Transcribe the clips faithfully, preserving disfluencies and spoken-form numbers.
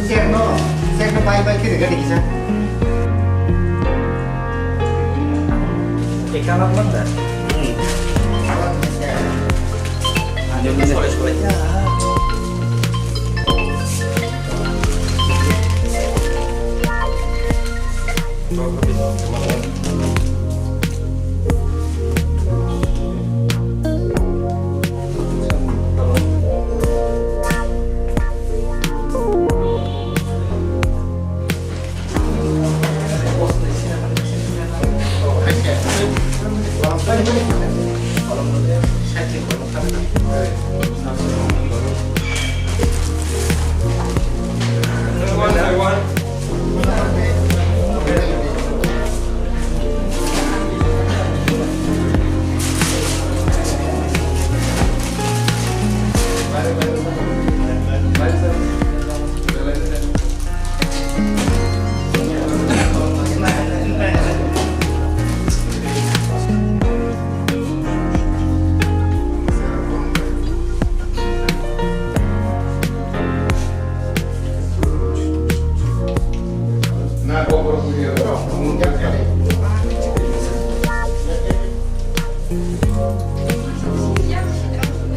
Chair no, chair no bai bai kiri gani kisa. Ekta mak man da? Hmm. Ando ni solai solai.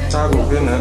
Chagwi pheno.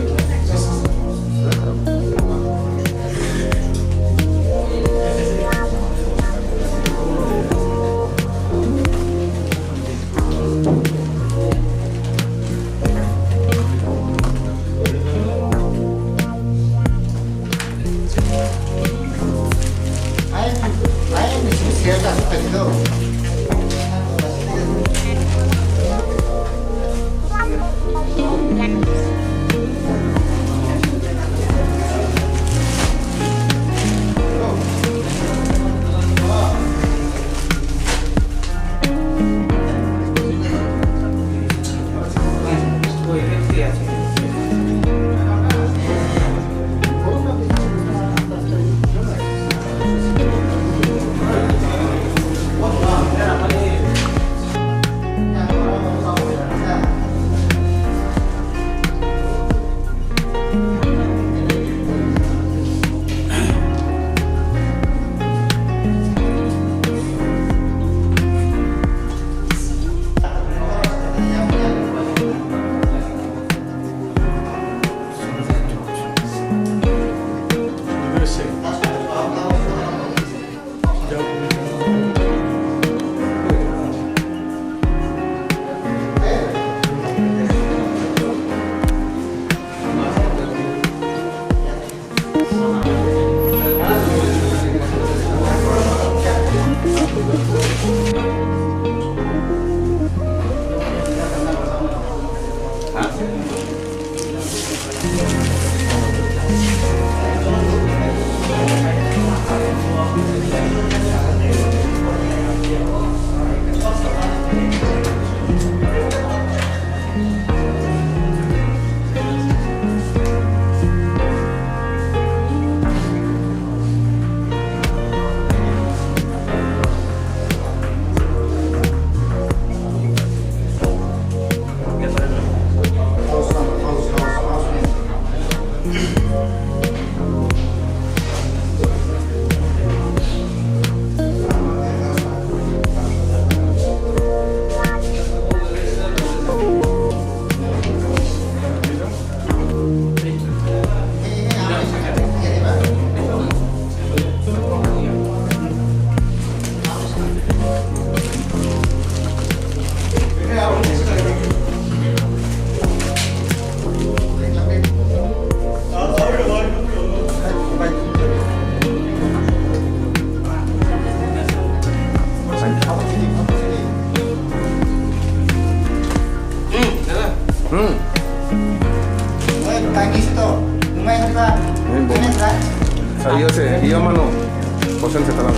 Hmm. Ini, Bu. Saya, iya, mano. Kosen sekarang.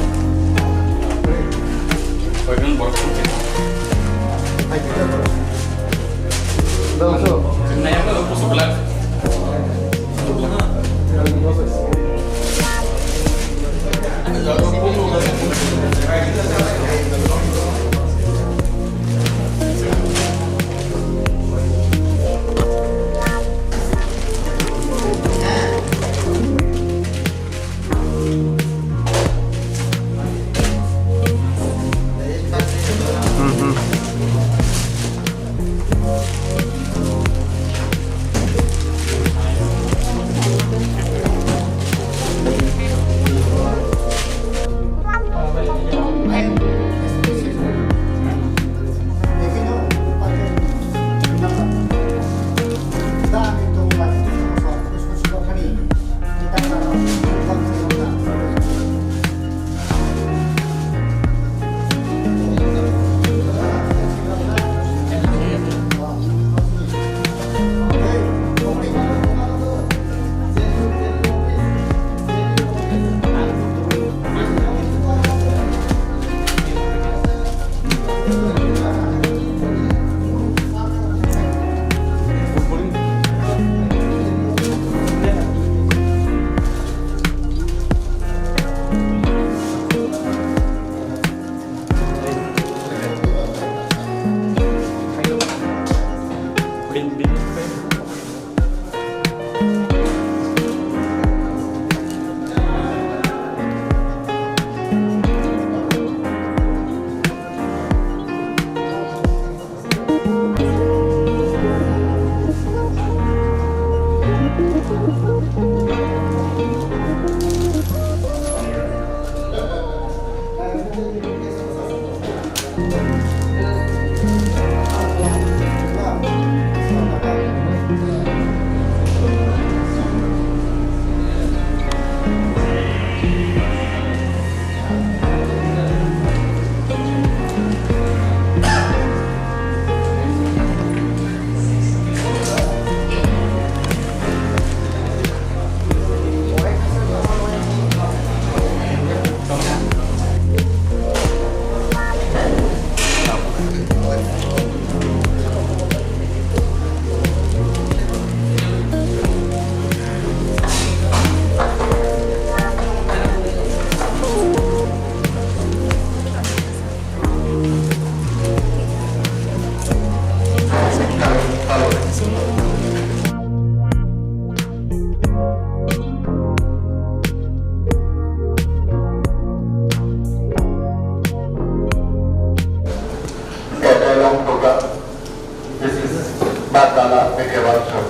This is Bagdala Media Workshop,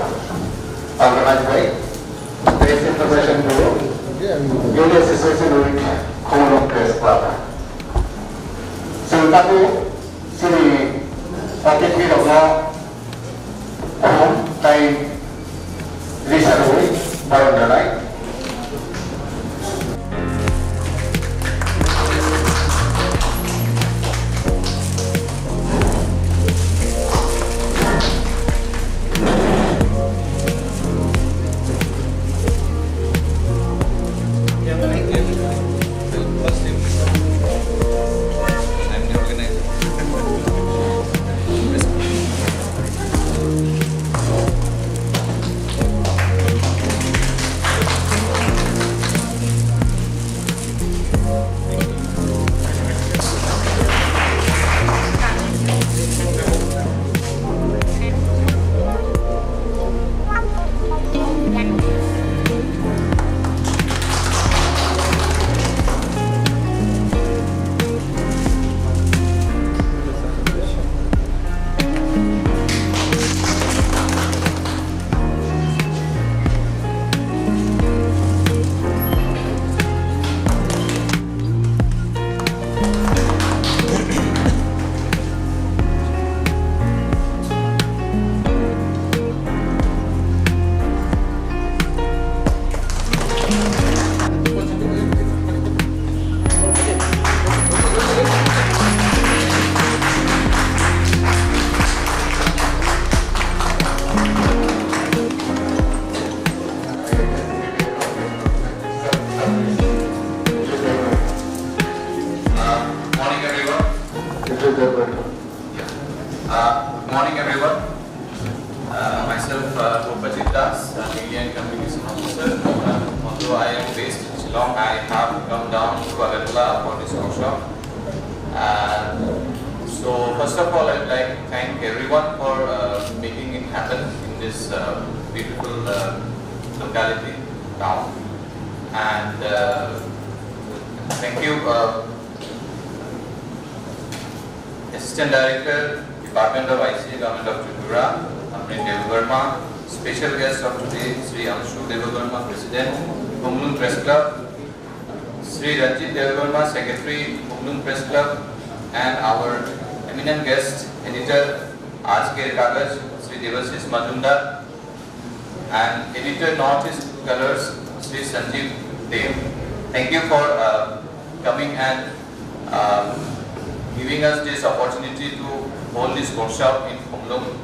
organized by Press Information Bureau, in association with Khumulwng Press Club. Chwng tabuk chini atithi rokno khum tai risa rwi baron rwnai. Uh, morning, everyone. Uh, morning, everyone. Uh, myself, uh, Gopajit Das, uh, Media and Communication Officer. Uh, although I am based in Shillong, I have come down to Agartala for this workshop. Uh, so, first of all, I'd like to thank everyone for, uh, making it happen in this, uh, beautiful, uh, locality, town. And, uh, thank you, uh, Assistant Director, Department of I C A, Government of Tripura, Amrit Debbarma, special guest of today, Shri Anshu Debbarma, President, Khumulwng Press Club, Shri Ranjit Debbarma, Secretary, Khumulwng Press Club, and our eminent guest, Editor, Ajker Kagaj, Shri Debashish Majumdar, and editor Northeast Colors, Shri Sanjeev Dev. Thank you for, uh, coming and, uh, giving us this opportunity to hold this workshop in Khumulwng.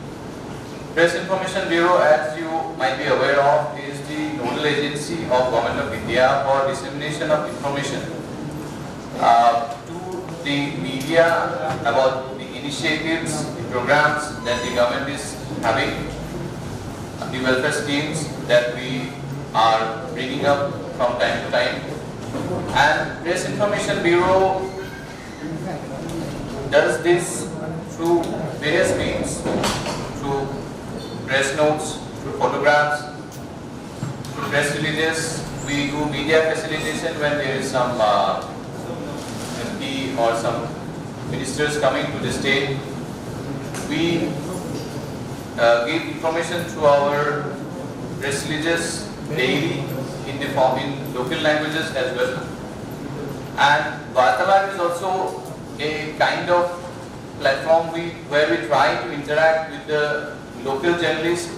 Press Information Bureau, as you might be aware of, is the nodal agency of Government of India for dissemination of information, uh, to the media about the initiatives, the programs that the government is having, the welfare schemes that we are bringing up from time to time. And Press Information Bureau does this through various means, through press notes, through photographs, through press releases. We do media facilitation when there is some uh, M P or some ministers coming to the state. We uh, give information through our press releases daily in the form in local languages as well. And Vartalar is also a kind of platform we, where we try to interact with the local journalists,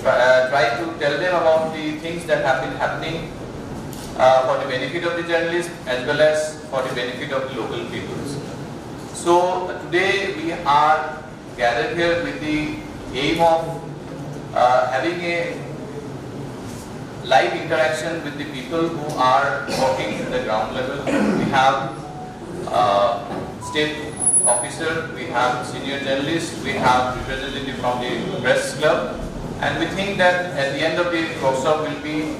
try, uh, try to tell them about the things that have been happening uh, for the benefit of the journalists as well as for the benefit of the local peoples. So uh, today we are gathered here with the aim of uh, having a live interaction with the people who are working at the ground level. We have uh, state officer, we have senior journalist, we have representative from the press club, and we think that at the end of the workshop we'll be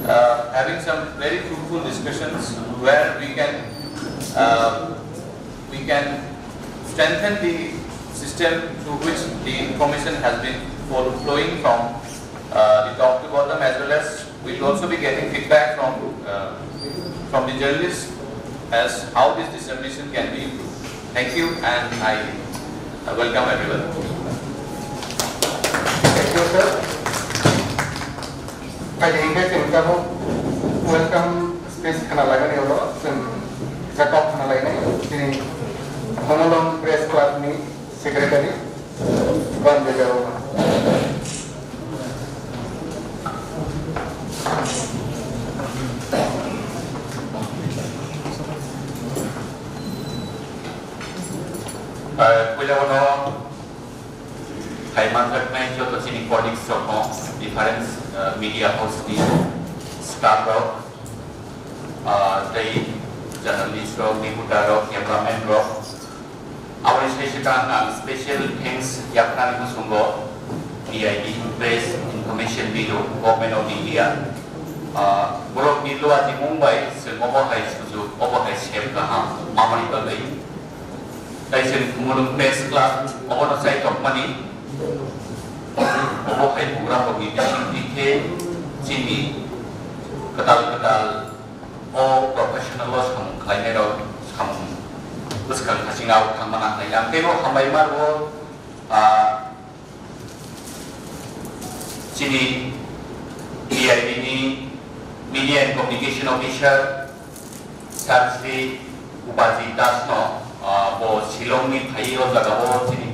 uh, having some very fruitful discussions where we can uh, we can strengthen the system through which the information has been flow- flowing from uh, the top to bottom, as well as we'll also be getting feedback from uh, from the journalists as how this dissemination can be improved. Thank you, and I uh, welcome everyone. Thank you, sir. Phaidi hingke chwng tabuk welcome speech khna lainani ulo chwng kisa kok khna lainai chini Khumulwng Press Club ni secretary Banjai Debbarma. Eh, puila uno Hai manjaknai joto chini colleagues rokno, different, uh, media house ni staff rok, uh, tei journalist rok, reporter rok, cameraman rok. Aboni sai swkang ang special thanks yapnani muchungo P I B, Press Information Bureau, Government of India. Uh, borok ni luajimung bai chwng obo hai sujuk, obo hai sem kaham mamani bagwi. Tai chwng Khumulwng Press Club obono chai tongmani, obo hai bugra rokni bisingtwi khe chini kwtal kwtal o professional o samung khlainai rok samung bwskang haching o thangma nang khlainai. Ang teibo hambai ma rwo, ah, Chini P I B ni Media and Communication Officer Sir Shri Upajit Das no, ah, bo Shillong ni phai o jaga o chini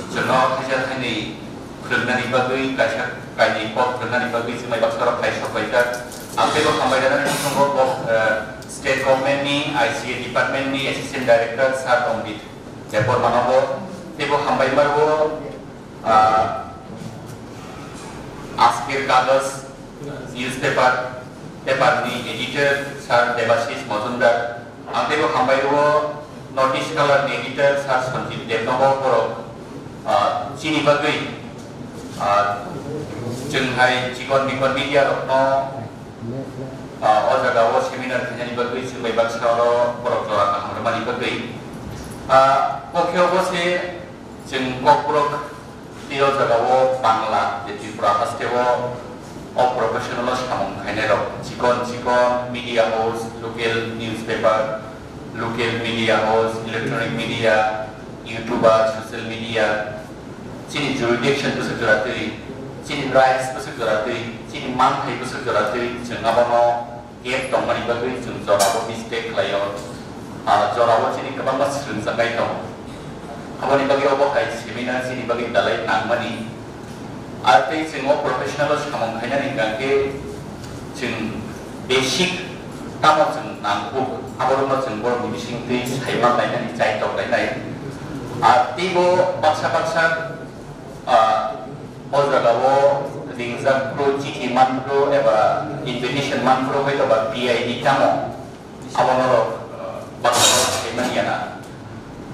chwngno thaisa thaini phwrwngnani bagwi, kaisa kainwi kok phwrwngnani bagwi chwng bai baksa rok phai sok bai jak. Ang teibo hambai rwnani bisingo bo, eh, State Government ni I C A Department ni Assistant Director Sir Rongjit Debbarma no bo teibo hambai ma rwo. Ah, Ajker Kagoj newspaper, paper ni editor Sir Debashish Majumdar, ang teibo hambai rwo North East Color ni editor Sir Sanjeev Debbarma borok, ah, chini bagwi, ah, chwng hai chikon mikon media rokno, ah, o jaga o seminar khainani bagwi chwng bai baksa oro borok jora kaham rwmani bagwi. Ah, o khe obo se Chwng Kokborok tei o jaga o Bangla, je Tripura haste o, o professional o samung khainai rok, chikon chikon media house, local newspaper, local media house, electronic media, YouTuber, social media, chini jurisdiction bwswk jora twi, chini rights bwswk jora twi, chini manthai bwswk jora twi, chwng abono gap tongmani bagwi chwng jorao mistake khlaio. Ah, jorao chini kwbangma swrwngjaknai tongo. Aboni bagwi obo hai seminar chini bagwi belai nangmani. Ar tei chwng o professional o samung khainani hwnkha khe chwng basic tamo chwng nangkuk, aborokno chwng borokni bisingtwi saiman lainani, chaitok lainai. Ar teibo baksa baksa Ah, o jaga o ringjak phuru, chithi man phuru eba invitation man phuru, hoito ba P I ni tamo abo norok, ah, baksa norok sai manya na.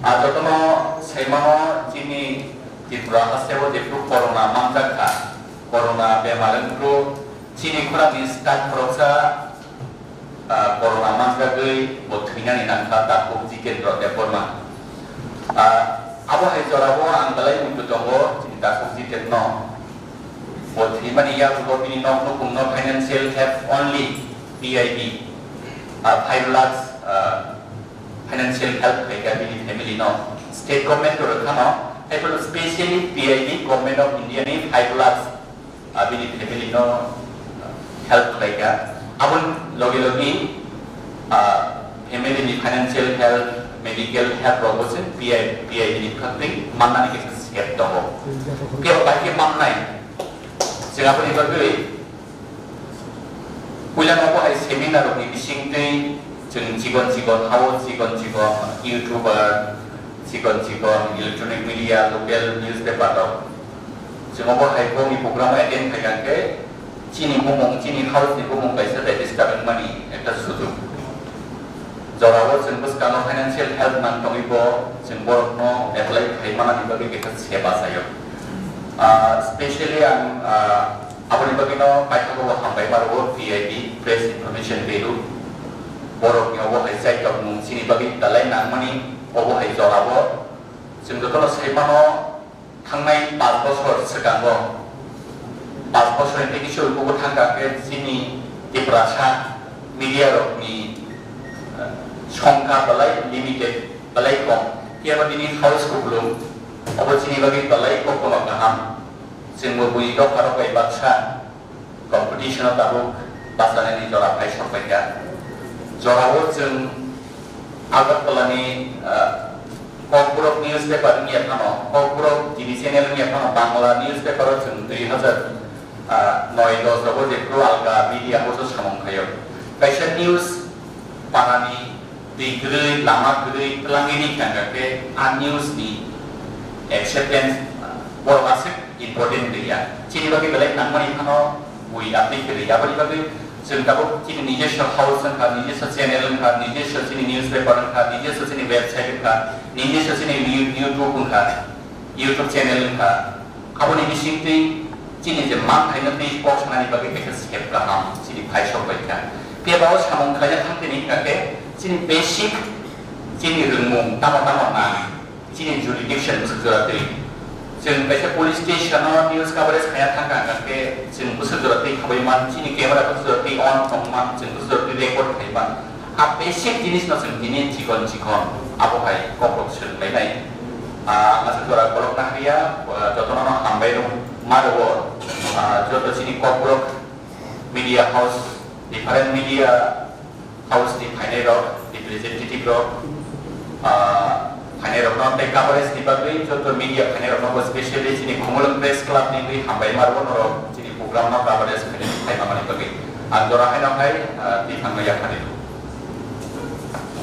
Ah, jotono sai mano chini Tripura haste o jephru corona manjak kha, corona bemar wng phuru chini khorang ni staff khoroksa ah, corona manjagwi bo thwinani nangkha Takhuk Jitendra Debbarma. Ah, abo hai jorao ang belai muitu tongo chini Takhuk Jitendra no. Bo thwimani yagulo bini nok nukhungno financial help only P I B, ah, five lakhs, ah, financial help khlaikha bini family no. State government to rwkhano, taibo specially P I B, Government of India ni five lakhs, ah, bini family no help khlaikha. Aboni logi logi, ah, family ni financial help, medical help rok bo se P I, P I B ni phaktwi mannani kisa step tongo. Kebo bai khe mannai, chwng aboni bagwi puila nogo hai seminar rokni bisingtwi chwng chikon chikon hao chikon chikon YouTuber, chikon chikon electronic media, local newspaper rok. Chwng obo hai bongni program attend khaikha khe chini bumung, chini house ni bumung kaisa register wngmani ekta sujuk. Jorao chwng bwskango financial help nang tongwi bo chwng borokno apply khai manani bagwi kaisa se bachaio. Ah, specially ang, ah, aboni bagwino paithago bo hambai ma rwo P I B, Press Information Bureau. Borokni obo hai chaitok mung chini bagwi belai nangmani obo hai jorao chwng jotono sai mano. Thangnai panch bosor swkango, panch bosor ni tei kisa uibugo thangkha khe chini Tiprasa media rokni, eh, songkha belai limited, belai kom. Phiya ba bini house kuplung, obo chini bagwi belai koktwma kaham. Chwngbo bui dophano bai baksa competition o tabuk bachanani jora phai sok paikha. Jorao chwng Agartala ni, ah, Kokborok newspaper wngya phano, Kokborok T V channel wngya phano, Bangla newspaper o chwng dui hazar noi dos rogo jephru alga media house o samung khaio. Kaisa news panani twi kwrwi, lama kwrwi, twlangwi ni thangkha khe a news ni acceptance, ah, borok aswk important wngya. Chini bagwi belai nangmani phano bui update kwrwi. Aboni bagwi chwng tabuk chini nijoswa house wngkha, nijoswa channel wngkha, nijoswa chini newspaper wngkha, nijoswa chini website wngkha, nijoswa chini You-, YouTube wngkha, YouTube channel wngkha. Aboni bisingtwi chini je manthaino twi kok sanani bagwi kaisa step kaham chini phai sok bai kha. Phiya ba o samung khlaina thang tini hwnkha khe chini basic chini rwngmung tamo tamo nang. Chini jurisdiction bwswk jora twi. Chwng kaisa police station o news coverage khaina thangkha, hwnkha khe chwng bwswk jora twi khabai man, chini camera bwswk jora twi on tong man, chwng bwswk jora twi record khai man. A basic jinis no chwng tini chikon chikon abo hai kokrok swrwng lainai. Ah, ang aswk jora kolok na hariya, ah, jotono no hambai rw ma rwo, ah, joto chini kokborok media house, different media house ni phainai rok, representative rok, ah, phainai rok no tei coverage ni bagwi joto media phainai rok no bo specially chini Khumulwng Press Club ni wi hambai ma rwo norok chini program no coverage khainai, khai ma mani bagwi. Ang jora hai no hai, ah, twi thangno yaphari.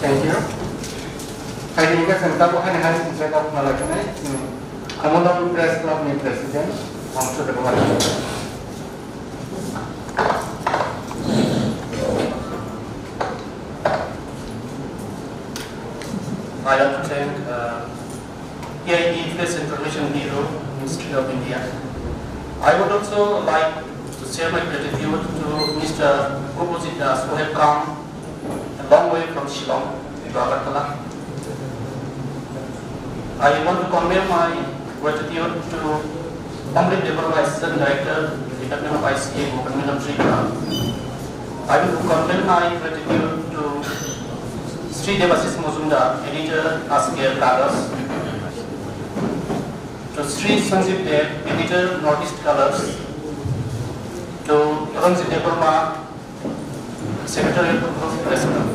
Thank you. Hai ni ka santa bo hai hai introduction na lakhai. Khumulwng Press Club ni president, Bongso Debbarma. I want to thank, uh, P I B Press Information Bureau, Ministry of India. I would also like to share my gratitude to Mister Gopajit Das, who have come a long way from Shillong to Agartala. I want to convey my gratitude to Amrit Debbarma, Assistant Director, Department of I C A, Government of Tripura. I will convey my gratitude to Sri Debashish Majumdar, Editor, Ajker Kagaz, to Sri Sanjeev Deb, Editor, Northeast Colors, to Ranjit Debbarma, Secretary of the Press Club.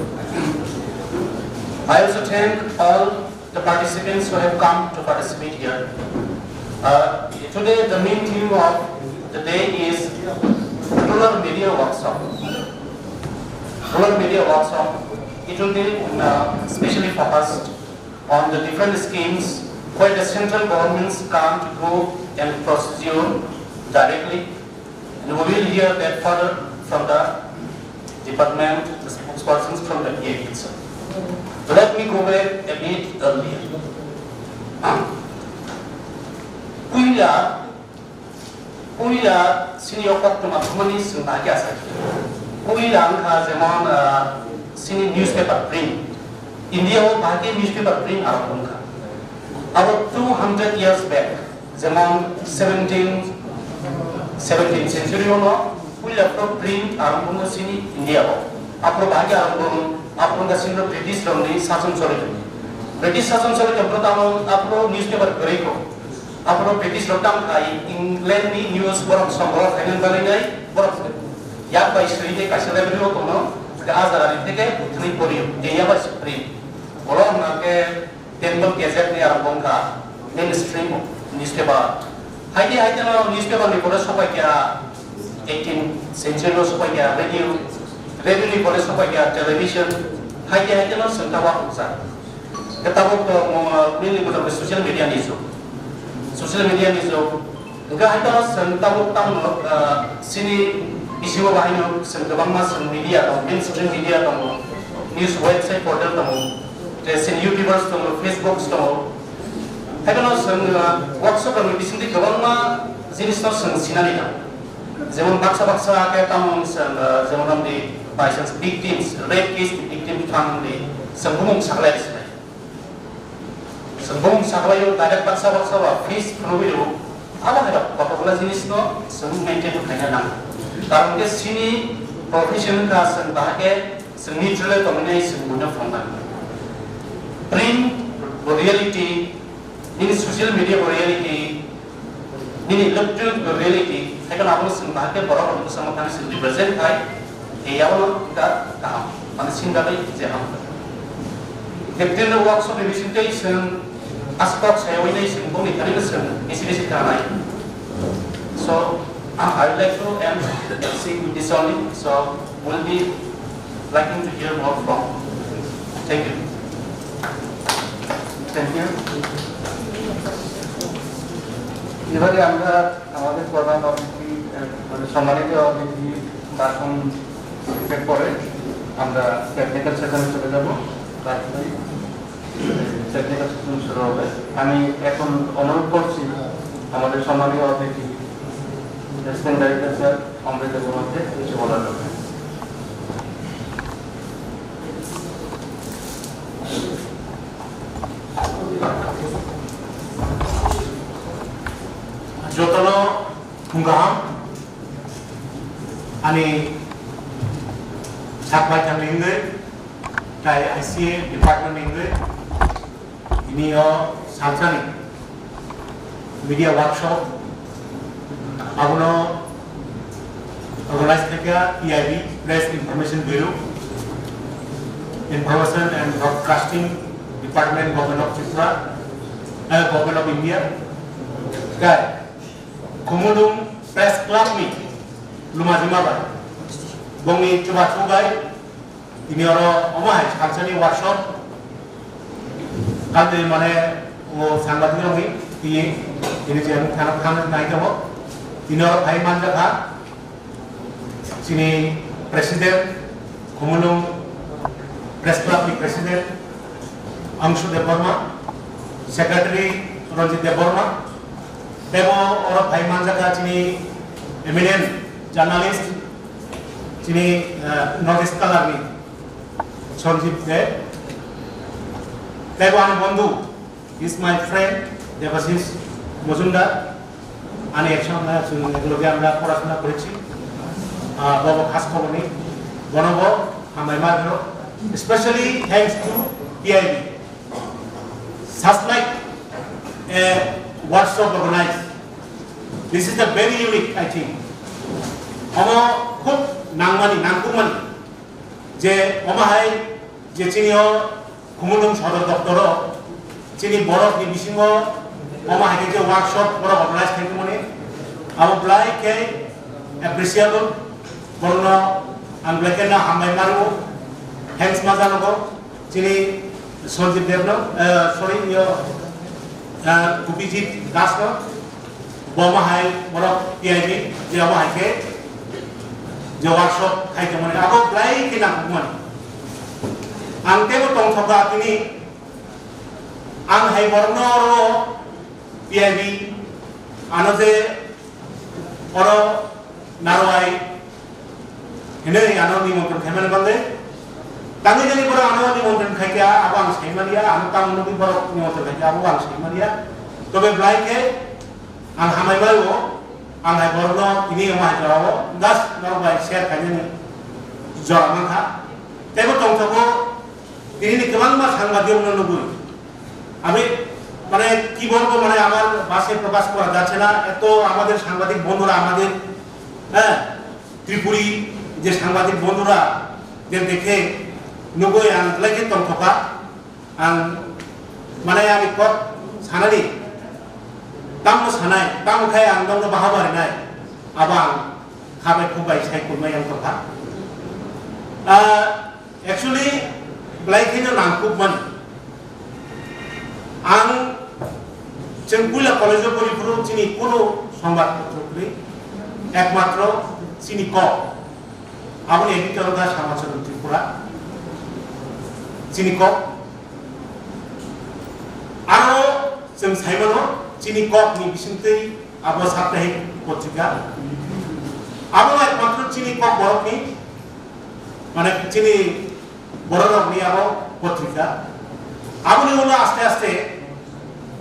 I also thank all the participants who have come to participate here. Uh, today, the main theme of the day is rural media workshop. Rural media workshop, it will be, uh, specially focused on the different schemes where the central governments can't go and procedure directly, and we will hear that further from the department, the spokespersons from the P I B itself. Let me go back a bit earlier. Puila, puila sini o koktwma thumani swng bahai khe asa khe. Puila wngkha jemon, ah, sini newspaper print. India o bahai khe newspaper print arok wngkha. Abo two hundred years back, jemon seventeen Seventeenth century o no puila phuru print arombo wngkha chini India o. Aphuru bahai khe arombo wng, aphuru wngkha chini British rokni sason choli tong. British sason choli tong phuru tamo aphuru newspaper kwrwi kho. Aphuru British rok tamo khai England ni news borok songgro khainani bagwi nai borok yak bai swi tei kaisa library o tongno, hwnkhe a jaga ni theke bwthwnwi pori tei yak bai swi print. Oro hwnkha khe Temple Gazette ni arombo wngkha mainstream newspaper. Haidi haidi no newspaper ni pore sopai kha eighteenth century no sopai kha radio, radio ni pore sopai kha television. Haidi haidi no chwng tabuk wngkha. Khe tabuk to mo-, mainly mo social media ni jug. Social media ni jug. Hingke hai tamo chwng tabuk tamo, ah, chini bisingo bahai no chwng kwbangma chwng media tongo, mainstream media tongo, news website portal tongo, tei chini YouTubers tongo, Facebooks tongo. Hai no chwng, ah, workshop rokni bisingtwi kwbangma jinis no chwng sinani tongo. Jemon baksa baksa khe tamo chwng, ah, jemon amni by chance victims, rape case ni victim thang di chwng bumung saklai sinai. Chwng bumung saklaio direct baksa baksa ba fees phunugwi rwo. Abo hai rok kotokla jinis no chwng maintain khaina nango. Karon khe chini profession wngkha chwng bahai khe chwng neutral tongwi nai chwng buino phunuknai. Print bo reality, nini social media bo reality, nini electronic reality, hai kheno abono chwng bahai khe borok rok bwskango thangwi chwng represent khai, tei abono wngkha kaham, mane sini bagwi je ham. Captain rok workshop ni bising tei chwng aswk kok sayawi nai chwng bongni thani no chwng bisi bisi khanai. So, I, I would like to end, saying this only. So, we'll be liking to hear more from. Thank you. Thank you. এবারে আমরা আমাদের প্রধান অতিথি, আহ, মানে সম্মানিত অতিথি ভাষণ শেষের পরে আমরা টেকনিক্যাল সেশনে চলে যাব। তারপরে টেকনিক্যাল সেশন শুরু হবে। আমি এখন অনুরোধ করছি আমাদের সম্মানীয় অতিথি, অ্যাসিস্ট্যান্ট ডাইরেক্টর স্যার অমৃত দেববর্মাকে কিছু বলার জন্য। Jotono phung kaham, ani sak baithang ni wngwi, tai I C A department ni wngwi, tini o salsani media workshop, abono organize khaikha P I B, Press Information Bureau, Information and Broadcasting Department, Government of Tripura, eh, Government of India. Kai, Khumulwng Press Club ni Lumajima bai, bongni chubachu bai, tini oro omo hai salsani workshop, kante mane o sangbadik rokni tini, tini je thana thana nai tongo, tini oro phai manjakha. Chini President, Khumulwng Press Club ni President, Angshu Debbarma, Secretary, Ranjit Debbarma, tebo oro phai manjakha chini eminent journalist, chini, eh, North East Color ni Sanjeev Deb, tebo ani bondhu, He's my friend, Debashish Mojumdar. Ani ekshonge chwng ekloge amra porashona korechi. Ah, bobo khas khobor ni. Bonobo hambai ma phiro. Especially thanks to P I B. Such like a workshop organized. This is a very unique, I think. Omo khub nangmani, nangkukmani. Je omo hai je chini o Khumulwng sodor doptor o chini borok ni bisingo omo hai khe je workshop borok organize khaimani, abo belai khe appreciable, borokno ang belai kheno hambai ma rwo, thanks ma janogo chini Sanjeev Debno, eh, sorry, yo, eh, Gopijit Dasno. Bo omo hai borok P I B je omo hai khe je workshop khai tongmani abo belai khe nangkukmani. Ang teibo tongthokha tini ang hai borokno oro P I B ano je oro narwai hinwi ano nimontron khaimani bagwi tangwi jani borok ano nimontron khaikha abo ang saimaliya, ano tamoni borok nimontron khaikha abo ang saimaliya. Tobe belai khe ang hamai bai o, Ang hai borokno tini omo hai jorao just norok bai share khainani jora mankha. Teibo tongthogo tini ni kwbangma sangbadik rokno nugwi. আমি মানে কি বলবো, মানে আমার ভাষায় প্রকাশ করা যাচ্ছে না। এত আমাদের সাংবাদিক বন্ধুরা আমাদের, হ্যাঁ, ত্রিপুরী যে সাংবাদিক বন্ধুরা যে দেখে nugwi ang belai khe tongthoka. Ang, mane, ani kok sanani, tamo sanai, tamo khai ang nokno baha barinai, abo ang khabai khubai sai kurmai ang tongkha. Ah, actually, belai kheno nangkuk mani. Ang chwng puila college-o pori phuru chini kono songbat potro kwrwi, ekmatro chini kok. Aboni editor wngkha Samachondra Tripura. Chini kok. Aro chwng saimano chini kokni bisingtwi abo saptahik potrika. Abono ekmatro chini kok borokni, mane chini bororokni abo potrika. Aboni ulo aste aste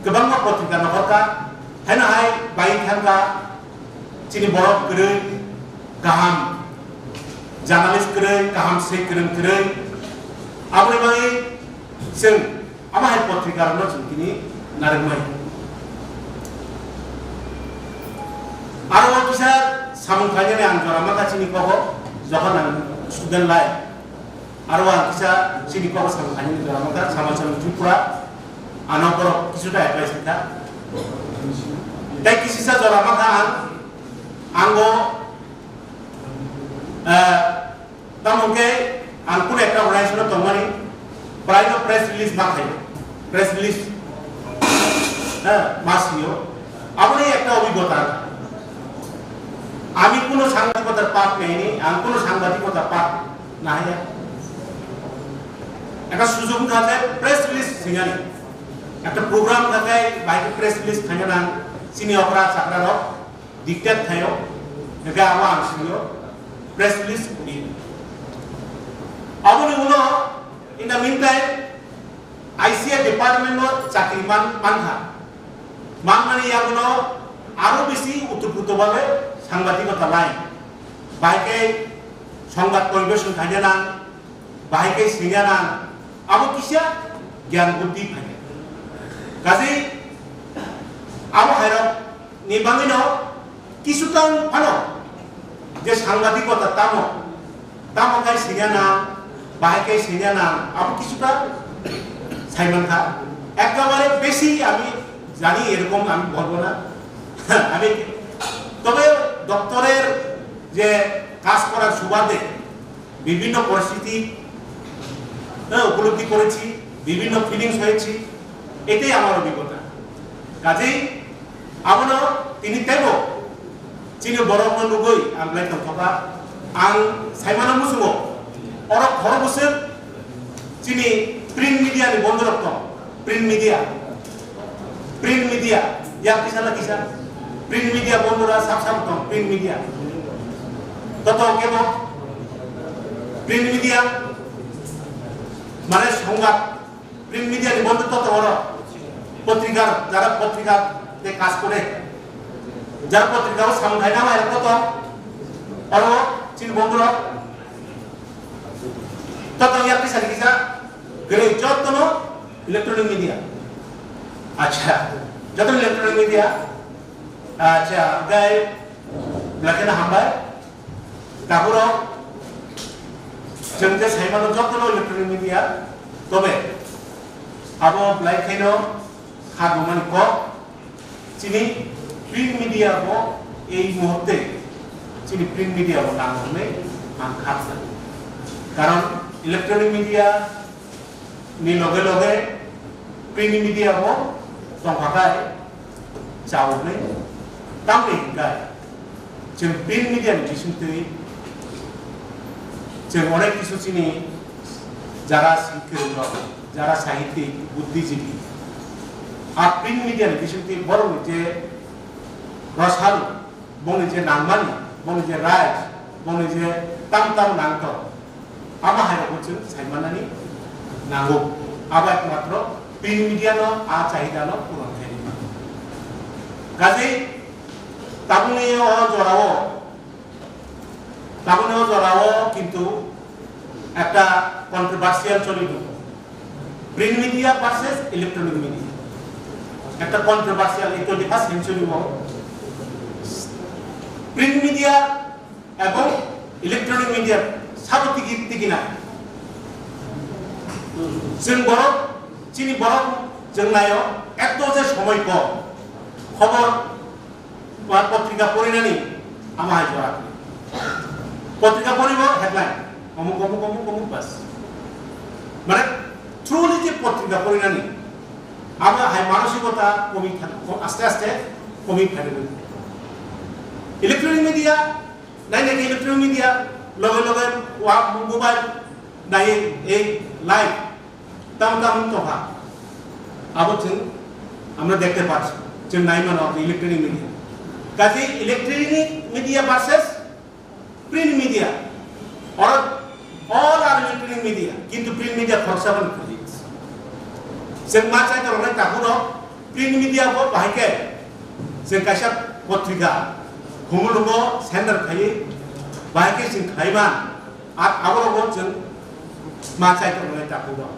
kwbangma potrika nohorkha. Haino hai bai thangkha. Chini borok kwrwi, kaham journalist kwrwi, kaham se kwrwng kwrwi. Aboni bagwi chwng ama hai potrika rokno chwng tini narwkmai. Aro o kisa samung khlainani ang jora mankha chini kogo, jokhon ang student life. Aro ang kisa chini kogo samung khlainani jora mankha, Samachondra Tripura, ano borok kisuta advice rikha. Tei kisisa jora mankha ang, ango, eh, tamo khe ang kuno ekta organization-o tongmani, praino press release ma khaio, press release, eh, ma sio. Aboni ekta obhiggota. Ami kuno sangbatikota part neyani, ang kuno sangbatikota part nahaya. Ekta sujog wngkha je press release sinani. Ekta program wngkha khe bahai khe press release khaina nang, chini okra chakra rok dictate khaio. Hingkhe abo ang sinio press release uni. Aboni ulo in the meantime I C I department-o chakri man, mankha. Manmani yaguno aro bisi utupruto babe sangbatikota lai. Bahai khe songbat poribeson khaina nang, bahai khe singya nang, abo kisa gyan buddhi phaikha. Kaje abo hairok ni bangwino kisu tang phano je sangbatikota tamo, tamo khai singya nang, bahai khai singya nang, abo kisuta saimankha. Ekabare besi ami jani erokom ami bolbo na. Ami tobe doctor-er je কাজ করার সুবাদে বিভিন্ন পরিস্থিতি, হ্যাঁ, উপলব্ধি করেছি, বিভিন্ন ফিলিংস হয়েছি, এটাই আমার অভিজ্ঞতা। কাজেই abono tini teibo chini borokno nugwi ang belai tongthokha. Ang saimano muchungo oro khoro bwswk chini print media ni bondorok tong, print media, print media, yak kisa na kisa, print media bondora sab sab tong, print media. Toto kebo print media, mane songbat, print media ni bondo toto oro potrika, jara potrika te kaj kore, jara potrika o samung khaina mai toto oro chini bondora toto yak kisa kisa gre jotono electronic media. Acha, jotono electronic media. Acha, gai belai kheno hambai. Taburo chwng je saimano jotono electronic media, tobe abo belai kheno kha dongmani kok. Chini print media bo ei muhurte chini print media bo nango hwnwi ang kha sa. Karon electronic media ni loge loge print media bo tongkha kai chao hwnwi. Tamni hwnkhe chwng print media ni bisingtwi chwng onek kisu chini jara swi kwrwng rok, jara sahitik, buddhijibi, a print media ni bisingtwi borokni je rosal, bongni je nangmani, bongni je rights, bongni je tam tam nangtong, abo hai rokbo chwng saimanani nango. Abo ekmatro print media no a chahida no puron khainai. Kaje Tabukni o jorao, tabukni o jorao kintu ekta controversial choli tongo. Print media versus electronic media. Ekta controversial, ei twenty-first century o print media ebong electronic media sabo tigi tigi na. Chwng borok, chini borok chwng naio, ekto je somoi kom, khobor ba potrika porinani ama hai jora. Potrika poribo headline, omuk, omuk, omuk, omuk, bas. Mane, truly je potrika porinani, ama hai manosikota komi thang, aste aste komi phai. Electronic media, nai nai electronic media, loge loge wa mobile, nai ei live, tam tam tongkha. Abo chwng, আমরা দেখতে পাচ্ছি, chwng nai mano electronic media. Kaje electronic media versus print media, or all are electronic media, kintu print media khoroksa bani khuji. Chwng ma chai tongmani takhuk rok print media bo bahai khe chwng kaisa potrika khumulungo sender khaiwi bahai khe chwng khlaiman. Ar abo rok bo chwng ma chai tongmani takhuk rok.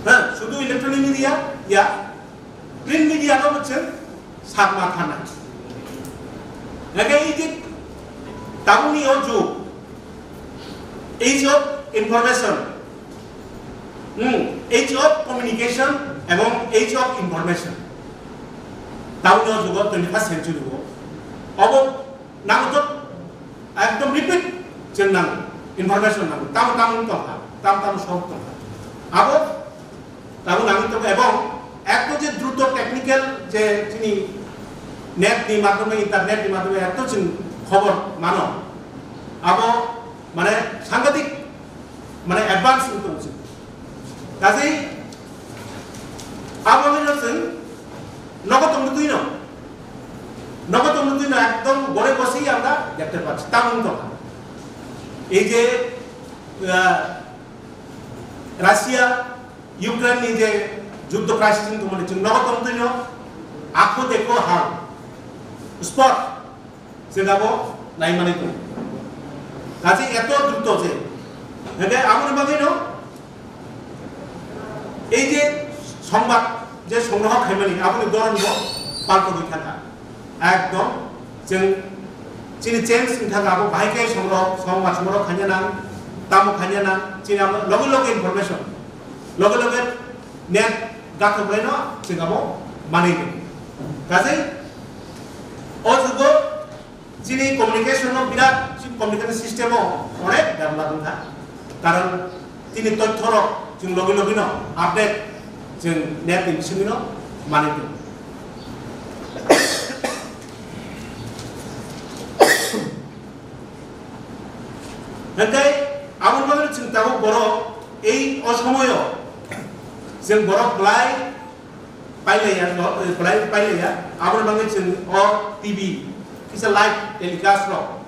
Ha, sudu electronic media ya print media no chwng sakma thana. Nake ei je tabukni o jug, age of information, hmm, age of communication ebong age of information. Tabukni o jugo twenty-first century o obo nang to ekdom repeat chwng nang information nang tam tam tongkha, tam tam sok tongkha. Abo Tabuk nangwi tongo ebong ekto je druto technical je chini net ni madhyome, internet ni madhyome ekto chwng khobor mano. Abo mane sangadik mane advance wng tongo chwng. Kaje abo no chwng nogo tongmwtwi no, nogo tongmwtwi no ekdom gore bosi amra dekte pacchi tamung tongkha. Ei je, ah, Russia Ukraine ni je juddo crisis ni tongmani chwng nogo tongtwino akho dekho hal spot chwng abo naimani tong. Kaje eto druto je, hwnkhe aboni bagwino ei je songbad je songroho khaimani aboni doron bo paltogwi thangkha. Ekdom chwng chini change wngkha abo bahai khe songrok, songrok, songrok khaina nang, tamo khaina nang, chini abo loge loge information, loge loge net gathok laino chwng abo manwi rw. Kaje o jugo chini communication no birat, chini communication system o onek develop wngkha. Karon tini totthorok chwng logi logi no update chwng net ni bisingwi no manwi tongo. Hwnkhe aboni bagwi chwng tabuk borok ei o somoyo chwng borok belai pailaiya, no, eh, belai pailaiya. Aboni bagwi chwng o T V kisa live telecast rok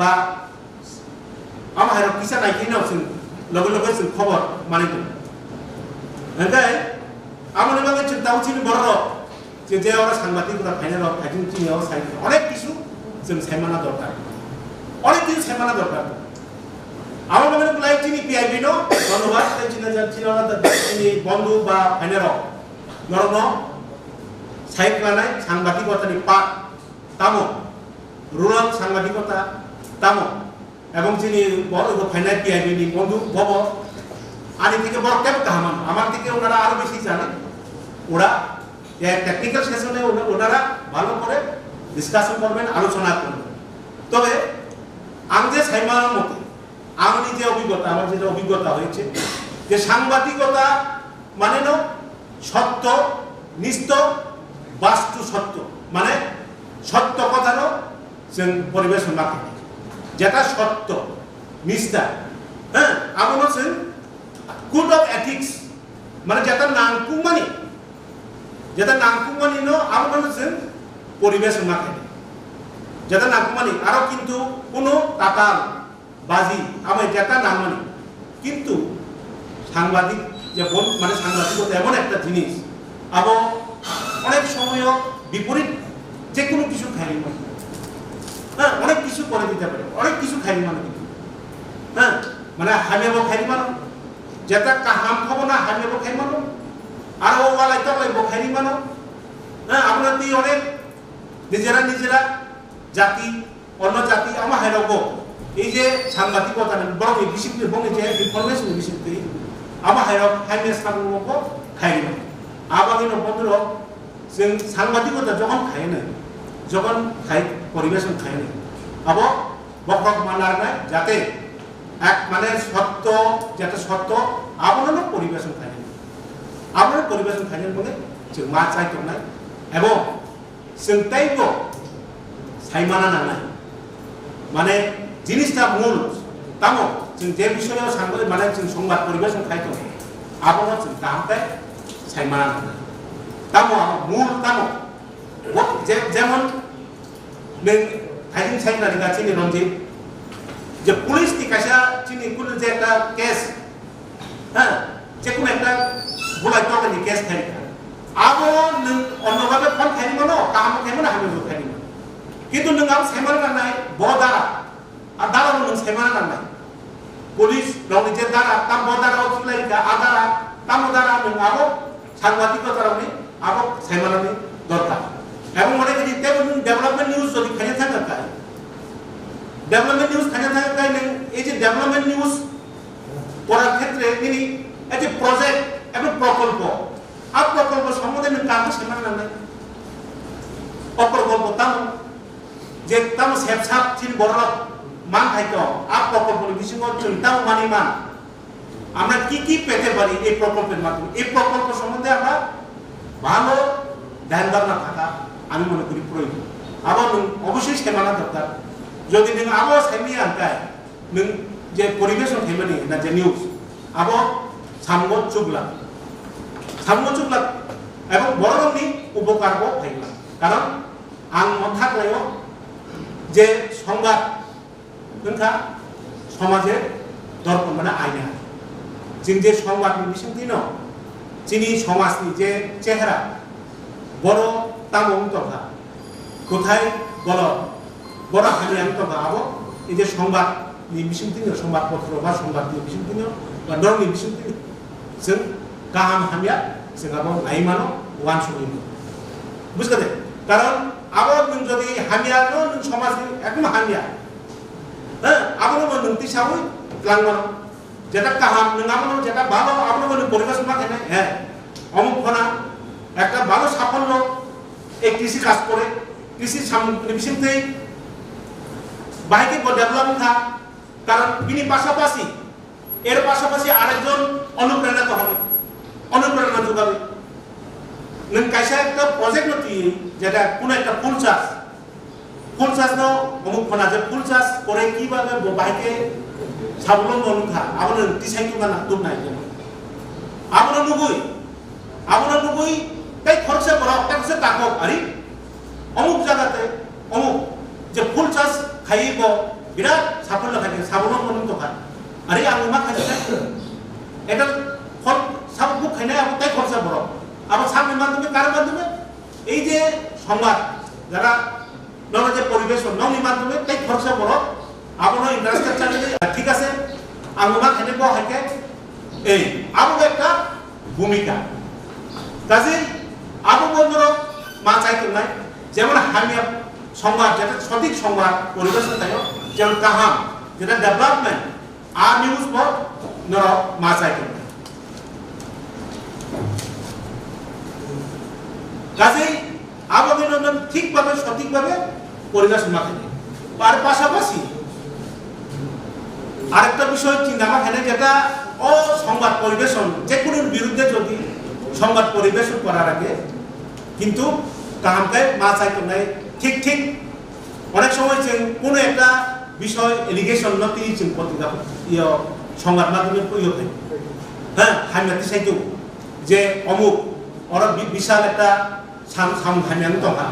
ba amo hai rok kisa nai khe no chwng loge loge chwng khobor manwi tongo. Hwnkhe aboni bagwi chwng tabuk chini borok rok je, je oro sangbatik rok phainai rok, phaikhe chini o sai onek kisu chwng saimana dorkar, onek kisu saimana dorkar. Aboni bagwi belai chini P I B no dhonnobad tei chini, chini, chini bondhu ba phainai rok. Norokno sai klanai sangbatikotani part tamo, rural sangbatikota tamo, ebong chini bo-, bo phainai P I B ni bondhu bobo ani theke borok tebo kaham mano, amar theke onara aro besi jane, ora, ya, technical session e ona-, onara bhalo kore discussion korben, alochona korben. Tobe ang je saima mote, Amoni je obhiggota, amar jeta obhiggota hoyechhe, je sangbatikota mane no sotto, nisto, bastu sotto, mane sotto kotha no chwng poribeson ma khe. Jeta sotto, nista, ha, abono chwng code of ethics, mane jeta nangkukmani, jeta nangkukmani no abono chwng poribeson ma khe. Jeta nangkukmani, aro kintu kuno tatal, baji, amai jeta nangmani. Kintu sangbadik, je bon, mane sangbadik to emon ekta jinis, abo onek somoyo biporit যে কোনো কিছু খাই মানে। হ্যাঁ, অনেক কিছু করে দিতে পারে, অনেক কিছু খাই মানে কিন্তু। হ্যাঁ, মানে হামিয়াবো খাই মানে, যেটা কাহাম খাবো না হামিয়াবো খাই মানে, আর ও ওয়ালাই তো ওয়ালাই বো খাই মানে। হ্যাঁ, আমরা তো অনেক নিজেরা নিজেরা জাতি, অন্য জাতি, আমার হাইরকবো এই যে সাংবাদিকতা বড় এই বিশিষ্ট বঙ্গে যে ইনফরমেশন বিশিষ্ট আমার হাইরক হাইমে সাংবাদিক খাই মানে। আবার কিন্তু বন্ধুরা, जों सांबादिकता जखन khainai, जखन khai परिवेशन khainai, abo bokhok manarnai jate ek mane sotto, jate sotto abono no परिवेशन khainai, abono परिवेशन khainai bole जों ma chai tongnai, ebong जों teibo saimana nangnai. Mane, jinista mul tamo, chwng je bisoyo sangwi, mane, chwng songbar poribeson khai tongo, abono chwng kaham khe saimana nangnai. Tamo abo mul tamo? Bo-, je-, jemon, nwng thaijing saimani ka chini Ranjit, je police ni kaisa chini kunu je ekta case, হ্যাঁ, যে কোনো একটা bulai tokni case khaikha. Abo nwng onno babe phone khaini mano, kaham khaini mano, hamya bo khaini mano. Kintu nwng abo saimano nangnai, bo dara, a dara bo nwng saimano nangnai. Police rokni je dara, tam bo dara o thulai kha, a dara, tamo dara nwng abo sangbadik kotorokni abo saimanani dorkar. Ebong mane kini tebo nwng development news jodi khaina thangkha kai, development news khaina thangkha kai nwng ei je development news করার ক্ষেত্রে তিনি একটি প্রজেক্ট এবং প্রকল্প, আর প্রকল্প সম্বন্ধে আমি কাকে সেমান নামে অপ্রকল্প তাম যে তাম সেবসাপ চিন বড় মান খাইতো, আর প্রকল্প বিসঙ্গ চিন্তাও মানি মান আমরা কি কি পেতে পারি এই প্রকল্পের মাধ্যমে? এই প্রকল্প সম্বন্ধে আমরা ভালো ধ্যান ধারণা থাকা আমি মনে করি প্রয়োজন। আবার অবশ্যই সেমানা দরকার। যদি নং আবার সেমিয়ে আনতে nwng je পরিবেশন khaimani na je news, abo samgo chukla, samgo chukla, ebong borokni upokar bo phaikla. Karon ang motha khlaio je songbat wngkha somaje dorpon mane aina. Chwng je songbatni bisingtwino chini somajni je chehra, boro tamo wng tongkha, kothai bolong, boro hamya wng tongkha, abo ei je songbat ni bisingtwino, songbat potro ba songbat ni bisingtwino ba norok ni bisingtwino chwng kaham hamya chwng abo nai mano, uansugwi mano. Bujikhade? Karon abo nwng jodi hamya no nwng somaj ni ekdom hamya, ha, abo no nwng tisawi twlang mano. যেটা কাহাম, নং আমনো যেটা ভালো, আমনো বলে পরিবেশ মাখে না, হ্যাঁ। অমুক ফোনা, একটা ভালো সাফল্য, এই কৃষি কাজ করে, কৃষি সামগ্রী বিশিংতেই বাহিকে ডেভেলপ থা, কারণ বিনি পাশাপাশি, এর পাশাপাশি আরেকজন অনুপ্রেরণা তো হবে, অনুপ্রেরণা যোগাবে। নং কাইসা একটা প্রজেক্ট তুই, যেটা কোনো একটা ফুল চাষ, ফুল চাষ তো অমুক ফোনা যে ফুল চাষ করে কিভাবে ব-, বাহিকে স্বাবলম্বী হন খা, আমরা টিসাই তো না, দুধ নাই কেন? আমরা নুগুই, আমরা নুগুই, তাই খরচা করা, খরচা তাকো, আরে, অমুক জায়গাতে, অমুক, যে ফুল চাষ খাইব, বিরাট সাফল্য খাইছে, স্বাবলম্বী হন তো খা। আরে, আমি মা খাইছে, এটা ফল, সাবুক বুক খাইনাই, আবার তাই খরচা বড়। আবার সামনে মাধ্যমে, কার মাধ্যমে? এই যে সংবাদ, যারা নরো যে পরিবেশন, ননি মাধ্যমে তাই খরচা বড়, আবনো ইনফ্রাস্ট্রাকচার, ঠিক আছে, আবো মা খেতে বো হাইকে, এই, আবো একটা ভূমিকা। কাজেই আবো বন্ধুরা মা চাইতো নাই, যেমন হামিয়া সংবাদ, যেটা সঠিক সংবাদ পরিবেশন তাইও, যেমন কাহাম, যেটা ডেভেলপমেন্ট, আর নিউজ পর নরো মা চাইতো নাই। কাজেই আবো কিন্তু একদম ঠিকভাবে, সঠিকভাবে পরিবেশন মাখে। আর পাশাপাশি আরেকটা বিষয় চিন্তা মাখে, যেটা অ সংবাদ পরিবেশন, যে কোনো বিরুদ্ধে যদি সংবাদ পরিবেশন করার আগে কিন্তু কাহামকে মা চাইতো নাই, ঠিক ঠিক অনেক সময় যে কোনো একটা বিষয় এলিগেশন না তিনি চিন পত্রিকা ইয়ে সংবাদ মাধ্যমে ইয়ে হয়। হ্যাঁ, হামিয়া তিসাইতো যে অমুক ওরা বি-, বিশাল একটা সাম সাম হামিয়া তখা।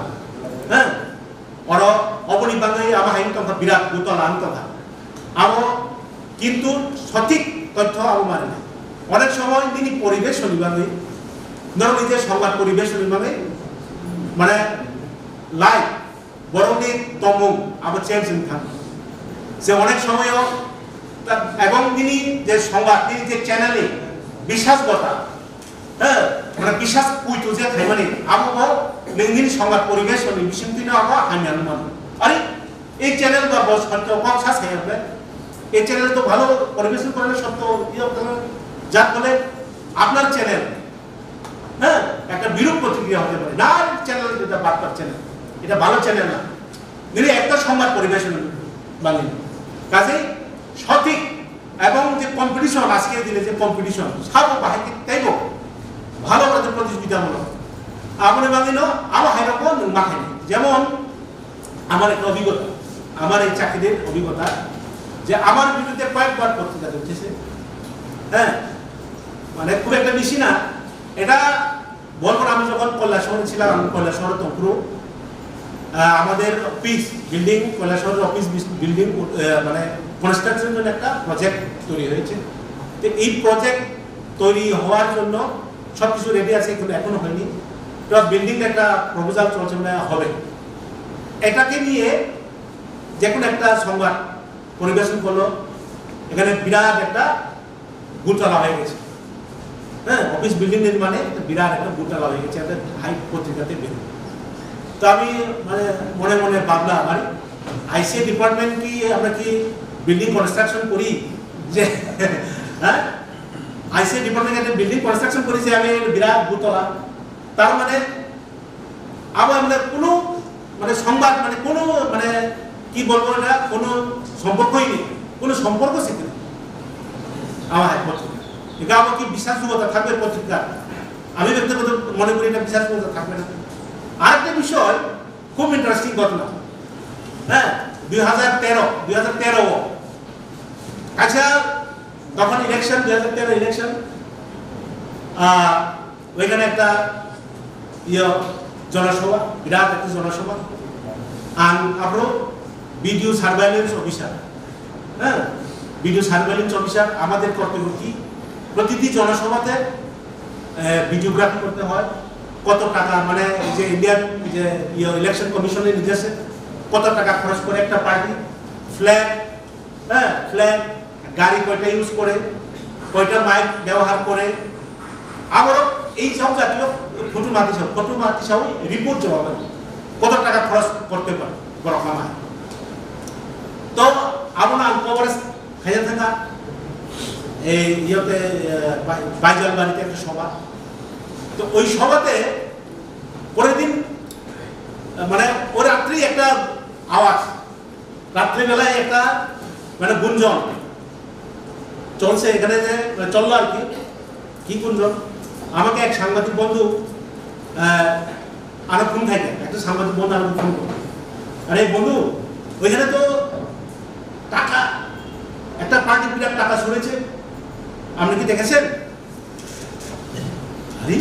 হ্যাঁ, ওরা অবনি বাংলায় আমার হাইন তখা বিরাট গোতলা আন তখা। আবো কিন্তু সঠিক তথ্য আবো মানে না। অনেক সময় তিনি পরিবেশন বিভাগে, ধরো এই যে সংবাদ পরিবেশন বিভাগে, মানে life, borokni tongmung abo change wng thang. Je onek somoyo ta-, ebong nini je songbad, nini je channel ni bisasgota, ha, mane bisas puitu je khaimani, abo bo nini songbad poribeshoni bisingtwino abo hamya wng mano. Are, ei channel ba bo sotto kok sa saya be. এই চ্যানেল তো ভালো পরিবেশন করে না, সত্য ইয়ে করে না, যার ফলে আপনার চ্যানেল, হ্যাঁ, একটা বিরূপ প্রতিক্রিয়া হতে পারে। না, চ্যানেল এটা বাটপার চ্যানেল, এটা ভালো চ্যানেল না। Nini একটা সংবাদ পরিবেশন বানিয়ে, কাজেই সঠিক এবং যে কম্পিটিশন, আজকের দিনে যে কম্পিটিশন, সাবো বাহিনী তাইব ভালো করে প্রতিযোগিতামূলক। আপনি বানিয়ে, আমার হাইরকম মাথায় নেই। যেমন আমার একটা অভিজ্ঞতা, আমার এই চাকরির অভিজ্ঞতা, যে আমার বিরুদ্ধে কয়েকবার পত্রিকাতে উঠেছে। হ্যাঁ, মানে খুব একটা বেশি না। এটা বলবো না, আমি যখন কৈলাসহরে ছিলাম, আমি কৈলাসহরে তখনও, আহ, আমাদের অফিস বিল্ডিং, কৈলাসহরের অফিস বিস-, বিল্ডিং, আহ, মানে কনস্ট্রাকশনের জন্য একটা প্রজেক্ট তৈরি হয়েছে। তো এই প্রজেক্ট তৈরি হওয়ার জন্য সব কিছু রেডি আছে, কিন্তু এখনো হয়নি। তো বিল্ডিং একটা প্রপোজাল চলছে, মানে হবে। এটাকে নিয়ে যে কোনো একটা সংবাদ পরিবেশন করলো, এখানে বিরাট একটা ঘোটালা হয়ে গেছে। হ্যাঁ, অফিস বিল্ডিং নির্মাণে একটা বিরাট একটা ঘোটালা হয়ে গেছে, একটা হাই পত্রিকাতে বেরোয়। তো আমি মানে মনে মনে ভাবলাম, আরে, আইসিএ ডিপার্টমেন্ট কি, আমরা কি বিল্ডিং কনস্ট্রাকশন করি? যে, হ্যাঁ, আইসিএ ডিপার্টমেন্ট একটা বিল্ডিং কনস্ট্রাকশন করি, যে আমি বিরাট ঘোটালা। তার মানে আবার মানে কোনো মানে সংবাদ মানে কোনো মানে কি বলবো, এটা কোনো সম্পর্কই নেই, কোনো সম্পর্ক সেখানে আমার হাই পত্রিকা। এটা আবার কি বিশ্বাসযোগ্যতা থাকবে পত্রিকা? আমি ব্যক্তিগত মনে করি এটা বিশ্বাসযোগ্যতা থাকবে না। আরেকটা বিষয় খুব ইন্টারেস্টিং ঘটনা, হ্যাঁ, দুই হাজার তেরো, দুই হাজার তেরো আচ্ছা, তখন ইলেকশন, দুই হাজার তেরো ইলেকশন, আহ, ওইখানে একটা ইয়ে জনসভা, বিরাট একটা জনসভা। আর আরো ভিডিও সার্ভেইলেন্স অফিসার, হ্যাঁ, ভিডিও সার্ভেইলেন্স অফিসার আমাদের কর্তব্য কি? প্রতিটি জনসভাতে ভিডিওগ্রাফি করতে হয়। কত টাকা, মানে এই যে ইন্ডিয়ান যে ইলেকশন কমিশনের নির্দেশে কত টাকা খরচ করে একটা পার্টি, ফ্ল্যাগ, হ্যাঁ, ফ্ল্যাগ, গাড়ি কয়টা ইউজ করে, কয়টা মাইক ব্যবহার করে, আবারও এই সব জাতীয় ফটো মাতি সব, ফটো মাতি সব রিপোর্ট জমা করে, কত টাকা খরচ করতে পারে বড় কামায়। তো আমরা কভারেজ খাইয়া থাকা এই ইয়েতে, আহ, বাই-, বাইজাল বাড়িতে একটা সভা। তো ওই সভাতে পরের দিন, আহ, মানে ওই রাত্রেই একটা আওয়াজ, রাত্রিবেলায় একটা মানে গুঞ্জন চলছে এখানে যে, মানে চললো আর কি। কি গুঞ্জন? আমাকে এক সাংবাদিক বন্ধু, আহ, আরো ফোন থাকে, একটা সাংবাদিক বন্ধু আমাকে ফোন করে, "আরে বন্ধু, ওইখানে তো টাকা, একটা পার্টি বিরাট টাকা ছড়েছে, আপনি কি দেখেছেন?" আরে,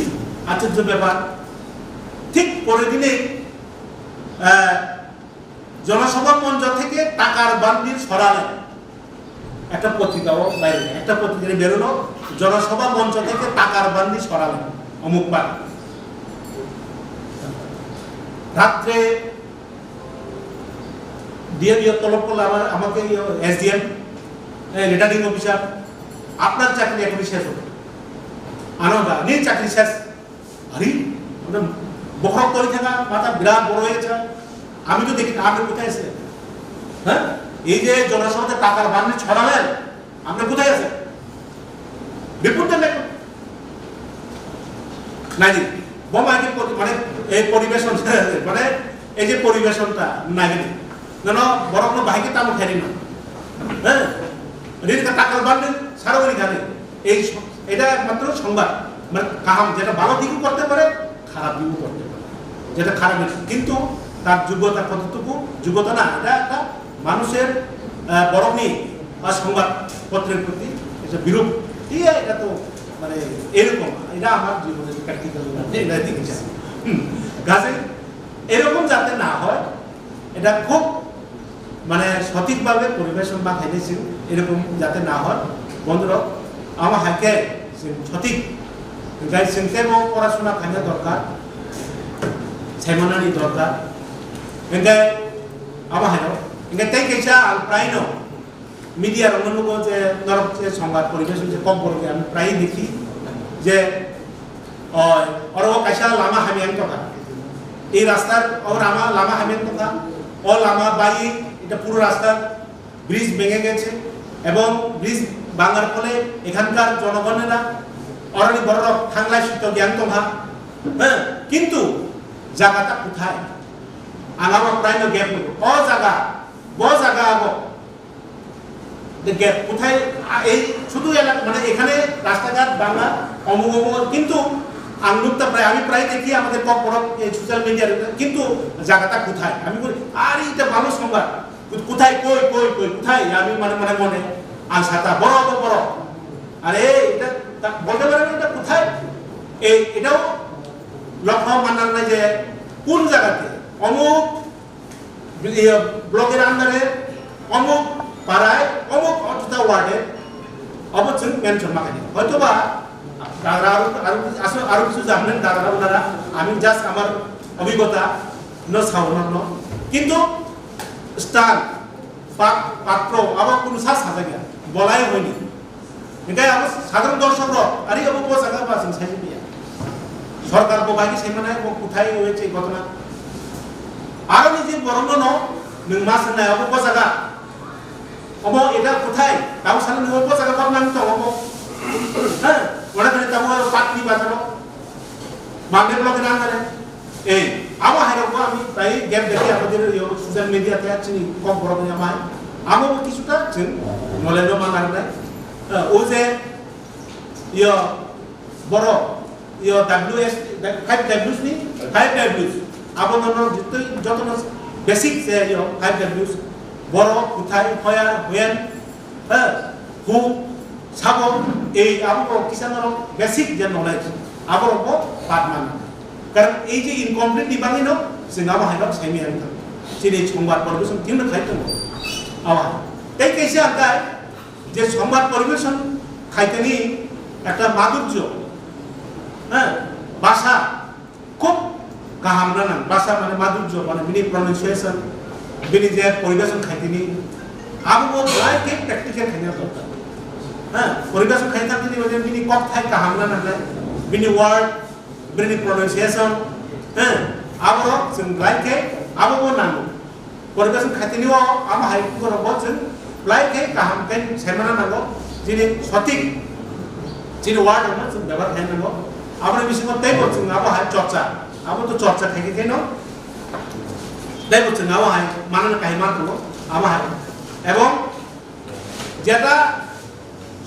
আশ্চর্য ব্যাপার। ঠিক পরের দিনে, আহ, জনসভা মঞ্চ থেকে টাকার বান্ডিল সরালেন। একটা পত্রিকাও বাইরে, একটা পত্রিকা বেরোলো, "জনসভা মঞ্চ থেকে টাকার বান্ডিল সরালেন অমুক পার্টি।" রাত্রে ডিএম ইয়ে তলব করলো আমার, আমাকে, ইয়ে, এসডিএম, রিটার্নিং অফিসার, "আপনার চাকরি এখনই শেষ হবে।" আনন্দ, "নিয়ে চাকরি শেষ।" আরে, মানে বকরক তৈরি থাকা, মাথা বিরাট বড় হয়ে যায়। আমি তো দেখি না, আপনি কোথায় আছেন? হ্যাঁ, এই যে জনসভাতে টাকার বান্ডিল ছড়ালেন, আপনি কোথায় আছেন? রিপোর্ট দেন এখন। নাই রে, বোমা কি পরি-, মানে এই পরিবেশন, মানে এই যে পরিবেশনটা নাই রে। যেন বরং কোনো বাহিকে তামো খেলি না। হ্যাঁ, রিন কা টাকার বান্ডিল সারা ওই গানে। এই স-, এটা একমাত্র সংবাদ, মানে কাহাম, যেটা ভালো দিকও করতে পারে, খারাপ দিকও করতে পারে, যেটা খারাপ দিক। কিন্তু তার যোগ্যতা কতটুকু, যোগ্যতা না, এটা একটা মানুষের, আহ, বরং নেই বা সংবাদপত্রের প্রতি একটা বিরূপ। ঠিক আছে, এটা তো মানে এরকম, এটা আমার জীবনের প্র্যাকটিক্যাল, এটা দেখেছি। হুম, কাজেই এরকম যাতে না হয়, এটা খুব মানে সঠিকভাবে পরিবেশন বা খাইলেছিল এরকম যাতে না হয়, বন্ধুরা, আমার হাইকে সঠিক গাইড সিস্টেম ও পড়াশোনা খাইলে দরকার, সেমিনারি দরকার, Hingke abo haino, hingke tei kaisa ang praino media rokno nugo je norok je songbar poribesh je kok borok je ang prai dekhi je, oi, oro kaisa lama hamya wng tongkha. Ei rastar o lama, lama hamya wng tongkha. O lama bai eta puro rasta bridge ভেঙে গেছে এবং ব্রিজ ভাঙার ফলে এখানকার জনগণেরা অরনি বড় থাংলায় সুতো জ্ঞান তোমা, হ্যাঁ, কিন্তু জায়গাটা কোথায়? আনামা প্রায় গেপ নেব। অ জায়গা, ব জায়গা আবো। যে গেপ কোথায়? আ, এই শুধু এলাকা, মানে এখানে রাস্তাঘাট ভাঙা, অমুক অমুক, কিন্তু আংলুকটা প্রায়, আমি প্রায় দেখি আমাদের কম বড় এই সোশ্যাল মিডিয়ার, কিন্তু জায়গাটা কোথায়? আমি বলি, আরে এটা ভালো সংবাদ। কোথায়, কই, কই, কই, কোথায়? আমি মানে, মানে মনে, আচ্ছা, তা বড়, বড়, বড়। আরে, এটা তা বলতে পারেন, এটা কোথায়? এই, এটাও লক্ষ্য মানার নাই যে কোন জায়গাতে, অমুক ইয়ে, ব্লকের আন্ডারে, অমুক পাড়ায়, অমুক অর্থতা ওয়ার্ডে, অবশ্যই মেনশন মাখানি। হয়তো বা দাদা আরো, আরো, আসলে আরো কিছু জানবেন দাদারা, ওনারা। আমি জাস্ট আমার অভিজ্ঞতা, ন সাউন্ড, ন। কিন্তু স্থান, পাত-, পাত্র, আবার কোনো সাজ সাজা গিয়া, বলাই হয়নি। এটাই আমার সাধারণ দর্শক রক, আরে, ও বসে গা, বাস, সাইজ দিয়া। সরকার বো বাকি সেই মানে, ও কোথায় হয়েছে এই ঘটনা? আরো নিজে বরং ন, নং মাস নাই, ও বসে গা। Omo eta kothai? Tamo salo nung omo jaga bak nang tong omo. Ha? Ora kene tamo patni bazaro. Bangde block nang kare. Ei, abo hai rok bo ami tai gap deki abo dire yo social media te chini kok borok ni amai. Amo bo kisuta chwng knowledge no mangar nai. Eh, o je yo Borok, yo W S, five Ws ni, five Ws. Abo no, no, jotoi, joto no basic se yo, five Ws. Borok, kuthai, where, when, ha, who, sabo, ei, abo ko kisa no basic je knowledge. Abo ko pat man. Karon ei je incomplete ni bangwi no, se ngabo hai no, semi ang thang. Chini chongbar poribeson thim no khai tongo. Awa. Tei kaisa ang kai, je সংবাদ পরিবেশন খাইতেনি একটা মাধুর্য, হ্যাঁ, ভাষা খুব গাহাম নানাং, ভাষা মানে মাধুর্য, মানে bini pronunciation, bini je পরিবেশন খাইতেনি, abo bo belai khe practical khaina dorkar. হ্যাঁ, পরিবেশন খাইতে তিনি মানে bini kokthai kaham nana nai, bini word, bini pronunciation, হ্যাঁ, abo rok chwng belai khe abo bo nango. পরিবেশন খাইতেনিও ama hai borok bo chwng belai khe kaham khe saimana nango, chini sothik chini word no chwng bebohar khaina nango. Aboni bisingo teibo chwng abo hai chorcha, abo to chorcha khai khe no, teibo chwng abo hai manana kahima tongo, abo hai. Ebong jeta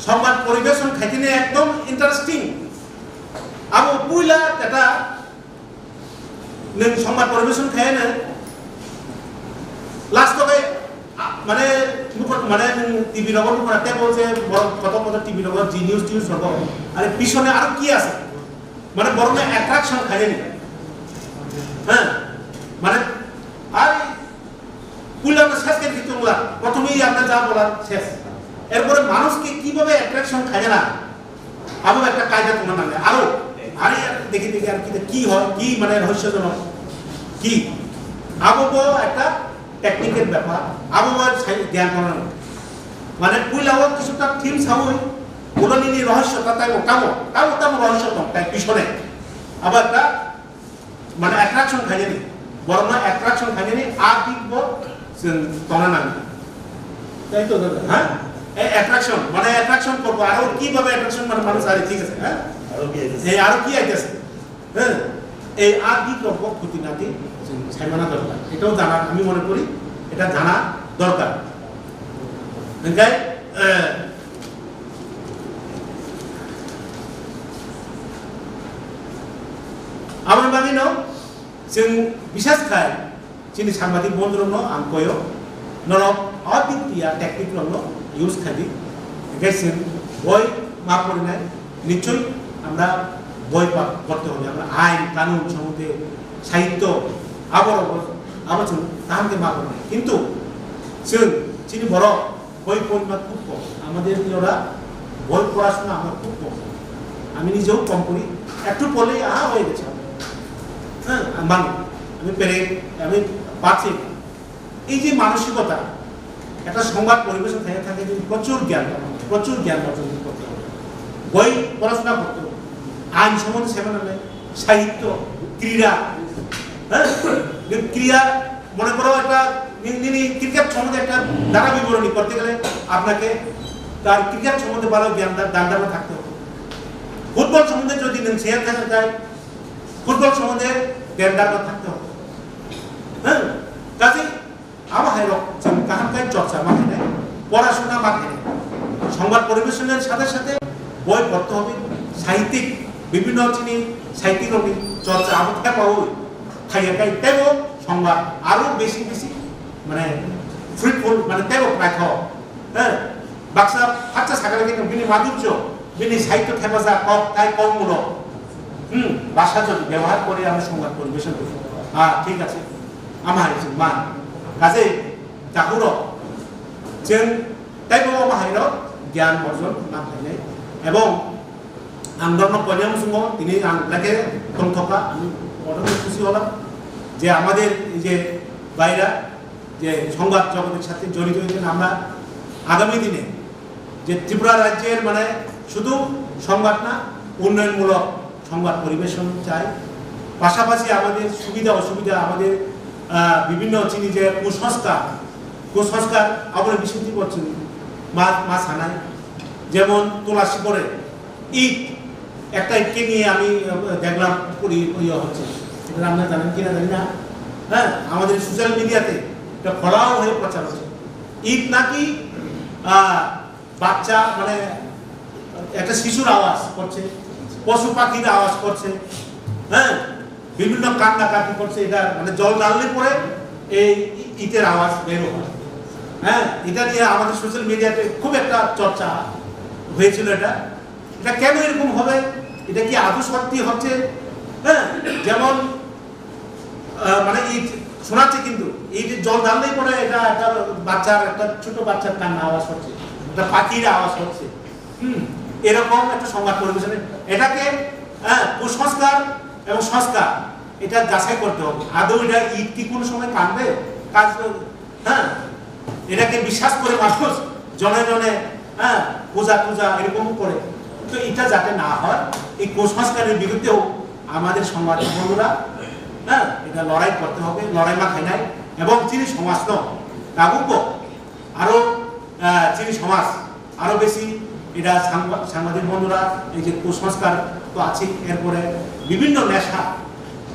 সংবাদ পরিবেশন খাইতেনি একদম interesting, abo puila jeta Nwng সংবাদ পরিবেশন khaiyano last o khe, a, mane, nukha, mane, nwng T V rogo nukha, tei bo je borok kotor kotor T V rogo, G News News rogo, are pisone aro ki ase? Mane, borokno attraction khaiyani. Ha? Mane, are puila no ses khe tongla, prothomei apna ja bola ses. Erpore manush ke kibabe attraction khaiyana? Abo ekta kaida tongna nangnai. Aro, are, are, dekhi, dekhi, ar kita ki hoy, ki mane rohosyojonok, ki? Abo bo ekta technical bepar, abo bo sai gyan tongna nangnai. Mane puila o kisuta theme sawi, ulo nini rohosyo ta tamo, tamo, tamo, tamo rohosyo tong, tai pisone. Abo ekta Mane attraction khainani, borokno attraction khainani a dik bo chwng tongna nango. Tai to, ha? E attraction, mane attraction korbo, aro kibabe attraction mane manush ari thik ase, ha? Aro ki ase? E aro ki aitase? Ha? E a dik rok bo khuti nati chwng saimana dorkar. Etao jana, ami mone kori, eta jana dorkar. Hingkai, eh, Aboni bagwino chwng bisas khai chini sangbadik bondhurokno ang koyo, norok o dik ya technique rokno use khai di. Hingke chwng boi ma porinai, nichoi amra boi pa porte hobe, amra ain, kanun, sombondhe, sahityo, aborok, abo chwng kaham khe ma porinai. Kintu chwng chini borok Boi porima khub kom. আমাদের এরা বই পড়াশোনা আমার খুব কম। আমি নিজেও কম পড়ি, একটু পড়লেই আহা হয়ে গেছে আমার। হ্যাঁ, আমি মানি, আমি পেরে, আমি পারছে। এই যে মানসিকতা, একটা সংবাদ পরিবেশন থেকে থাকে যে প্রচুর জ্ঞান, প্রচুর জ্ঞান অর্জন করতে হবে, বই পড়াশোনা করতে হবে, আইন সম্বন্ধে সেমিনার নেয়, সাহিত্য, ক্রীড়া, হ্যাঁ, যে ক্রীড়া, মনে করো একটা নি- নি- নি ক্রিকেট সম্বন্ধে একটা ধারা বিবরণী করতে গেলে আপনাকে তার ক্রিকেট সম্বন্ধে ভালো জ্ঞান দা- জ্ঞান ধারণা থাকতে হবে। ফুটবল সম্বন্ধে যদি শেয়ার থাকতে চায়, ফুটবল সম্বন্ধে জ্ঞান ধারণা থাকতে হবে। হ্যাঁ, কাজেই abo hai rok chwng kaham khe chorcha ma khainai, porashona ma khainai. Songbad poribeshonni sathe sathe boi porte hobe, sahittik bibhinno chini sahittik rokni chorcha abo thepaui khaiya khai teibo songbad aro besi besi mane fruitful mane teibo paithok. Heh, baksa haksa sakha khe bini madhurjo, bini sahityo thepajak kok tai kokmung rok. Hmm, bhasha jodi byabohar kore ami songbad poribeshon kori. Ah, thik ache. Ama hai chwng man. Kaje tahuro chwng teibo ama hai rok gyan orjon ma khainai. Ebong ang dorno koinai musungo tini ang lake tongthoka, আমি অত্যন্ত খুশি হলাম যে আমাদের এই যে ভাইরা যে সংবাদ জগতের সাথে জড়িত হয়েছেন। আমরা আগামী দিনে যে ত্রিপুরা রাজ্যের মানে শুধু সংবাদ না, উন্নয়নমূলক সংবাদ পরিবেশন চাই। পাশাপাশি আমাদের সুবিধা অসুবিধা, আমাদের আহ, বিভিন্ন চিনি যে কুসংস্কার, কুসংস্কার আবার বিশুদ্ধি করছেন মা মা সানায়, যেমন তুলাসী করে ইট, একটা ইটকে নিয়ে আমি আহ, দেখলাম পুরি ইয়ে হচ্ছে। এটা আপনারা জানেন কিনা জানি না। হ্যাঁ, আমাদের সোশ্যাল মিডিয়াতে এটা ফলাও হয়ে প্রচার হচ্ছে। ইট নাকি আহ, বাচ্চা মানে একটা শিশুর আওয়াজ করছে, পশু পাখির আওয়াজ করছে, হ্যাঁ, বিভিন্ন কান্নাকাটি করছে। এটা মানে জল ঢাললে পরে এই ইটের আওয়াজ বের হয়। হ্যাঁ, এটা নিয়ে আমাদের সোশ্যাল মিডিয়াতে খুব একটা চর্চা হয়েছিল। এটা এটা কেন এরকম হবে? এটা কি আদৌ সত্যি হচ্ছে? হ্যাঁ, যেমন আহ, মানে ইট শোনাচ্ছে, কিন্তু ইট জল ঢাললেই পরে এটা একটা বাচ্চার, একটা ছোট বাচ্চার কান্না আওয়াজ হচ্ছে, একটা পাখির আওয়াজ হচ্ছে। হুম, এরকম একটা সংবাদ পরিবেশনে এটাকে, হ্যাঁ, কুসংস্কার এবং সংস্কার, এটা যাচাই করতে হবে। আদৌ এটা ইট কি কোনো সময় কানবে? কাজ হ্যাঁ, এটাকে বিশ্বাস করে মানুষ জনে জনে, হ্যাঁ, পূজা টুজা এরকম করে। তো এটা যাতে না হয়, এই কুসংস্কারের বিরুদ্ধেও আমাদের সমাজ বন্ধুরা, হ্যাঁ, এটা লড়াই করতে হবে, লড়াই মাথায় নাই। এবং চিনি সমাজ তো কাবুক আরো, আহ, চিনি সমাজ আরো বেশি এটা সাংবা- সাংবাদিক বন্ধুরা এই যে কুসংস্কার তো আছে, এরপরে বিভিন্ন নেশা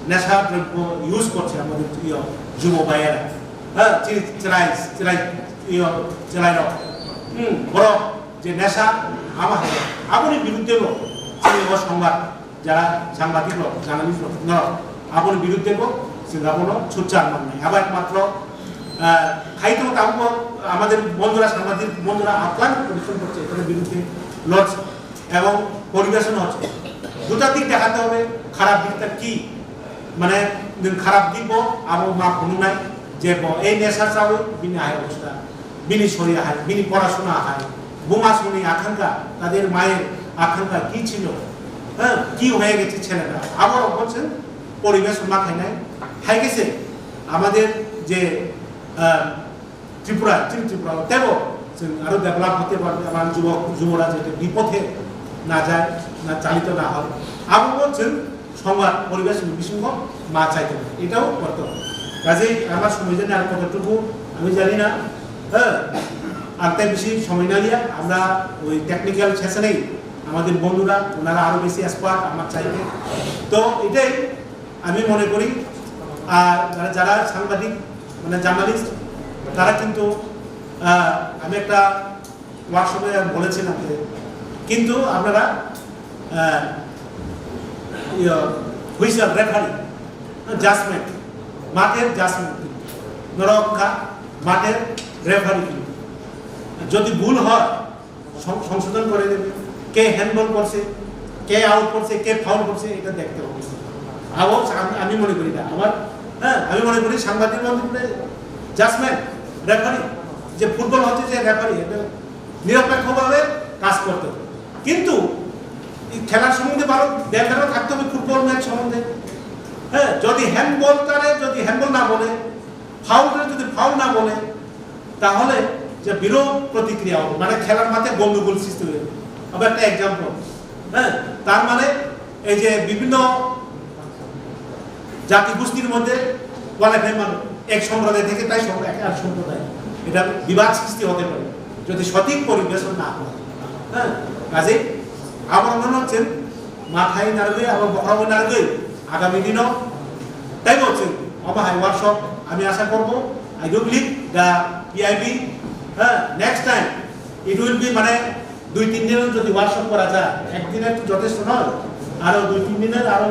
নেশা দ্রব্য ইউজ করছে আমাদের ইয়ে যুব ভাইয়েরা, হ্যাঁ, চি- চিরাই চিরাই ইয়ে চিরাই রক, হুম, বড় যে নেশা আমার, আপনি বিরুদ্ধে চিনি সংবাদ যারা সাংবাদিক রক জার্নালিস্ট রক ন, আপনি বিরুদ্ধে সিঙ্গাপুর ছুটচার মানে আবার একমাত্র আহ, খাইতে হতো আমাদের বন্ধুরা সাংবাদিক বন্ধুরা আপ্রাণ পরিশ্রম করছে এটার বিরুদ্ধে লড়ছে এবং পরিবেশন হচ্ছে। দুটা দিক দেখাতে হবে, খারাপ দিকটা কি, মানে খারাপ দিক abo ma phunuknai je bo ei nesha chawi bini hai obostha, bini sori hai, bini porashona hai, buma songni akhanka, tader mayer akhanka ki chilo, ha, ki hoye geche cheleta, aborok bo chwng poribesh ma khainai. Hai khe se amader je, ah, Tripura, chini Tripura o teibo chwng aro develop hote parbe, amar যুবক যুবরা যাতে বিপথে না যায়, না চালিত না হয়, abo bo chwng সংবাদ পরিবেশন বিসঙ্গ মা চাইতে পারে, এটাও করতে হবে। কাজেই আমার সময় জানি আর কতটুকু আমি জানি না, হ্যাঁ, আর তাই বেশি সময় না নিয়ে আমরা ওই টেকনিক্যাল সেশনেই আমাদের বন্ধুরা ওনারা আরো বেশি এক্সপার্ট আমার চাইতে। তো এটাই আমি মনে করি। আর যারা যারা সাংবাদিক মানে জার্নালিস্ট, তারা কিন্তু আহ, আমি একটা ওয়ার্কশপে বলেছিলাম যে কিন্তু আপনারা হুইসেল রেফারি, জাজমেন্ট, মাঠের জাজমেন্ট কিন্তু নরক্ষা মাঠের রেফারি কিন্তু যদি ভুল হয় সং- সংশোধন করে দেবে। কে হ্যান্ডবল করছে, কে আউট করছে, কে ফাউল করছে, এটা দেখতে হবে। আবার আমি- আমি মনে করি না আমার, হ্যাঁ, আমি মনে করি সাংবাদিক বন্ধু জাজমেন্ট রেফারি, যে ফুটবল হচ্ছে যে রেফারি, এটা নিরপেক্ষভাবে কাজ করতে হবে। কিন্তু এই খেলার সম্বন্ধে ভালো ব্যাখ্যা থাকতে হবে ফুটবল ম্যাচ সম্বন্ধে। হ্যাঁ, যদি হ্যান্ডবলটারে যদি হ্যান্ডবল না বলে, ফাউলরে যদি ফাউল না বলে, তাহলে যে বিরূপ প্রতিক্রিয়া হবে, মানে খেলার মাঠে গন্ডগোল সৃষ্টি হয়ে যাবে। আবার একটা এক্সাম্পল, হ্যাঁ, তার মানে এই যে বিভিন্ন জাতিগোষ্ঠীর মধ্যে কোয়ালিফাই মানুষ এক সম্প্রদায় থেকে তাই সম- এক আর সম্প্রদায়, এটা বিবাদ সৃষ্টি হতে পারে যদি সঠিক পরিবেশন না হয়। হ্যাঁ, কাজেই আমার মনে হচ্ছে মাথায় নাড়বে এবং বকরাও নাড়বে আগামী দিনও। তাই বলছি, আমার হাই ওয়ার্কশপ আমি আশা করব, I do believe the P I B, হ্যাঁ, next time it will be, মানে দুই তিন দিনের যদি ওয়ার্কশপ করা যায়, একদিনের তো যথেষ্ট নয়, আরো দুই তিন দিনের, আরো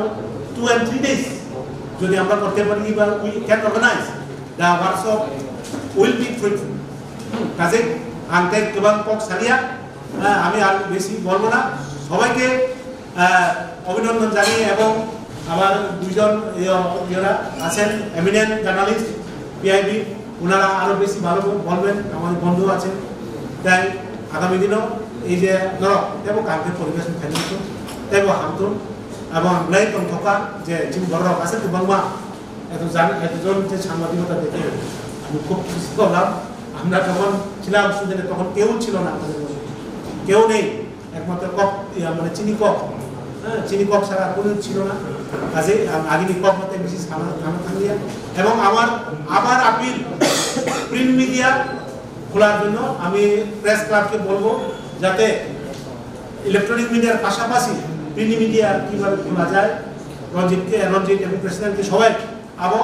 টু অ্যান্ড থ্রি ডেজ যদি আমরা করতে পারি বা we can organize the workshop will be fruitful. কাজে আনতে কেবল কক সারিয়া, হ্যাঁ, আমি আর বেশি বলবো না। সবাইকে আহ, অভিনন্দন জানিয়ে এবং আমার দুইজন ইয়ে, ইয়েরা আছেন, এমিনেন্ট জার্নালিস্ট, পিআইবি, ওনারা আরো বেশি ভালো বলবেন, আমাদের বন্ধু আছেন। তাই আগামী দিনও এই যে ধরো তেবো কালকে পরিবেশন খাইতো তেবো হামতুন এবং ব্লাই তং থকা যে চিন বড় আছে তো বাংমা এত জান এতজন যে সাংবাদিকতা দেখে আমি খুব খুশি হলাম। আমরা যখন ছিলাম স্টুডেন্ট তখন কেউ ছিল না আমাদের মধ্যে, কেউ নেই। একমাত্র কক, ইয়া, মানে চিনি কক, হ্যাঁ, চিনি কক ছাড়া কোনো ছিল না। কাজে আ-, আগে নি কক মতে বেশি সানা সানা থাকলে। এবং আমার আবার আপিল, প্রিন্ট মিডিয়া খোলার জন্য আমি প্রেস ক্লাবকে বলবো যাতে ইলেকট্রনিক মিডিয়ার পাশাপাশি প্রিন্ট মিডিয়া কিভাবে খোলা যায়, রঞ্জিতকে, রঞ্জিত এবং প্রেসিডেন্টকে সবাই আবো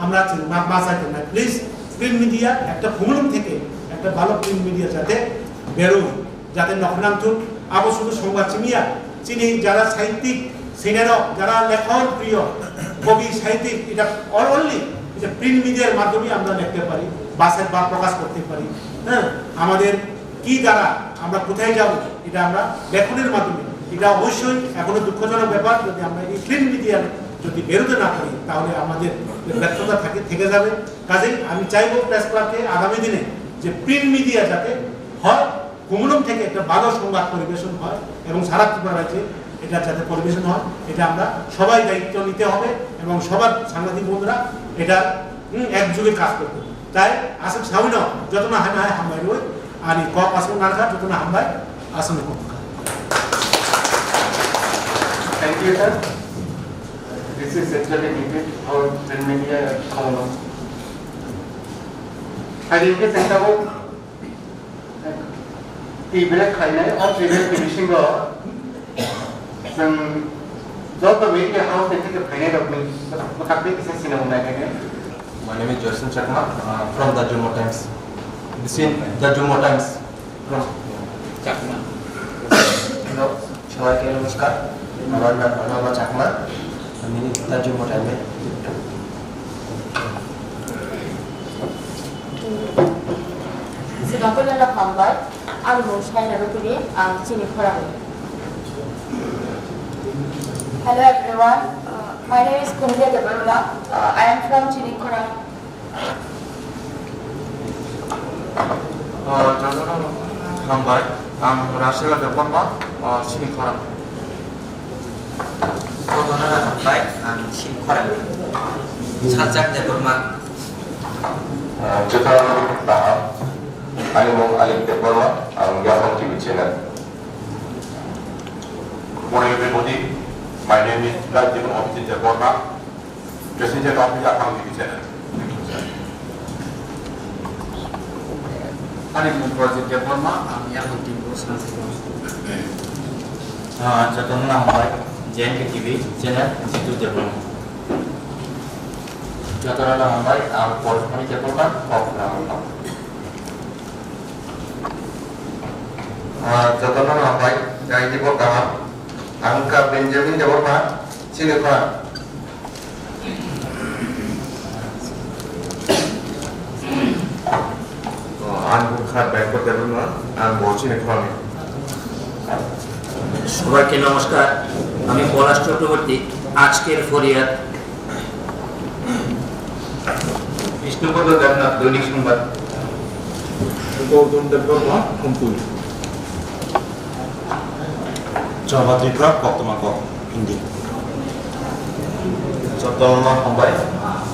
আমরা চিনি মা মা চাইতে না। প্লিজ প্রিন্ট মিডিয়া একটা ভুমরুম থেকে একটা ভালো প্রিন্ট মিডিয়া যাতে বেরোয়, যাতে নখনাংথুন আবো শুধু সংবাদ চিনিয়া চিনি যারা সাহিত্যিক সিনেরক, যারা লেখন প্রিয় কবি সাহিত্যিক, এটা অনলি যে প্রিন্ট মিডিয়ার মাধ্যমে আমরা লিখতে পারি, বাসের বা প্রকাশ করতে পারি। হ্যাঁ, আমাদের কি দ্বারা আমরা কোথায় যাব, এটা আমরা লেখনের মাধ্যমে। এটা অবশ্যই এখনো দুঃখজনক ব্যাপার, যদি আমরা এই প্রিন্ট মিডিয়ার যদি বেরোতে না পারি, তাহলে আমাদের ব্যর্থতা থাকে, থেকে যাবে। কাজেই আমি চাইবো প্রেস ক্লাবকে আগামী দিনে যে প্রিন্ট মিডিয়া যাতে হয়, কুমুলুম থেকে একটা ভালো সংবাদ পরিবেশন হয় এবং সারা ত্রিপুরা রাজ্যে এটা যাতে পরিবেশন হয়, এটা আমরা সবাই দায়িত্ব নিতে হবে এবং সবার সাংবাদিক বন্ধুরা এটা, হুম, একযোগে কাজ করতে হবে। তাই আসুক সাউইন যত না হয় না হয় হামবাই রই, আর এই কক আসুক নারকা যত না হামবাই আসুন cock. Thank you, sir. This is actually needed for print media. Hari ke sengkabo Tibret khainai, o tibret ni bisingo chwng joto media house ni theke phainai rokni bwkhak tei kisa sinamung nai khainai. My name is Joyson Chakma, uh, from the Jummo Times. This is the Jummo Times from Chakma. Hello. সবাইকে নমস্কার, আমার নাম অনবা চাকমা, আমি তার জন্য টাইমে Sibakula no hambai, ang mung Saina Rupini, ang Chini Khorang. Hello everyone, uh, my name is Kumdia Debarula. Uh, I am from Chini Khorang. Ah, jotono hambai, ang Rasela Debbarma, ah, Chini Khorang. Jotono hambai, ang Chini Khorang. Sajak Debbarma. Ah, jotono kaham, ani mung Alip Debbarma, ang Yapon T V channel. Morning everybody, my name is Rajibon Abhijit Debbarma. President of the Yakang Division. Ani mung Project Debbarma, ang Yakang Team o sansi. Ah, jotono hambai, J N K T V channel, Jitu Debbarma. Jotono hambai, ang Porosmani Debbarma, Kokna. Ah, jotono hambai, Jai Debbarma, ang ka Benjamin Debbarma, Chini Khorang. Ang bwkha Bangkok Debbarma, ang bo Chini Khorang. সবাইকে নমস্কার, আমি পলাশ চক্রবর্তী, আজকের ফরিয়াদ। বিষ্ণুপদ দেবনাথ, দৈনিক সংবাদ। গৌতম দেববর্মা, হুমপুর। চবা ত্রিপুরা, বর্তমান কখন? হিন্দি। চট্টগ্রাম, Mumbai.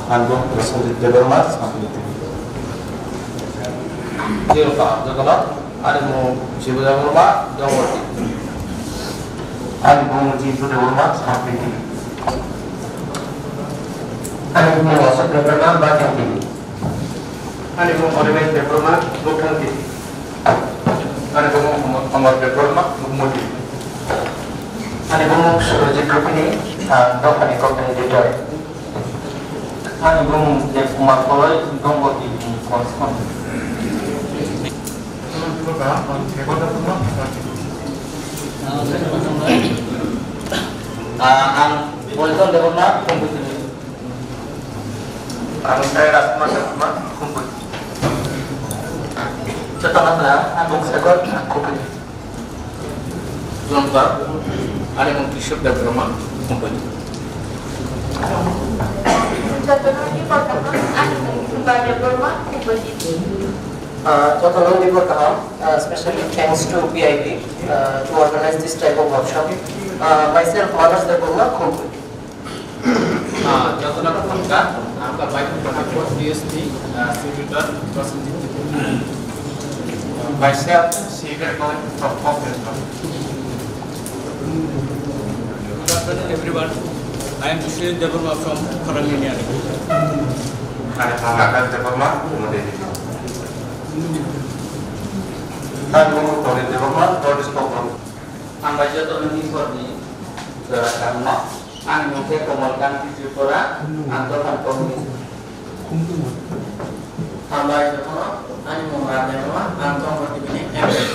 Ang bo Prosenjit Debbarma, Sampiti. Jilka, Jagannath, ani mung Shibu Debbarma, Dongoti. Ani mung Jitu Debbarma, Sampiti. Ani mung Ashok Debbarma, Bajangti. Ani mung Orimet Debbarma, Bukhangti. Ani mung Amar Debbarma, Bukmoti. Ani mung Surajit Rupini, ang Dophani Company Director. Ani bumung Dev Kumar Koloi, Dongoti ni constituency. Ah, ang Bolton Debbarma, Kumbui. Ang Sai Rajkumar Debbarma, Kumbui. Joto no kha, ang Bung Sekor, ang Kumbui. Khulumkha, ani mung Kishore Debbarma, Kumbui. Jotono ni kotor, ani mung Thumba Debbarma, Kumbui. Uh, jotono ni kotor, uh, specially thanks to P I B, uh, to organize this type of workshop. Uh, myself, Manas Debbarma, Kumbui. Ah, jotono khulumkha, ang kha Baithang Khanapur D S P, ah, Secretary Prosenjit Tripura. Myself, Secretary from Congress. Good afternoon, everyone. I am Biswajit Debbarma from Kharang Union. I am Akash Debbarma, Model. I am Mohammed Debbarma, North East Program. Ang bai jotono ni korni jora kangma. Ani mung khe Komal Kanti Tripura, ang dophani kok ni. Hambai jotono, ani mung Ram Debbarma, ang Tongkha T V ni M D.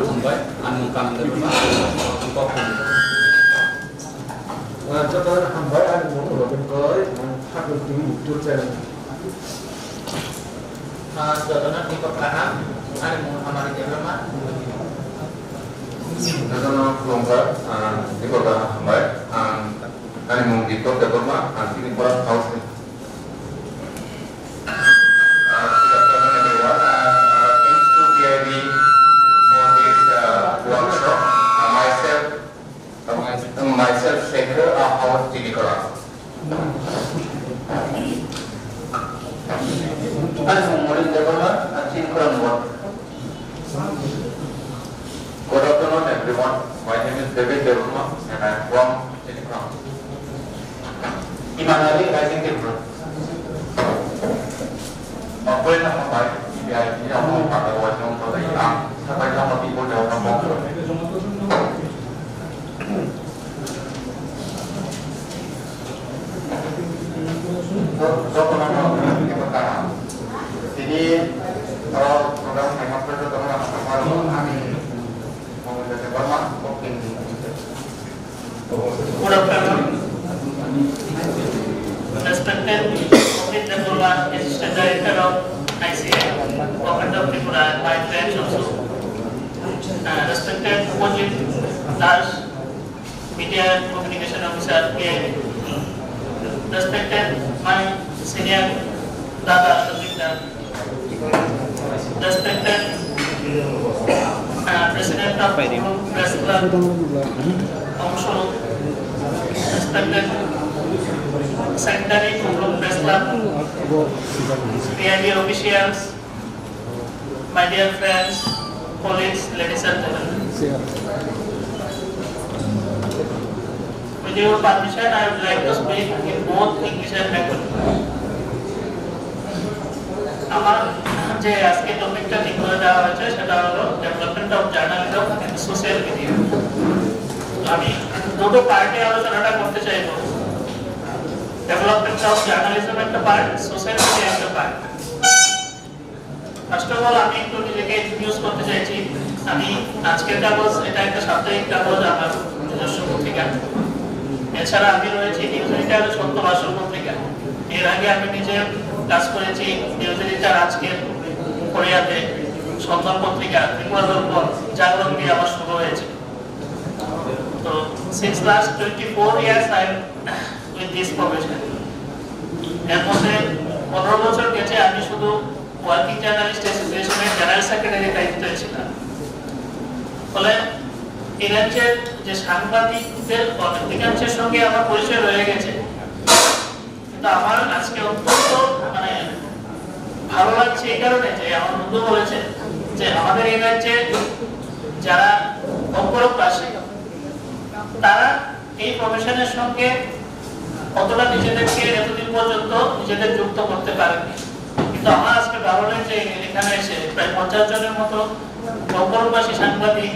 Hambai, ani mung Kamal Debbarma, ang kok ni. Jotono hambai, ani mung Robin Koi, ang Tabuk T V YouTube channel. Ah, jotono ni kok kaham, ani mung Hamari Debbarma. Jotono khulumkha, ah, ni kok kaham hambai, ang, ani mung Victor Debbarma, ang Tripura House ni. Ah, good afternoon, everyone. Ah, ah, thanks to P I B for this, ah, workshop. Ah, myself, ah, myself, Shekhar, ah, Howard T V Kora. Ani mung Morin Debbarma, ah, Chinkhora North. Good afternoon, everyone. My name is David Debbarma, and I am from Telegram. Imanali Rising Tripura. Operate hambai, P I B, amo pada wajong pada yang, sabai lama tibo jauh kampung. Jotono no, tini, oh, program khaima pore jotono no hambai, ani, Mohammed Debbarma, Bokpin. Good afternoon. Respected Amit Debbarma, Assistant Director of I C I, Government of Tripura, my friends also. Uh, respected Upajit Das, Media Communication Officer, P I B. Respected my senior Dada, Sadiq Da. Respected, uh, President of Kublum Press Club, Angshu. Respected Secretary, Kublum Press Club, P I B officials, my dear friends, colleagues, ladies and gentlemen. With your permission, I would like to speak in both English and Bengali. আমার যে আজকে টপিকটা ঠিক করে দেওয়া হয়েছে, সেটা হলো Development of Journalism and Social Media. আমি দুটো পার্টে আলোচনাটা করতে চাইবো। Development of Journalism একটা পার্ট, সোশ্যাল মিডিয়া একটা পার্ট। ফার্স্ট অফ অল, আমি একটু নিজেকে ইন্ট্রোডিউস করতে চাইছি। আমি আজকের কাগজ, এটা একটা সাপ্তাহিক কাগজ, আমার নিজস্ব পত্রিকা। এছাড়া আমি রয়েছি নিউজ এডিটর সত্যবাসর পত্রিকা। এর আগে আমি নিজে কাজ করেছি নিউজ এডিটর আজকের, কোরিয়াতে, সন্ধ্যা পত্রিকা, ত্রিপুরা দর্পণ, জাগরণ দিয়ে আমার শুরু হয়েছে। তো since last twenty four years I am with this profession. এর মধ্যে পনেরো বছর গেছে আমি শুধু ওয়ার্কিং জার্নালিস্ট অ্যাসোসিয়েশনের জেনারেল সেক্রেটারি দায়িত্বে ছিলাম। ফলে এই রাজ্যের যে সাংবাদিকদের অধিকাংশের সঙ্গে আমার পরিচয় রয়ে গেছে, তো আমার আজকে অত্যন্ত, মানে, ভালো লাগছে এই কারণে যে আমার বন্ধু বলেছে যে আমাদের এই রাজ্যে যারা অপরবাসী, তারা এই প্রফেশনের সঙ্গে কতটা নিজেদেরকে এতদিন পর্যন্ত নিজেদের যুক্ত করতে পারেননি। কিন্তু আমার আজকে ভালো লাগছে এখানে এসে প্রায় পঞ্চাশ জনের মতো অপরবাসী সাংবাদিক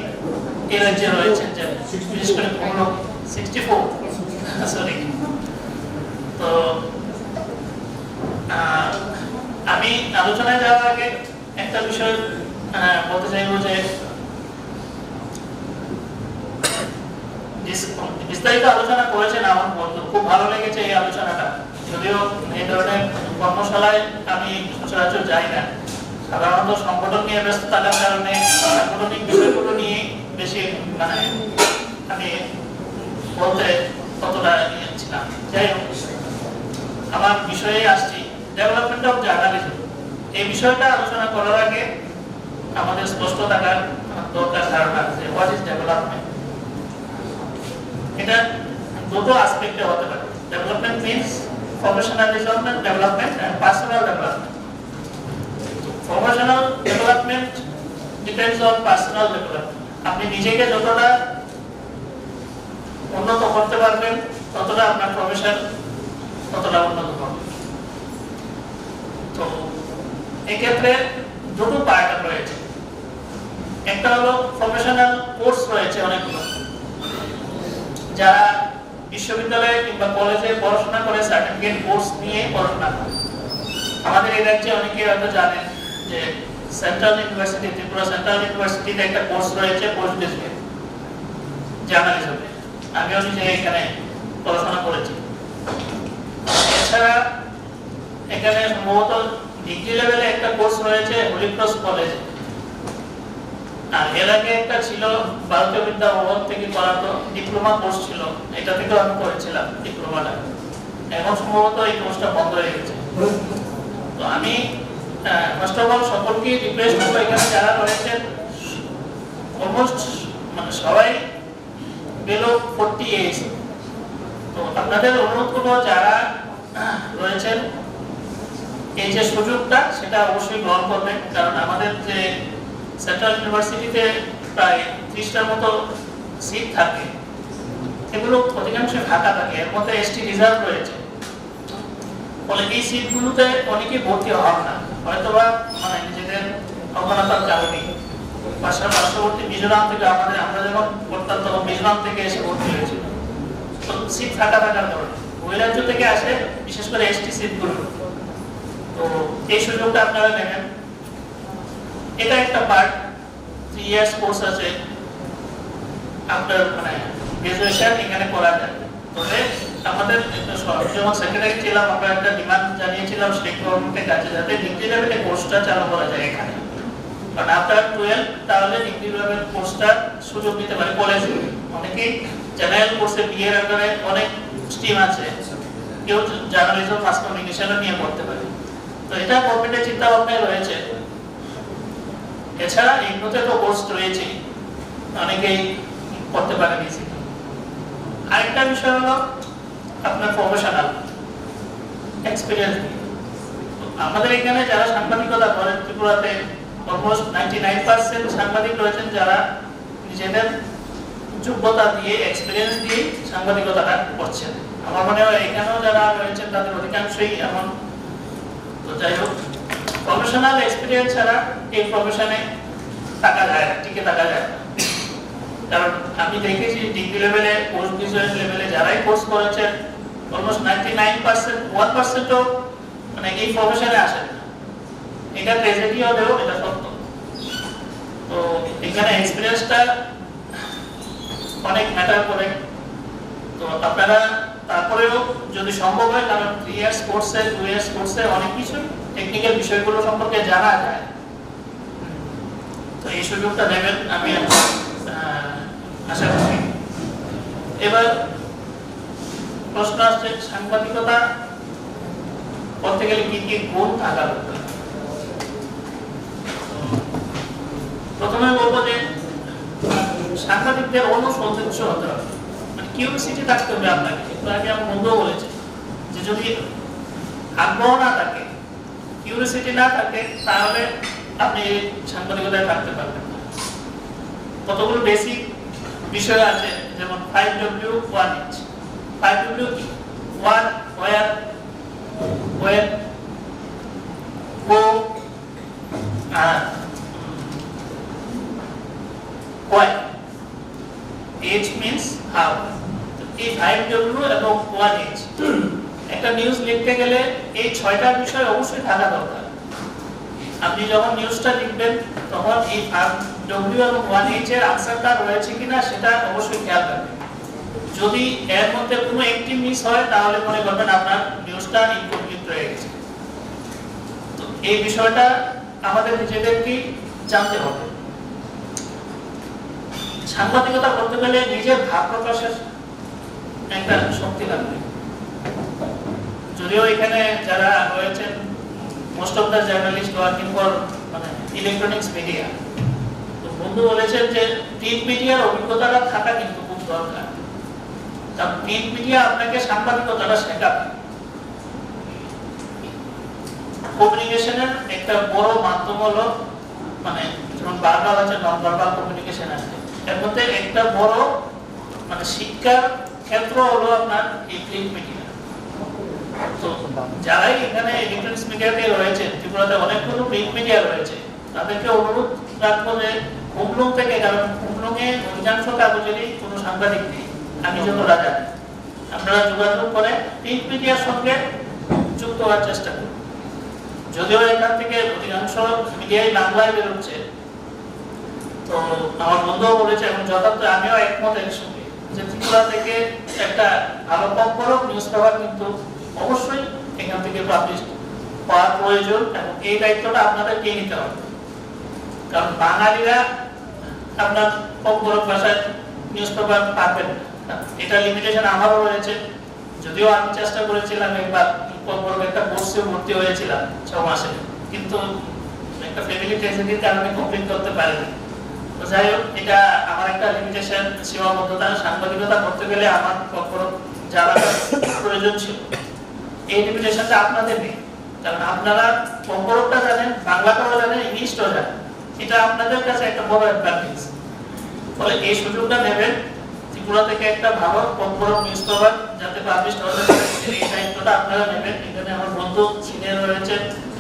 এই রাজ্যে রয়েছেন, যে বিশেষ করে সিক্সটি ফোর, সরি। তো আহ, আমি আলোচনায় যাওয়ার আগে একটা বিষয় আহ, বলতে চাইবো যে বিস- বিস্তারিত আলোচনা করেছেন আমার বন্ধু, খুব ভালো লেগেছে এই আলোচনাটা। যদিও এই ধরনের কর্মশালায় আমি সচরাচর যাই না, সাধারণত সংগঠন নিয়ে ব্যস্ত থাকার কারণে সাংগঠনিক বিষয়গুলো নিয়ে বেশি, মানে, আমি বলতে ততটা ইয়ে ছিলাম। যাই হোক, আমার বিষয়ে আসছি, ডেভেলপমেন্ট অফ জার্নালিজম। এই বিষয়টা আলোচনা করার আগে আমাদের স্পষ্ট থাকার দরকার ধারণা যে what is development। এটা দুটো আসপেক্টে হতে পারে। Development means professionalism and development and personal development. Professional development depends on personal development. আপনি নিজেকে যতটা উন্নত করতে পারবেন, ততটা আপনার প্রফেশন ততটা উন্নত হবে। তো এক্ষেত্রে দুটো পার্ট রয়েছে। একটা হলো প্রফেশনাল কোর্স রয়েছে অনেকগুলো, যারা বিশ্ববিদ্যালয়ে কিংবা কলেজে পড়াশোনা করে, সার্টিফিকেট কোর্স নিয়ে পড়াশোনা করে। আমাদের এই রাজ্যে অনেকে হয়তো জানেন যে সেন্ট্রাল ইউনিভার্সিটি, ত্রিপুরা সেন্ট্রাল ইউনিভার্সিটিতে একটা কোর্স রয়েছে পোস্ট গ্রাজুয়েট জার্নালিজমে। আমিও নিজে এখানে পড়াশোনা করেছি। এছাড়া এখানে সম্ভবত ডিগ্রি লেভেলে একটা কোর্স রয়েছে হলিক্রস কলেজে। আর এর আগে একটা ছিল ভারতীয় বিদ্যা ভবন থেকে করাতো ডিপ্লোমা কোর্স ছিল, এটা থেকেও আমি করেছিলাম ডিপ্লোমাটা। এখন সম্ভবত এই কোর্সটা বন্ধ হয়ে গেছে। তো আমি ফার্স্ট অফ অল সকলকে রিকোয়েস্ট করবো, এখানে যারা রয়েছেন অলমোস্ট, মানে, সবাই বিলো ফোর্টি এজ। তো আপনাদের অনুরোধ করবো, যারা রয়েছেন, এই যে সুযোগটা, সেটা অবশ্যই গ্রহণ করবেন, কারণ আমাদের যে সেন্ট্রাল ইউনিভার্সিটিতে প্রায় ত্রিশটার মতো সিট থাকে, এগুলো অধিকাংশ ফাঁকা থাকে, এর মধ্যে এসটি রিজার্ভ রয়েছে। ফলে এই সিটগুলোতে অনেকেই ভর্তি হন না, হয়তো বা, মানে, নিজেদের অজ্ঞানতার কারণে। পাশা- পার্শ্ববর্তী মিজোরাম থেকে আমাদের, আমরা যখন পড়তাম তখন মিজোরাম থেকে এসে ভর্তি হয়েছিল। তো সিট ফাঁকা থাকার কারণে ওই রাজ্য থেকে আসে, বিশেষ করে এসটি সিটগুলো। তো এই সুযোগটা আপনারা নেবেন। এটা একটা পার্ট, থ্রি ইয়ার্স কোর্স আছে, আপনার, মানে, গ্রাজুয়েশন এখানে করা যায়। তবে আমাদের একটা স- আমি যখন সেক্রেটারি ছিলাম, আমরা একটা ডিমান্ড জানিয়েছিলাম স্টেট গভর্নমেন্টের কাছে, যাতে ডিগ্রি লেভেলে কোর্সটা চালু করা যায় এখানে। কারণ আফটার টুয়েলভ তাহলে ডিগ্রি লেভেল কোর্সটা সুযোগ নিতে পারে কলেজে। অনেকেই জেনারেল কোর্সে বিএর আন্ডারে অনেক স্ট্রিম আছে, কেউ জার্নালিজম, মাস কমিউনিকেশনও নিয়ে পড়তে পারে। তো এটা গভর্নমেন্টের চিন্তা ভাবনায় রয়েছে। এছাড়া এমনিতে তো কোর্স রয়েছে, অনেকেই করতে পারেন ইজিলি। আরেকটা বিষয় হলো আপনার প্রফেশনাল এক্সপিরিয়েন্স। আমাদের এখানে যারা সাংবাদিকতা করেন ত্রিপুরাতে, অলমোস্ট নাইনটি নাইন পার্সেন্ট সাংবাদিক রয়েছেন যারা নিজেদের যোগ্যতা দিয়ে, এক্সপিরিয়েন্স দিয়ে সাংবাদিকতাটা করছেন। আমার মনে হয় এখানেও যারা রয়েছেন তাদের অধিকাংশই এমন। তো যাই হোক, প্রফেশনাল এক্সপিরিয়েন্স ছাড়া এই প্রফেশনে থাকা যায় না, টিকে থাকা যায় না। কারণ আমি দেখেছি ডিগ্রি লেভেলে, পোস্ট গ্রাজুয়েট লেভেলে যারাই কোর্স করেছেন, almost ninety nine percent, one পার্সেন্টও, মানে, এই প্রফেশনে আসেন না। এটা ট্র্যাজেডি হলেও এটা সত্য। তো এখানে এক্সপিরিয়েন্সটা অনেক ম্যাটার করে। তো আপনারা তারপরেও যদি সম্ভব হয়, কারণ থ্রি ইয়ার্স কোর্সে, টু ইয়ার্স কোর্সে অনেক কিছু টেকনিক্যাল বিষয়গুলো সম্পর্কে জানা যায়। তো এই সুযোগটা দেবেন, আমি, আহ, আশা করি। এবার প্রশ্ন আসছে, সাংবাদিকতা করতে গেলে কি কি গুণ থাকা দরকার? প্রথমে বলবো যে সাংবাদিকদের অনুসন্ধানশীল হতে হবে, মানে, কিউরিওসিটি থাকতে হবে আপনাকে। একটু আগে আমার বন্ধুও বলেছে যে যদি আগ্রহ না থাকে, কিউরিওসিটি না থাকে, তাহলে আপনি সাংবাদিকতায় থাকতে পারবেন না। কতগুলো বেসিক বিষয় আছে, যেমন five W one H. Five W কি? What, where, when, who, আর why। H means how। তো এই ফাইভ ডব্লিউ এবং ওয়ান এইচ, একটা নিউজ লিখতে গেলে এই ছয়টা বিষয় অবশ্যই থাকা দরকার। আপনি যখন নিউজটা লিখবেন, তখন এই ফাইভ ডব্লিউ এবং ওয়ান এইচ এর আনসারটা রয়েছে কিনা, সেটা অবশ্যই খেয়াল রাখবেন। যদি এর মধ্যে কোনো একটি মিস হয়, তাহলে মনে করবেন আপনার নিউজটা ইনকমপ্লিট রয়ে গেছে। তো এই বিষয়টা আমাদের নিজেদেরকেই জানতে হবে। সাংবাদিকতা করতে গেলে নিজের ভাব প্রকাশের একটা শক্তি লাগবে। যদিও এখানে যারা রয়েছেন, most of the journalist working for, মানে, ইলেকট্রনিক্স মিডিয়া, তো বন্ধু বলেছেন যে প্রিন্ট মিডিয়ার অভিজ্ঞতাটা থাকা কিন্তু খুব দরকার। কারণ প্রিন্ট মিডিয়া আপনাকে সাংবাদিকতাটা শেখাবে। কমিউনিকেশনের একটা বড় মাধ্যম হলো, মানে, যেমন ভার্বাল আছে, নন ভার্বাল কমিউনিকেশন আছে, এর মধ্যে একটা বড়, মানে, শিক্ষার ক্ষেত্র হলো আপনার এই প্রিন্ট মিডিয়া। তো যারাই এখানে ইলেকট্রনিক্স মিডিয়াতে রয়েছে, ত্রিপুরাতে অনেকগুলো প্রিন্ট মিডিয়া রয়েছে, তাদেরকে অনুরোধ রাখবো যে খুমলুং থেকে, কারণ খুমলুঙে অধিকাংশ কাগজেরই কোনো সাংবাদিক নেই, আমি যতটা জানি। আপনারা যোগাযোগ করে প্রিন্ট মিডিয়ার সঙ্গে যুক্ত হওয়ার চেষ্টা করুন। যদিও এখান থেকে অধিকাংশ মিডিয়াই বাংলায় বেরোচ্ছে, তো আমার বন্ধুও বলেছে এবং যথার্থ আমিও একমত এর সঙ্গে যে ত্রিপুরা থেকে একটা ভালো ককবরক নিউজ পেপার কিন্তু অবশ্যই এখান থেকে পাবলিশ হওয়ার প্রয়োজন এবং এই দায়িত্বটা আপনাদেরকে নিতে হবে। কারণ বাঙালিরা আপনার ককবরক ভাষায় নিউজ পেপার পাবেন না, এটা লিমিটেশন আমারও রয়েছে। যদিও আমি চেষ্টা করেছিলাম একবার, ককবরক একটা কোর্সে ভর্তি হয়েছিলাম ছ মাসে, কিন্তু একটা ফ্যামিলি ট্র্যাজেডির কারণে কমপ্লিট করতে পারিনি। তো যাই হোক, এটা আমার একটা লিমিটেশন, সীমাবদ্ধতা। সাংবাদিকতা করতে গেলে আমার ককবরক জানার প্রয়োজন ছিল। এই লিমিটেশনটা আপনাদের নেই, কারণ আপনারা ককবরকটা জানেন, বাংলাটাও জানেন, ইংলিশটাও জানেন। এটা আপনাদের কাছে একটা বড় অ্যাডভান্টেজ। ফলে এই সুযোগটা নেবেন, ত্রিপুরা থেকে একটা ভালো ককবরক নিউজ পেপার যাতে পাবলিশ হতে পারে, এই দায়িত্বটা আপনারা নেবেন। এখানে আমার বন্ধু সিনিয়র রয়েছে,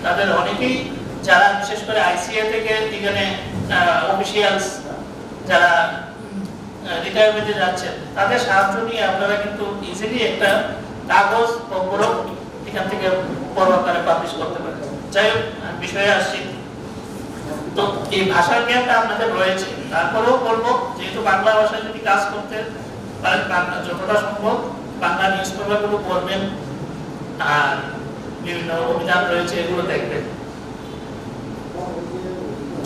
তাদের অনেকেই, যারা বিশেষ করে আইসিএ থেকে এখানে অফিসিয়ালস, যারা রিটায়ারমেন্টে যাচ্ছেন, তাদের সাহায্য নিয়ে আপনারা কিন্তু ইজিলি একটা কাগজ ককবরক এখান থেকে বড় আকারে পাবলিশ করতে পারেন। যাই হোক, আমি বিষয়ে আসছি। তো এই ভাষার জ্ঞানটা আপনাদের রয়েছে, তারপরেও বলবো, যেহেতু বাংলা ভাষায় যদি কাজ করতে পারেন, বাংলা, যতটা সম্ভব বাংলা নিউজ পেপারগুলো পড়বেন, আর বিভিন্ন অভিধান রয়েছে, এগুলো দেখবেন।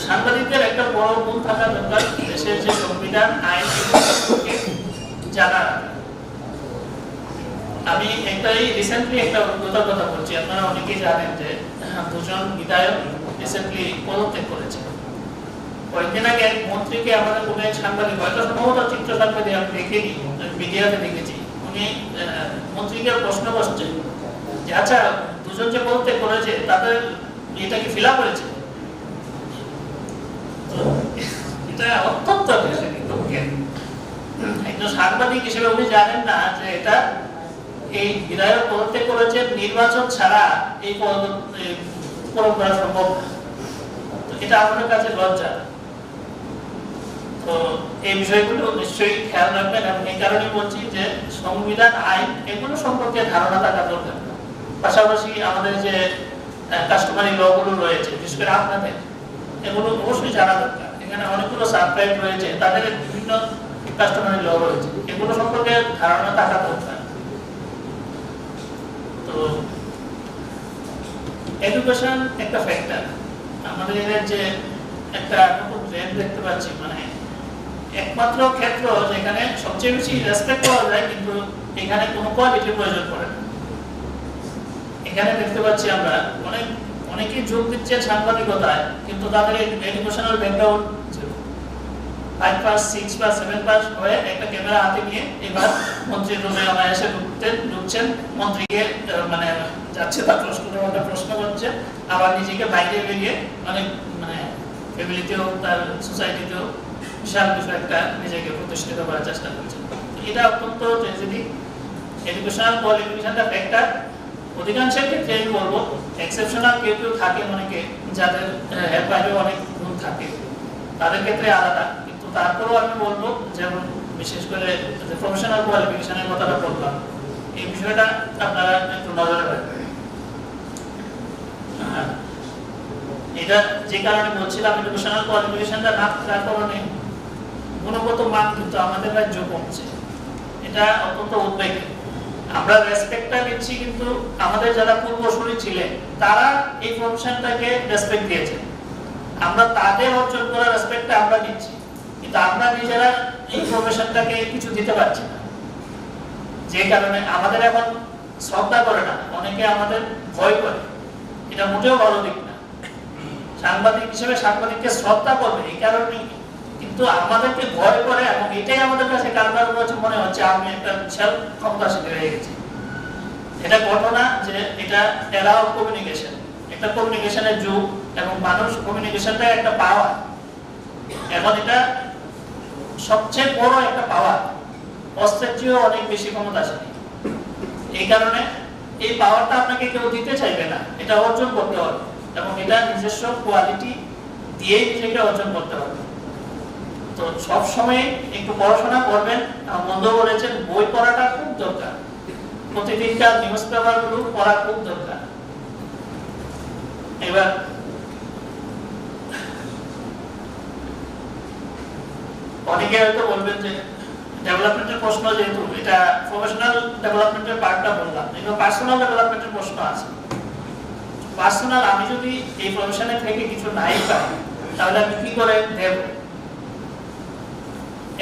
সাংবাদিকদের একটা বড় গুণ থাকা দরকার, দেশের যে সংবিধান, আইন, এগুলো সম্পর্কে জানা। আমি একটা, এই রিসেন্টলি একটা অভিজ্ঞতার কথা বলছি। আপনারা অনেকেই জানেন যে, আহ, দুজন বিধায়ক রিসেন্টলি পদত্যাগ করেছে। কয়েকদিন আগে এক মন্ত্রীকে আমাদের কোনো এক সাংবাদিক, হয়তো সম্ভবত চিত্র সাংবাদিক, আমি দেখিনি, আমি মিডিয়াতে দেখেছি, উনি, আহ, মন্ত্রীকে প্রশ্ন করছেন যে, "আচ্ছা, দুজন যে পদত্যাগ করেছে, তাদের এটা কি ফিল আপ হয়েছে?" তো এটা অত্যন্ত একটা দুঃখের। একজন সাংবাদিক হিসেবে উনি জানেন না যে এটা, এই বিধায়ক পদত্যাগ করেছেন নির্বাচন ছাড়া এই পদ, এই পূরণ করা সম্ভব না। তো এটা আমাদের কাছে লজ্জা। তো এই বিষয়গুলো নিশ্চয়ই খেয়াল রাখবেন এবং এই কারণেই বলছি যে সংবিধান, আইন, এগুলো সম্পর্কে ধারণা থাকা দরকার। পাশাপাশি আমাদের যে, আহ, কাস্টমারি লগুলো রয়েছে, বিশেষ করে আপনাদের, এগুলো অবশ্যই জানা দরকার। এখানে অনেকগুলো সাবটাইপ রয়েছে, তাদের বিভিন্ন কাস্টমারি ল রয়েছে, এগুলো সম্পর্কে ধারণা থাকা দরকার। তো এডুকেশন একটা ফ্যাক্টর। আমাদের এখানে যে একটা নতুন ট্রেন্ড দেখতে পাচ্ছি, মানে, একমাত্র ক্ষেত্র যেখানে সবচেয়ে বেশি রেসপেক্ট পাওয়া যায়, কিন্তু এখানে কোনো কোয়ালিটির প্রয়োজন পড়ে না। এখানে দেখতে পাচ্ছি আমরা অনেক, অনেকেই যোগ দিচ্ছে সাংবাদিকতায়, কিন্তু তাদের educational background zero. Five pass, six pass, seven pass হয়ে একটা ক্যামেরা হাতে নিয়ে এবার মন্ত্রীর রুমে অনায়াসে ঢুকতে, ঢুকছেন, মন্ত্রীকে, আহ, মানে, যাচ্ছে, তার প্রশ্নটা ওটা প্রশ্ন করছে, আবার নিজেকে বাইরে বেরিয়ে অনেক, মানে, ফ্যামিলিতেও, তার সোসাইটিতেও বিশাল কিছু একটা নিজেকে প্রতিষ্ঠিত করার চেষ্টা করছে। তো এটা অত্যন্ত ট্র্যাজেডি। এডুকেশনাল কোয়ালিফিকেশনটা ফ্যাক্টর। অধিকাংশের ক্ষেত্রে আমি বলবো, এক্সেপশনাল কেউ কেউ থাকে অনেকে, যাদের, আহ, এর বাইরেও অনেক গুণ থাকে, তাদের ক্ষেত্রে আলাদা। কিন্তু তারপরেও আমি বলবো, যেমন বিশেষ করে যে প্রফেশনাল কোয়ালিফিকেশনের কথাটা বললাম, এই বিষয়টা আপনারা একটু নজরে রাখবেন। হ্যাঁ, এটা যে কারণে বলছিলাম, এডুকেশনাল কোয়ালিফিকেশনটা না থাকার কারণে গুণগত মান কিন্তু আমাদের রাজ্য কমছে। এটা অত্যন্ত উদ্বেগের। আমরা রেসপেক্টটা দিচ্ছি, কিন্তু আমাদের যারা পূর্বসূরি ছিলেন, তারা এই প্রফেশনটাকে রেসপেক্ট দিয়েছেন। আমরা তাদের অর্জন করা রেসপেক্টটা আমরা দিচ্ছি, কিন্তু আমরা নিজেরা এই প্রফেশনটাকে কিছু দিতে পারছি না, যে কারণে আমাদের এখন শ্রদ্ধা করে না, অনেকে আমাদের ভয় করে। এটা মোটেও ভালো দিক না। সাংবাদিক হিসেবে সাংবাদিককে শ্রদ্ধা করবে, এই কারণেই। কিন্তু আমাদেরকে ভয় করে, এবং এটাই আমাদের কাছে কারবার হচ্ছে, মনে হচ্ছে আমি একটা বিশাল ক্ষমতাশালী হয়ে গেছি। এটা ঘটনা যে এটা এরা অফ কমিউনিকেশন, একটা কমিউনিকেশনের যুগ, এবং মানুষ কমিউনিকেশনটা একটা পাওয়ার। এখন এটা সবচেয়ে বড় একটা পাওয়ার, অস্ত্রের চেয়েও অনেক বেশি ক্ষমতাশালী। এই কারণে এই পাওয়ারটা আপনাকে কেউ দিতে চাইবে না, এটা অর্জন করতে হবে, এবং এটা নিজস্ব কোয়ালিটি দিয়েই নিজেকে অর্জন করতে হবে। তো সব সময় একটু পড়াশোনা করবেন। আহ, মন্দ বলেছেন, বই পড়াটা খুব দরকার, প্রতিদিনকার নিউজ পেপারগুলো পড়া খুব দরকার। এবার অনেকে হয়তো বলবেন যে ডেভেলপমেন্টের প্রশ্ন, যেহেতু এটা প্রফেশনাল ডেভেলপমেন্টের পার্টটা বললাম, এবার পার্সোনাল ডেভেলপমেন্টের প্রশ্ন আছে। পার্সোনাল, আমি যদি এই প্রফেশনে থেকে কিছু নাই পাই, তাহলে আমি কি করে দেব?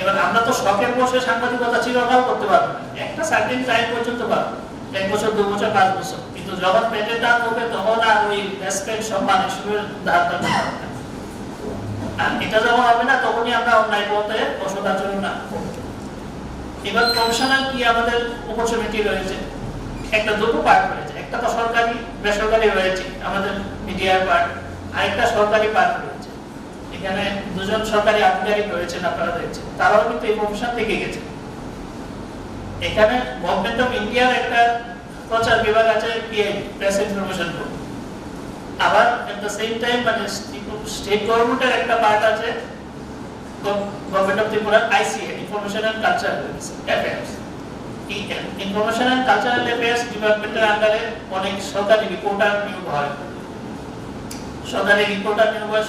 এবার আমরা তো শখের বসে সাংবাদিকতা চিরকাল করতে পারবো না, একটা সার্টেন টাইম পর্যন্ত পারবো, এক বছর, দু বছর, পাঁচ বছর, কিন্তু যখন পেটের দাম হবে, তখন আর ওই রেসপেক্ট, সম্মান, এসবের ধার ধারতে পারবো না। আর এটা যখন হবে না, তখনই আমরা অন্যায় পথে অসদাচরণ না করবো। এবার প্রফেশনাল কি আমাদের অপরচুনিটি রয়েছে? একটা, দুটো পার্ট রয়েছে, একটা তো সরকারি, বেসরকারি রয়েছে আমাদের মিডিয়ার পার্ট, আরেকটা সরকারি পার্ট রয়েছে। এখানে দুজন সরকারি আধিকারিক রয়েছেন, আপনারা দেখছেন, তারাও কিন্তু এই প্রফেশন থেকে গেছেন। এখানে গভর্নমেন্ট অফ ইন্ডিয়ার একটা প্রচার বিভাগ আছে, পিআইবি, প্রেস ইনফরমেশন ব্যুরো। আবার এট দ্য সেম টাইম, মানে, স্টেট গভর্নমেন্টের একটা পার্ট আছে, গভর্নমেন্ট অফ ত্রিপুরা, আইসিএ, ইনফরমেশন অ্যান্ড কালচারাল অ্যাফেয়ার্স। এই ইনফরমেশন অ্যান্ড কালচারাল অ্যাফেয়ার্স ডিপার্টমেন্টের আন্ডারে অনেক সরকারি রিপোর্টার নিয়োগ হয়, সরকারি রিপোর্টার নিয়োগ হয়।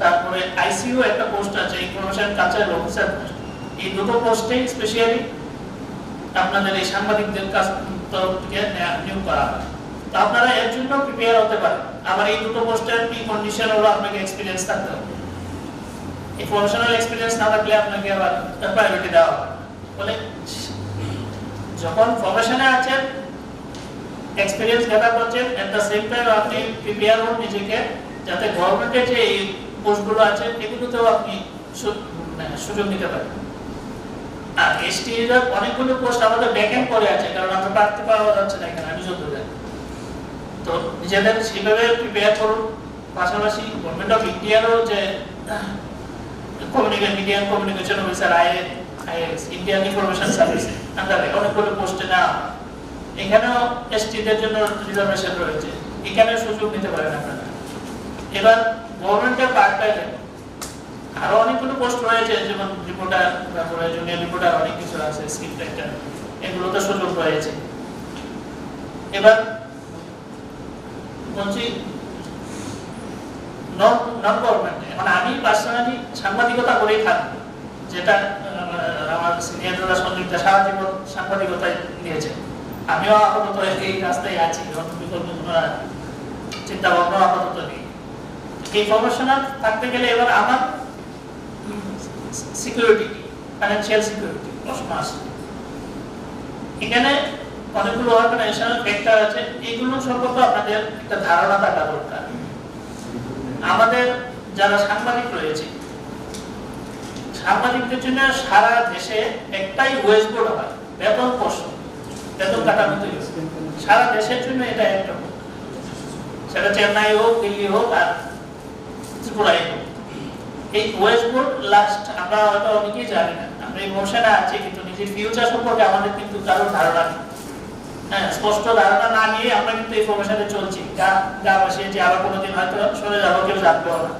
তারপরে আইসিইউ একটা পোস্ট আছে, ইনফরমেশন কালচারাল অফিসার পোস্ট। এই দুটো পোস্টে স্পেশালি আপনাদের এই সাংবাদিকদের কাছ, তরফ থেকে নেয়া, নিয়োগ করা হয়। তো আপনারা এর জন্য প্রিপেয়ার হতে পারেন। আবার এই দুটো পোস্টের কি কন্ডিশন হলো, আপনাকে এক্সপিরিয়েন্স থাকতে হবে। এই প্রফেশনাল এক্সপিরিয়েন্স না থাকলে আপনাকে আবার প্রায়োরিটি দেওয়া হবে। ফলে যখন প্রফেশনে আছেন, এক্সপিরিয়েন্স গেদার করছেন, এট দ্য সেম টাইম আপনি প্রিপেয়ার হন নিজেকে, যাতে গভর্নমেন্টের যে এই পোস্টগুলো আছে, এগুলোতেও আপনি সু-, মানে, সুযোগ নিতে পারেন। আর এসটি অনেকগুলো পোস্ট আমাদের ভ্যাকেন্ট পড়ে আছে, কারণ আমরা প্রার্থী পাওয়া যাচ্ছে না এখানে, আমি যত জানি। তো নিজেদের সেইভাবে প্রিপেয়ার করুন। পাশাপাশি গভর্নমেন্ট অফ ইন্ডিয়ারও যে communication, Indian communication officer, IA, is, Indian information service আন্ডারে অনেকগুলো পোস্টে না, এখানেও এসটিদের জন্য রিজার্ভেশন রয়েছে, এখানে সুযোগ নিতে পারেন আপনারা। এবার গভর্নমেন্টের পার্ট টাইম আরো অনেকগুলো পোস্ট রয়েছে, যেমন রিপোর্টার, তারপরে জুনিয়র রিপোর্টার, অনেক কিছু আছে, স্ক্রিপ্ট রাইটার, এগুলোতে সুযোগ রয়েছে। এবার বলছি নন নন গভর্নমেন্ট, এখন আমি পার্সোনালি সাংবাদিকতা করেই থাকবো, যেটা আহ, আমার সিনিয়র দাদা সঞ্জিত দা সারা জীবন সাংবাদিকতায় দিয়েছে। আমিও আপাতত এই রাস্তায় আছি, অন্য বিকল্প কোনো আর চিন্তা ভাবনা আপাতত নেই। এই প্রফেশনাল থাকতে গেলে এবার আমার সিকিউরিটি, ফাইন্যান্সিয়াল সিকিউরিটি প্রশ্ন আসে। এখানে অনেকগুলো অর্গানাইজেশনাল ফ্যাক্টর আছে, এগুলো সম্পর্কে আপনাদের একটা ধারণা থাকা দরকার। আমাদের যারা সাংবাদিক রয়েছে, সাংবাদিকদের জন্য সারা দেশে একটাই ওয়েজ বোর্ড হয়, বেতন প্রশ্ন, বেতন কাঠামো তৈরি। সারা দেশের জন্য এটা একটা সেটা চেন্নাই হোক, দিল্লি হোক আর ত্রিপুরায় হোক। এই ওয়েস্ট বোর্ড লাস্ট আমরা হয়তো অনেকেই জানি না, আমরা এই প্রফেশনে আছি কিন্তু নিজের ফিউচার সম্পর্কে আমাদের কিন্তু কারোর ধারণা নেই। হ্যাঁ, স্পষ্ট ধারণা না নিয়ে আমরা কিন্তু এই প্রফেশনে চলছি, গা গা ভাসিয়ে যে আবার কোনোদিন হয়তো সরে যাবো, কেউ জানবেও না।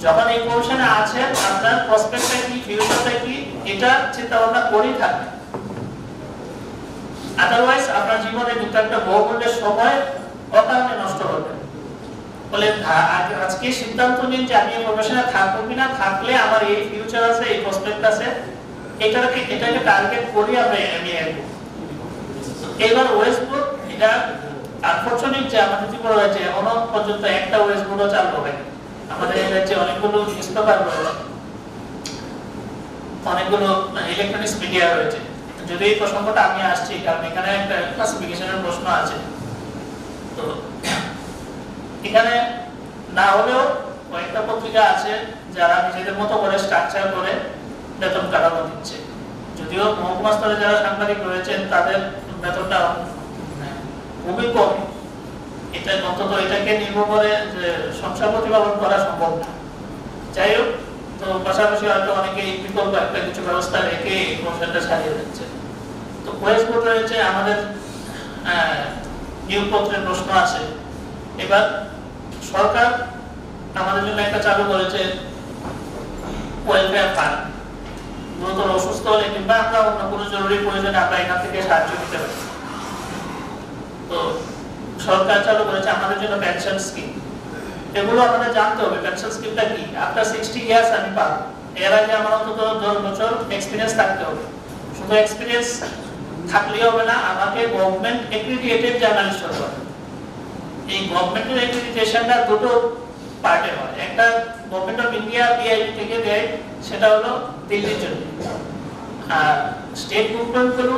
যখন এই প্রফেশনে আছেন, আপনার প্রসপেক্টটা কি, ফিউচারটা কি, এটা চিন্তা ভাবনা করেই থাকবেন। আদারওয়াইজ আপনার জীবনে কিন্তু একটা বহুমূল্যের সময় অকারণে নষ্ট হবে। বলে, আ-, আজ-, আজকে সিদ্ধান্ত নিন যে আমি এই প্রফেশনে থাকবো কিনা, থাকলে আমার এই ফিউচার আছে, এই প্রসপেক্ট আছে, এটাকে, এটাকে টার্গেট করি আমরা এমবিএ এগোবো। এবার ওয়েস্ট বোর্ড, এটা আনফরচুনেট যে আমাদের ত্রিপুরা রাজ্যে এখনো পর্যন্ত একটা ওয়েস্ট বোর্ডও চালু হয়নি। আমাদের এই রাজ্যে অনেকগুলো নিউজ পেপার রয়েছে, অনেকগুলো ইলেকট্রনিক্স মিডিয়া রয়েছে। যদি এই প্রসঙ্গটা আমি আসছি, কারণ এখানে একটা ক্লাসিফিকেশনের প্রশ্ন আছে। তো এখানে না হলেও কয়েকটা পত্রিকা আছে যারা নিজেদের মতো করে স্ট্রাকচার করে বেতন কাঠামো দিচ্ছে। যদিও মহকুমা স্তরে যারা সাংবাদিক রয়েছেন তাদের বেতনটা খুবই কম। এটা অন্তত এটাকে নির্ভর করে যে সংসার প্রতিপালন করা সম্ভব না। যাই হোক, তো পাশাপাশি হয়তো অনেকে এই বিকল্প একটা কিছু ব্যবস্থা রেখে এই প্রফেশনটা চালিয়ে যাচ্ছে। তো ওয়েস্ট বোর্ড রয়েছে, আমাদের আহ, নিয়োগপত্রের প্রশ্ন আছে। এবার সরকার আমাদের জন্য একটা চালু করেছে ওয়েলফেয়ার ফান্ড। গুরুতর অসুস্থ হলে কিংবা আমরা অন্য কোনো জরুরি প্রয়োজনে আমরা এখান থেকে সাহায্য নিতে পারি। তো সরকার চালু করেছে আমাদের জন্য পেনশন স্কিম। এগুলো আমাদের জানতে হবে, পেনশন স্কিমটা কি। আফটার সিক্সটি ইয়ার্স আমি পাবো। এর আগে আমার অন্তত দশ বছর এক্সপিরিয়েন্স থাকতে হবে। শুধু এক্সপিরিয়েন্স থাকলেই হবে না, আমাকে গভর্নমেন্ট অ্যাক্রিডিয়েটেড জার্নালিস্ট হতে হবে। এই গভর্নমেন্টের অ্যাক্রিডিটেশনটা দুটো পার্টে হয়। একটা গভর্নমেন্ট অফ ইন্ডিয়া বিআইবি থেকে দেয়, সেটা হলো দিল্লির জন্য। আর স্টেট গভর্নমেন্টগুলো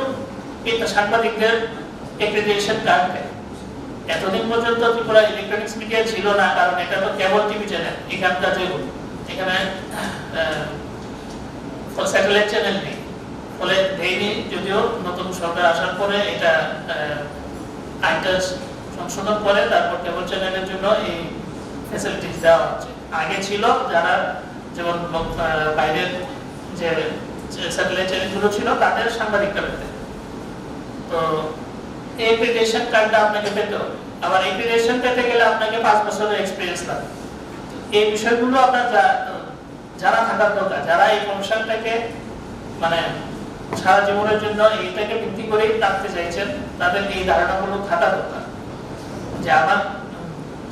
এই সাংবাদিকদের অ্যাক্রিডিটেশন কার্ড দেয়। এতদিন পর্যন্ত ত্রিপুরা ইলেকট্রনিক্স মিডিয়া ছিল না, কারণ এটা তো কেবল টিভি চ্যানেল, এখানকার যে এখানে স্যাটেলাইট চ্যানেল নেই, ফলে দেয়নি। যদিও নতুন সরকার আসার পরে এটা আহ, আইনটা সংশোধন করে তারপর কেবল চ্যানেলের জন্য এই ফ্যাসিলিটিস দেওয়া হচ্ছে। আগে ছিল যারা যেমন আহ, বাইরের যে স্যাটেলাইট চ্যানেলগুলো ছিল তাদের সাংবাদিকরা পেতে। তো এই অ্যাক্রিডিটেশন কার্ডটা আপনাকে পেতে হবে। আবার অ্যাক্রিডিটেশন পেতে গেলে আপনাকে পাঁচ বছরের এক্সপিরিয়েন্স লাগে। এই বিষয়গুলো আপনার যা- জানা থাকার দরকার। যারা এই প্রফেশনটাকে মানে সারা জীবনের জন্য এইটাকে ভিত্তি করেই রাখতে চাইছেন, তাদের এই ধারণাগুলো থাকা দরকার যে আমার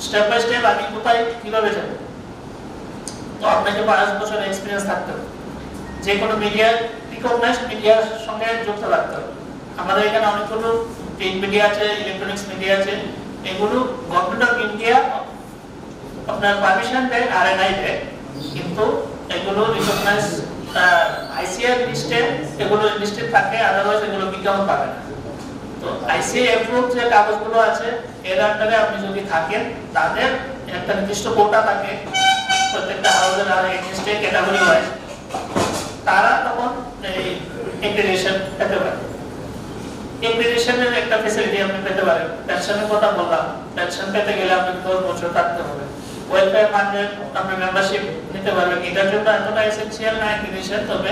স্টেপ বাই স্টেপ আমি কোথায় কিভাবে যাব। তো আপনাকে পাঁচ বছর এক্সপিরিয়েন্স থাকতে হবে, যে কোনো মিডিয়া, রিকগনাইজড মিডিয়ার সঙ্গে যুক্ত রাখতে হবে। আমাদের এখানে অনেকগুলো প্রিন্ট মিডিয়া আছে, ইলেকট্রনিক্স মিডিয়া আছে, এগুলো গভর্নমেন্ট অফ ইন্ডিয়া আপনার পারমিশন দেয়, আরএনআই দেয়, কিন্তু এগুলো রিকগনাইজ আইসিআই লিস্টে এগুলো লিস্টে থাকে, আদারওয়াইজ এগুলো বিজ্ঞাপন পাবে না। তো আইসিআই অ্যাপ্রুভ যে কাগজগুলো আছে, এর আন্ডারে আপনি যদি থাকেন, তাদের একটা নির্দিষ্ট কোটা থাকে প্রত্যেকটা হাউসের, আর এগেইনস্টে ক্যাটাগরি ওয়াইজ তারা তখন এই অ্যাক্রিডিটেশন পেতে পারে। অ্যাক্রিডিটেশনের একটা ফ্যাসিলিটি আপনি পেতে পারেন। পেনশনের কথা বললাম, পেনশন পেতে গেলে আপনি দশ বছর থাকতে হবে। ওয়েলফেয়ার ফান্ডের আপনি মেম্বারশিপ নিতে পারবেন, এটার জন্য এতটা এসেনশিয়াল না অ্যাক্রিডিটেশন, তবে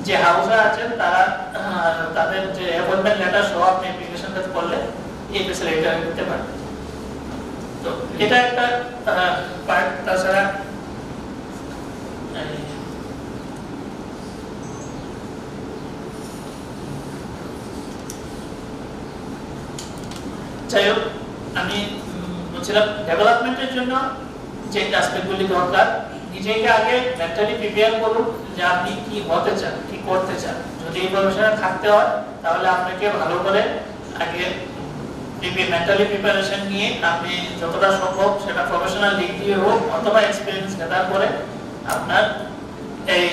যে হাউসে আছেন তারা আহ, তাদের যে অ্যাপয়েন্টমেন্ট লেটার সহ আপনি অ্যাপ্লিকেশনটা করলে এই ফ্যাসিলিটিটা নিতে পারবেন। তো এটা একটা পার্ট। তাছাড়া এই, যাই হোক, আমি উম, বলছিলাম ডেভেলপমেন্টের জন্য যে অ্যাসপেক্টগুলি দরকার, নিজেকে আগে মেন্টালি প্রিপেয়ার করুন যে আপনি কি হতে চান, কি করতে চান। যদি এই প্রফেশনে থাকতে হয়, তাহলে আপনাকে ভালো করে আগে প্রিপে মেন্টালি প্রিপারেশন নিয়ে আপনি যতটা সম্ভব সেটা প্রফেশনাল দিক দিয়ে হোক অথবা এক্সপিরিয়েন্স গেদার করে আপনার এই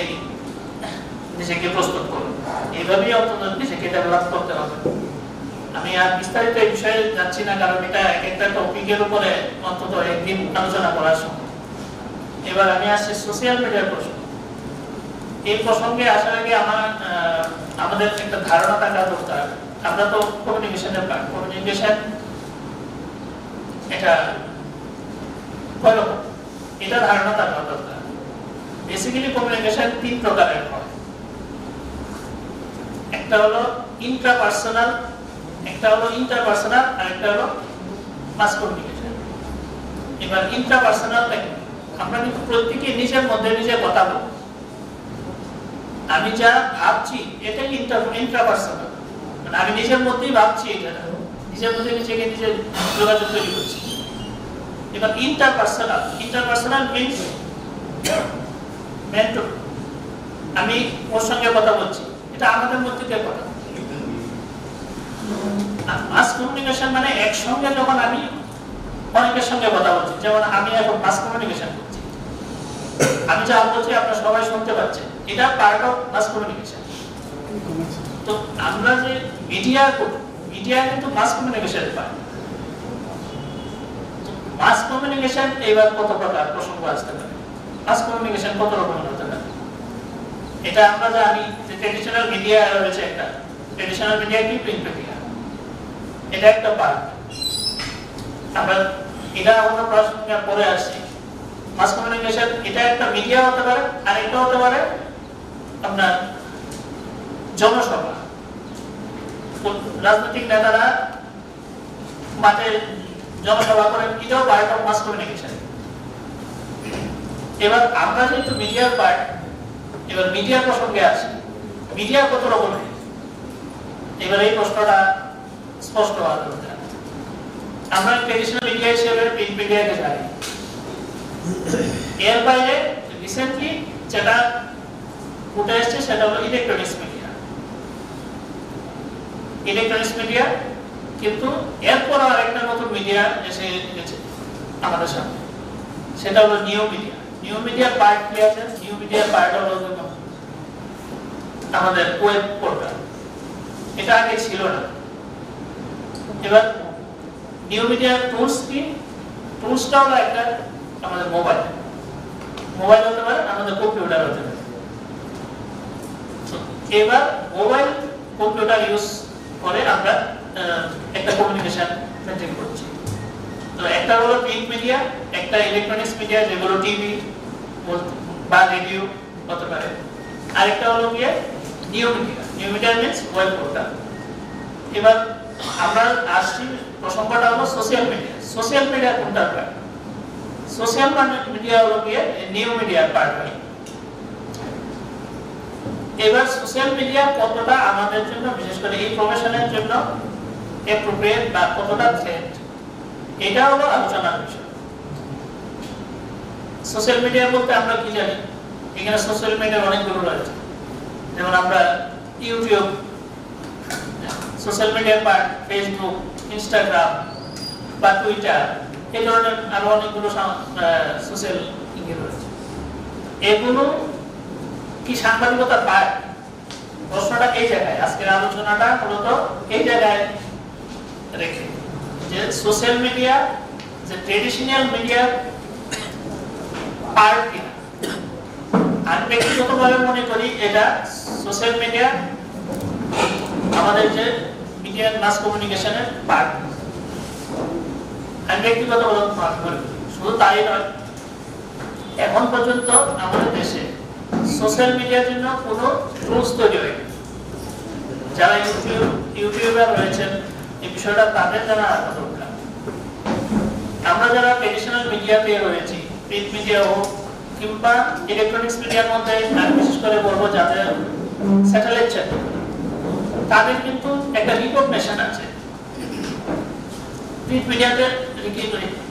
নিজেকে প্রস্তুত করুন। এইভাবেই অন্তত নিজেকে ডেভেলপ করতে হবে। আমি আর বিস্তারিত এই বিষয়ে যাচ্ছি না, কারণ এটা এক একটা টপিকের উপরে অন্তত একদিন আলোচনা করার সময়। এবার আমি আসছি সোশ্যাল মিডিয়ার প্রসঙ্গে। এই প্রসঙ্গে আসার আগে আমার আহ, আমাদের একটা ধারণা থাকা দরকার। আমরা তো কমিউনিকেশনের পার্ট, কমিউনিকেশন এটা কয় রকম, এটা ধারণা থাকা দরকার। বেসিক্যালি কমিউনিকেশন তিন প্রকারের হয়। একটা হলো ইন্ট্রাপার্সোনাল, একটা হলো ইন্টারপার্সোনাল, আর একটা হলো মাস কমিউনিকেশন। এবার ইন্ট্রাপার্সোনালটা কি? আমরা কিন্তু প্রত্যেকে নিজের মধ্যে নিজে কথা বলি। আমি যা ভাবছি, এটাই ইন্টার ইন্ট্রাপার্সোনাল। মানে আমি নিজের মধ্যেই ভাবছি, এটা নিজের মধ্যে নিজেকে নিজে যোগাযোগ তৈরি করছি। এবার ইন্টারপার্সোনাল, ইন্টারপার্সোনাল মিন্স মেন্টর, আমি ওর সঙ্গে কথা বলছি, এটা আমাদের মধ্যে যে কথা। আর মাস কমিউনিকেশন মানে একসঙ্গে যখন আমি অনেকের সঙ্গে কথা বলছি, যেমন আমি এখন মাস কমিউনিকেশন করছি, আমি যা বলছি আপনারা সবাই শুনতে পাচ্ছেন, এটা পার্ট অফ মাস কমিউনিকেশন। তো আমরা যে মিডিয়া, মিডিয়া কিন্তু mass communication part. Mass communication এবার কত প্রকার প্রসঙ্গ আসতে পারে, মাস কমিউনিকেশন কত রকমের হতে পারে, এটা আমরা জানি যে ট্রেডিশনাল মিডিয়া রয়েছে একটা, ট্রেডিশনাল মিডিয়া কি? প্রিন্ট মিডিয়া, এটা একটা পার্ট। আমরা এটা আমরা প্রাসঙ্গিক পরে আসছি। মাস কমিউনিকেশন এটা একটা মিডিয়া হতে পারে, আর এটা হতে পারে আপনার জনসভা। তো রাজনৈতিক নেতারা মাঠে জনসভা করেন, এটাও পার্ট অফ মাস কমিউনিকেশন। এবার আমরা যেহেতু মিডিয়ার পার্ট, এবার মিডিয়া প্রসঙ্গে আসি। মিডিয়া কত রকমের, এবার এই প্রশ্নটা স্পষ্ট হওয়া দরকার। আমরা ট্রেডিশনাল মিডিয়া হিসেবে প্রিন্ট মিডিয়াকে জানি। এর বাইরে রিসেন্টলি যেটা উঠে এসছে সেটা হলো ইলেকট্রনিক্স মিডিয়া। ইলেকট্রনিক্স মিডিয়া, কিন্তু এরপর আর একটা নতুন মিডিয়া এসে গেছে আমাদের সামনে, সেটা হলো নিউ মিডিয়া। নিউ মিডিয়ার পার্ট কি আছে? নিউ মিডিয়ার পার্ট হলো যেমন আমাদের ওয়েব পোর্টাল, এটা আগে ছিল না। এবার নিউ মিডিয়ার টুলস কি? টুলসটা হলো একটা আমাদের মোবাইল, মোবাইল হতে পারে, আমাদের কম্পিউটার হতে পারে। তো এবার মোবাইল কম্পিউটার ইউজ করে আমরা আহ, একটা কমিউনিকেশন মেনটেন করছি। তো একটা হলো প্রিন্ট মিডিয়া, একটা ইলেকট্রনিক্স মিডিয়া যেগুলো টিভি বা রেডিও হতে পারে, আরেকটা হলো গিয়ে new media. New media means web portal. এবার আমরা আসছি, প্রসঙ্গটা হলো সোশ্যাল মিডিয়া। সোশ্যাল মিডিয়া কোনটা? সোশ্যাল মিডিয়া হলো গিয়ে নিউ মিডিয়ার পার্ট হয়। এবার সোশ্যাল মিডিয়া কতটা আমাদের জন্য, বিশেষ করে এই প্রফেশনের জন্য অ্যাপ্রোপ্রিয়েট বা কতটা থ্রেট, এটা হলো আলোচনার বিষয়। সোশ্যাল মিডিয়া বলতে আমরা কি জানি? এখানে সোশ্যাল মিডিয়ার অনেকগুলো রয়েছে, যেমন আমরা ইউটিউব, সোশ্যাল মিডিয়ার পার্ট, ফেসবুক, ইনস্টাগ্রাম বা টুইটার, এই ধরনের আরো অনেকগুলো সা-, আহ, সোশ্যাল ইয়ে রয়েছে। এগুলো কি সাংবাদিকতার পার্ট? প্রশ্নটা এই জায়গায়, আজকের আলোচনাটা মূলত এই জায়গায় রেখে, যে সোশ্যাল মিডিয়া যে ট্রেডিশনাল মিডিয়ার পার্ট কিনা। আমি ব্যক্তিগতভাবে মনে করি এটা সোশ্যাল মিডিয়া আমাদের যে মিডিয়া মাস কমিউনিকেশনের পার্ট। আমি ব্যক্তিগতভাবে মনে করি, শুধু তাই নয়, এখন পর্যন্ত আমাদের দেশে সোশ্যাল মিডিয়ার জন্য কোনো টুলস তৈরি হয়নি। যারা ইউটিউব ইউটিউবার রয়েছেন, এই বিষয়টা তাদের জানা রাখা দরকার। আমরা যারা ট্রেডিশনাল মিডিয়াতে রয়েছি, প্রিন্ট মিডিয়া হোক কিংবা ইলেকট্রনিক্স মিডিয়ার মধ্যে, আমি বিশেষ করে বলবো যাদের স্যাটেলাইট চ্যানেল, তাদের কিন্তু একটা রিকগনিশন আছে। প্রিন্ট মিডিয়াতে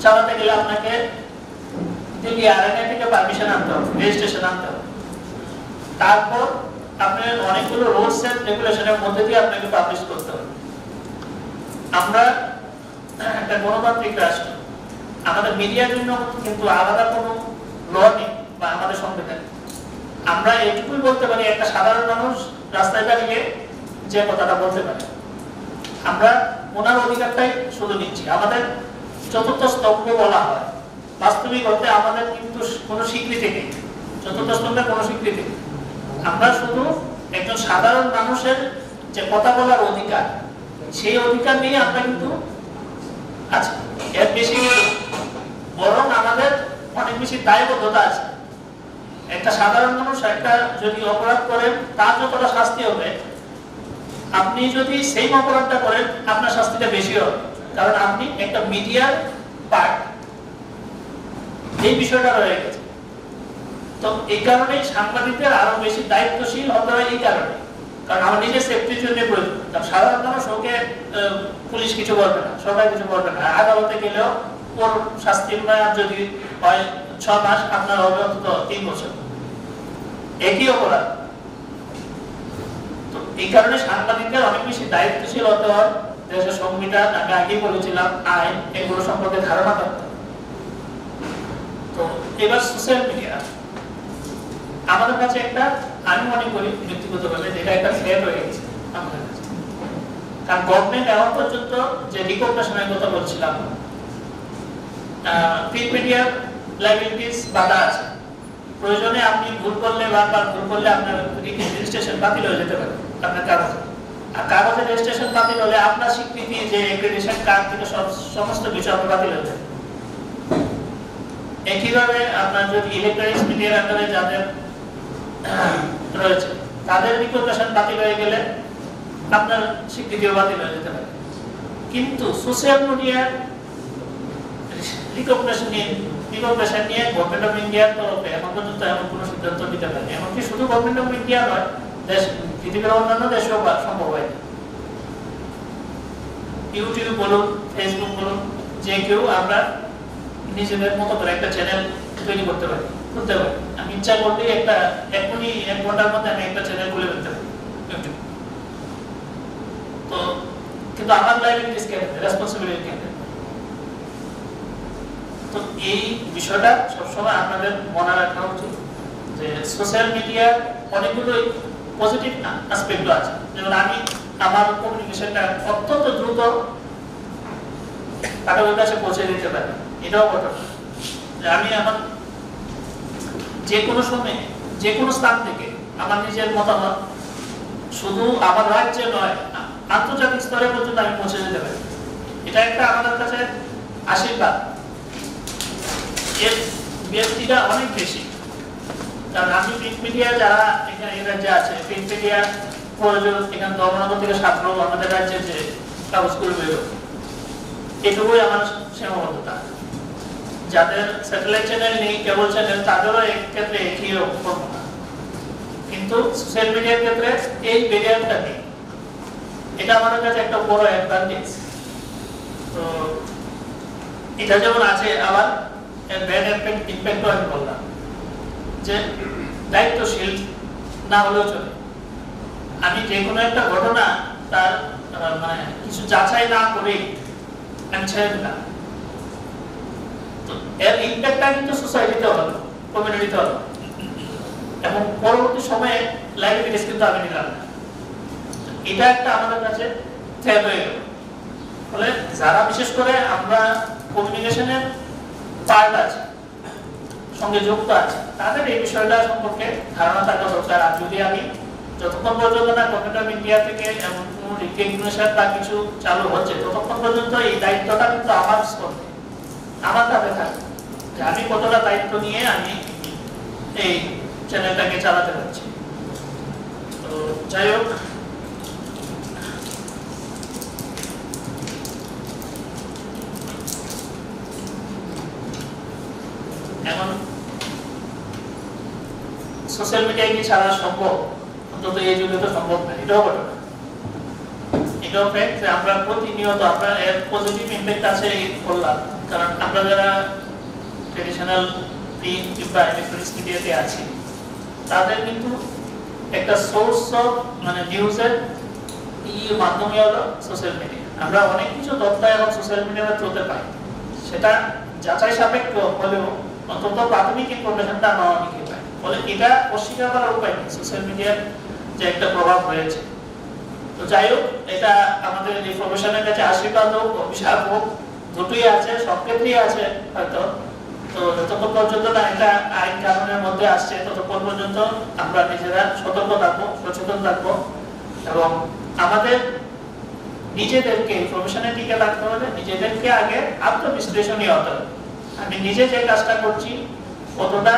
চালাতে গেলে আপনাকে দিল্লি আরএনএ থেকে পারমিশন আনতে হবে, রেজিস্ট্রেশন আনতে হবে। তারপর আপনি অনেকগুলো রুলস এন্ড রেগুলেশনের মধ্যে দিয়ে আপনাকে পাবলিশ করতে হবে। আমরা একটা গণতান্ত্রিক রাষ্ট্র, আমাদের মিডিয়ার জন্য কিন্তু আলাদা কোনো ল নেই বা আমাদের সংবিধানে। আমরা এটুকুই বলতে পারি, একটা সাধারণ মানুষ রাস্তায় দাঁড়িয়ে যে কথাটা বলতে পারে, আমরা ওনার অধিকারটাই শুধু নিচ্ছি। আমাদের চতুর্থ স্তম্ভ বলা হয়, বাস্তবিক অর্থে আমাদের কিন্তু কোনো স্বীকৃতি নেই, চতুর্থ স্তম্ভের কোনো স্বীকৃতি নেই। আমরা শুধু একজন সাধারণ মানুষের যে কথা বলার অধিকার, সেই অধিকার নিয়ে আমরা কিন্তু আছি। এর বেশি কিছু না। বরং আমাদের অনেক বেশি দায়বদ্ধতা আছে। একটা সাধারণ মানুষ একটা যদি অপরাধ করেন, তার যতটা শাস্তি হবে, আপনি যদি সেম অপরাধটা করেন, আপনার শাস্তিটা বেশি হবে, কারণ আপনি একটা মিডিয়ার পার্ট, এই বিষয়টা রয়ে গেছে। তো এই কারণেই সাংবাদিকদের আরো বেশি দায়িত্বশীল হতে হয় এই কারণে, কারণ আমার নিজের সেফটির জন্য প্রয়োজন। কারণ সাধারণ মানুষ ওকে আহ, পুলিশ কিছু বলবে না, সরকার কিছু বলবে না, আদালতে গেলেও ওর শাস্তির মেয়াদ যদি হয় ছ মাস, আপনার হবে অন্তত তিন বছর, একই অপরাধ। তো এই কারণে সাংবাদিকদের অনেক বেশি দায়িত্বশীল হতে হয়। দেশের সংবিধান, আমি আগেই বলেছিলাম, আইন, এগুলো সম্পর্কে ধারণা থাকতে হয়। তো এবার সোশ্যাল মিডিয়া, আমাদের কাছে একটা, আমি মনে করি ব্যক্তিগতভাবে, যেটা একটা থ্রেট হয়ে গেছে আমাদের কাছে। কারণ গভর্নমেন্ট এখন পর্যন্ত যে রিকগনিশনের কথা বলছিলাম, প্রিন্ট মিডিয়ার লাইবিলিটিস বাধা আছে। প্রয়োজনে আপনি ভুল করলে, বারবার ভুল করলে আপনার রেজিস্ট্রেশন বাতিল হয়ে যেতে পারে আপনার কাগজে। আর কাগজের রেজিস্ট্রেশন বাতিল হলে আপনার স্বীকৃতি, যে অ্যাক্রিডিটেশন কার্ড থেকে সব, সমস্ত কিছু আপনার বাতিল হয়ে যাবে। একইভাবে আপনার যদি ইলেকট্রনিক্স মিডিয়ার আন্ডারে যাদের রয়েছে, তাদের রিকগনিশন বাতিল হয়ে গেলে আপনার স্বীকৃতিও বাতিল হয়ে যেতে পারে। কিন্তু সোশ্যাল মিডিয়ার রিকগনিশন নিয়ে, রিকগনিশন নিয়ে গভর্নমেন্ট অফ ইন্ডিয়ার তরফে এখন পর্যন্ত এমন কোনো সিদ্ধান্ত নিতে পারেনি। এমনকি শুধু গভর্নমেন্ট অফ ইন্ডিয়া নয়, দেশ, পৃথিবীর অন্যান্য দেশেও বা সম্ভব হয়নি। ইউটিউব বলুন, ফেসবুক বলুন, যে কেউ আমরা নিজেদের মতো করে একটা চ্যানেল তৈরি করতে পারি, খুলতে পারি। আমি ইচ্ছা করলেই একটা, এখনই এক ঘন্টার মধ্যে আমি একটা চ্যানেল খুলে ফেলতে পারি ইউটিউব। তো কিন্তু আমার লাইবিলিটিস কে নেবে, রেসপন্সিবিলিটি কে নেবে? তো এই বিষয়টা সবসময় আপনাদের মনে রাখা উচিত যে সোশ্যাল মিডিয়ার অনেকগুলোই পজিটিভ অ্যাসপেক্টও আছে। যেমন আমি আমার কমিউনিকেশনটা অত্যন্ত দ্রুত কারোর কাছে পৌঁছে দিতে পারি, এটাও ঘটনা। যে আমি এখন যে কোনো সময়, যে কোনো স্থান থেকে আমার নিজের মতামত শুধু আমার রাজ্যে নয়, আ-, আন্তর্জাতিক স্তরে পর্যন্ত আমি পৌঁছে দিতে পারি। এটা একটা আমাদের কাছে আশীর্বাদ। এর ব্যক্তিটা অনেক বেশি, কারণ আমি প্রিন্ট মিডিয়া যারা এখানে এই রাজ্যে আছে, প্রিন্ট মিডিয়া প্রয়োজন এখানে ধর্মনগর থেকে সাতগ্রাম আমাদের রাজ্যে যে কাগজগুলো বেরোয়, এটুকুই আমার সীমাবদ্ধতা। যাদের স্যাটেলাইট চ্যানেল নেই, কেবল চ্যানেল, তাদেরও এক ক্ষেত্রে একই রকম কর্মতা। কিন্তু সোশ্যাল মিডিয়ার ক্ষেত্রে এই ব্যারিয়ারটা নেই, এটা আমাদের কাছে একটা বড় অ্যাডভান্টেজ। তো এটা যেমন আছে, আবার এর ব্যাড ইম্প্যাক্টও আমি বললাম যে দায়িত্বশীল না হলেও চলে। আমি যে কোনো একটা ঘটনা তার আহ, মানে কিছু যাচাই না করেই আমি ছেড়ে দিলাম, তো এর ইম্প্যাক্টটা কিন্তু সোসাইটিতে হলো, কমিউনিটিতে হলো, এবং পরবর্তী সময়ে লাইবিলিটিস কিন্তু আমি নিলাম না। এটা একটা আমাদের কাছে থ্রেট হয়ে গেল। ফলে যারা বিশেষ করে আমরা কমিউনিকেশনের পার্ট আছে, সঙ্গে যুক্ত আছে, তাদের এই বিষয়টা সম্পর্কে ধারণা থাকা দরকার। আর যদি আমি যতক্ষণ পর্যন্ত না গভর্নমেন্ট অফ ইন্ডিয়া থেকে এমন কোনো রিকগনিশন বা কিছু চালু হচ্ছে, ততক্ষণ পর্যন্ত এই দায়িত্বটা কিন্তু আমার স্তরে, আমার কাঁধে থাকবে যে আমি কতটা দায়িত্ব নিয়ে আমি এই চ্যানেলটাকে চালাতে পারছি। তো যাই হোক, এখন সোশ্যাল মিডিয়া কি ছাড়া সম্ভব? অন্তত এই যুগে তো সম্ভব না, এটাও ঘটনা। এটাও ফ্যাক্ট যে আমরা প্রতিনিয়ত, আমরা এর পজিটিভ ইম্প্যাক্ট আছে এই করলাম, কারণ আমরা যারা ট্রেডিশনাল প্রিন্ট কিংবা ইলেকট্রনিক্স মিডিয়াতে আছি, তাদের কিন্তু একটা সোর্স অফ মানে নিউজের ই মাধ্যমে হলো সোশ্যাল মিডিয়া। আমরা অনেক কিছু তথ্য এখন সোশ্যাল মিডিয়ার থ্রুতে পাই, সেটা যাচাই সাপেক্ষ হলেও অন্তত প্রাথমিক ইনফরমেশনটা আমরা অনেকে পাই। ফলে এটা অস্বীকার করার উপায় নেই, সোশ্যাল মিডিয়ার যে একটা প্রভাব রয়েছে। তো যাই হোক, এটা আমাদের এই প্রফেশনের কাছে আশীর্বাদ হোক, অভিশাপ হোক, দুটোই আছে, সব ক্ষেত্রেই আছে হয়তো। তো যতক্ষণ পর্যন্ত না এটা আইন কানুনের মধ্যে আসছে, ততক্ষণ পর্যন্ত আমরা নিজেরা সতর্ক থাকবো, সচেতন থাকবো। এবং আমাদের নিজেদেরকে এই প্রফেশনে টিকে থাকতে হলে নিজেদেরকে আগে আত্মবিশ্লেষণী হতে হবে। আমি নিজে যে কাজটা করছি, কতটা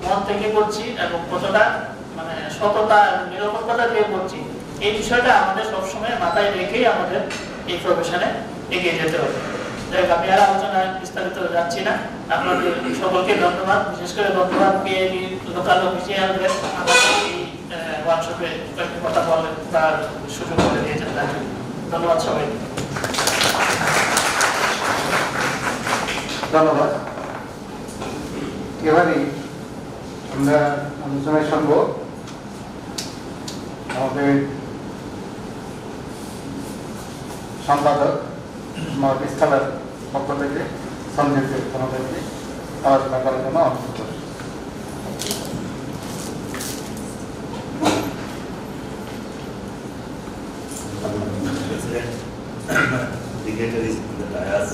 মন থেকে করছি এবং কতটা, মানে, সততা এবং নিরপেক্ষতা দিয়ে করছি, এই বিষয়টা আমাদের সবসময় মাথায় রেখেই আমাদের এই প্রফেশনে এগিয়ে যেতে হবে। যাই হোক, আমি আর আলোচনায় বিস্তারিত যাচ্ছি না। আপনাদের সকলকে ধন্যবাদ, বিশেষ করে ধন্যবাদ পিআইবি লোকাল অফিসিয়ালদের আমাদের এই, আহ, ওয়ার্কশপে কয়েকটি কথা বলার সুযোগ করে দিয়েছেন তার জন্য। ধন্যবাদ সবাইকে। ধন্যবাদ। এবারে আমরা আলোচনায় শুনবো আমাদের সম্পাদক মহাবীর স্কলার পক্ষ থেকে সঞ্জীব দেব ধনঞ্জয়কে আলোচনা করার জন্য অনুরোধ করছি। President, dignitaries in the dais,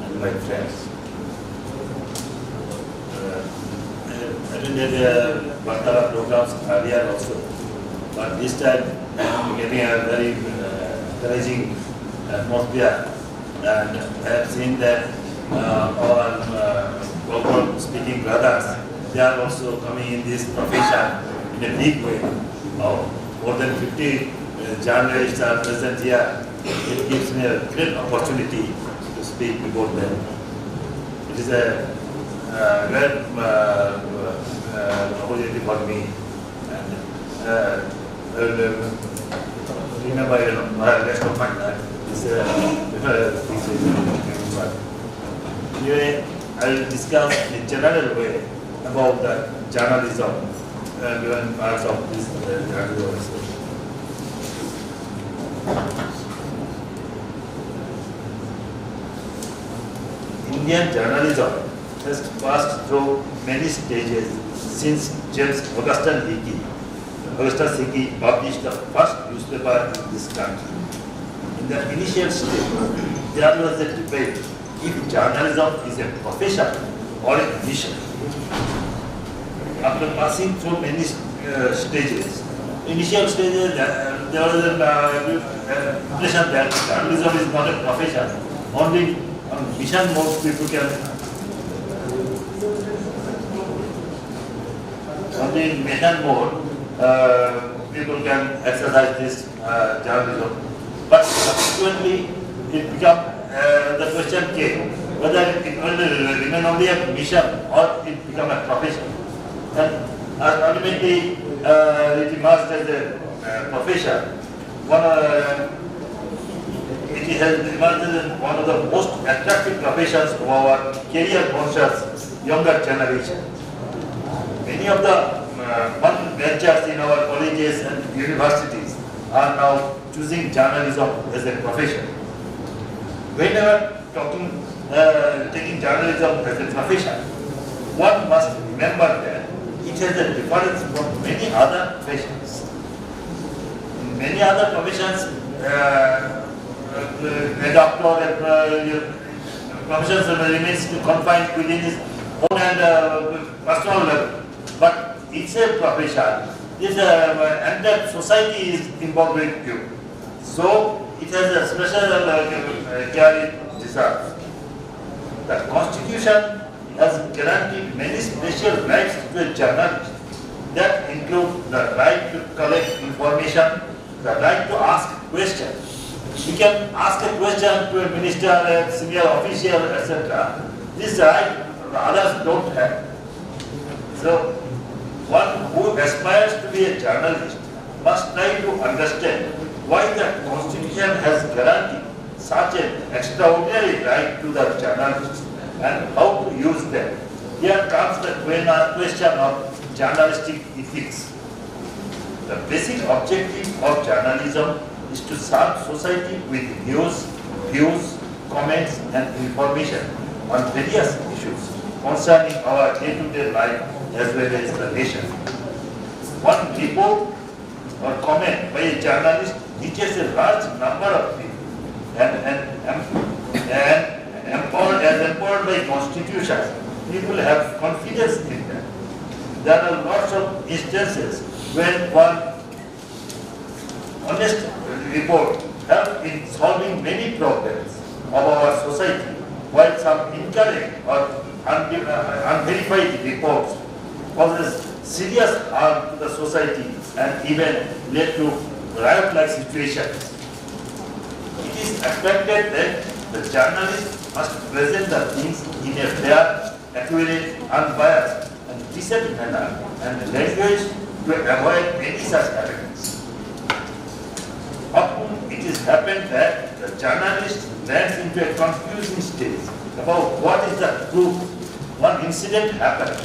and my friends. Uh, I attended uh, Vartala programs earlier also, but this time I am getting a very uh, encouraging atmosphere, and I have seen that uh, our uh, Kokborok speaking brothers, they are also coming in this profession in a big way. Oh, more than fifty uh, journalists are present here. It gives me a great opportunity to speak before them. It is a uh, great uh, uh, opportunity for me. And uh, I will uh, remember uh, rest of my life. This uh, this is Anyway, I will discuss in a general way about the journalism and different parts of this uh, journalism. Indian journalism has passed through many stages since James Augustus Hinckley, Augustus Hinckley published the first newspaper in this country. In the initial stage, there was a debate if journalism is a profession or a mission. After passing through many uh, stages, initial stages, uh, there was an uh, uh, impression that journalism is not a profession. Only on mission mode people can, only in mission mode uh, people can exercise this uh, journalism. But subsequently, it become uh, the question came whether it will remain only a mission or it become a profession. And uh, ultimately, uh, it emerged as a uh, profession. One, uh, it has emerged as one of the most attractive professions of our career conscious younger generation. Many of the uh, fund ventures in our colleges and universities are now choosing journalism as a profession. Whenever talking, uh, taking journalism as a profession, one must remember that it has a difference from many other professions. In many other professions, uh, uh, a doctor, a uh, profession remains confined within his own and uh, personal level. But it's a profession. This uh, entire society is involved with you. So it has a special uh, care it deserves. The constitution has guaranteed many special rights to a journalist that include the right to collect information, the right to ask questions. You can ask a question to a minister, a senior official, et cetera. This right others don't have. So, one who aspires to be a journalist must try to understand why the constitution has guaranteed such an extraordinary right to the journalist and how to use them. Here comes the que- question of journalistic ethics. The basic objective of journalism is to serve society with news, views, comments, and information on various issues concerning our day-to-day life as well as the nation. One report or comment by a journalist reaches a large number of people and, and, and, and empowered, as empowered by constitution, people have confidence in them. There are lots of instances when one honest report help in solving many problems of our society, while some incorrect or unde- uh, unverified reports causes serious harm to the society and even led to riot-like situations. It is expected that the journalist must present the things in a fair, accurate, unbiased, and decent manner and language to avoid any such happenings. Often it is happened that the journalist lands into a confusing stage about what is the truth. One incident happened.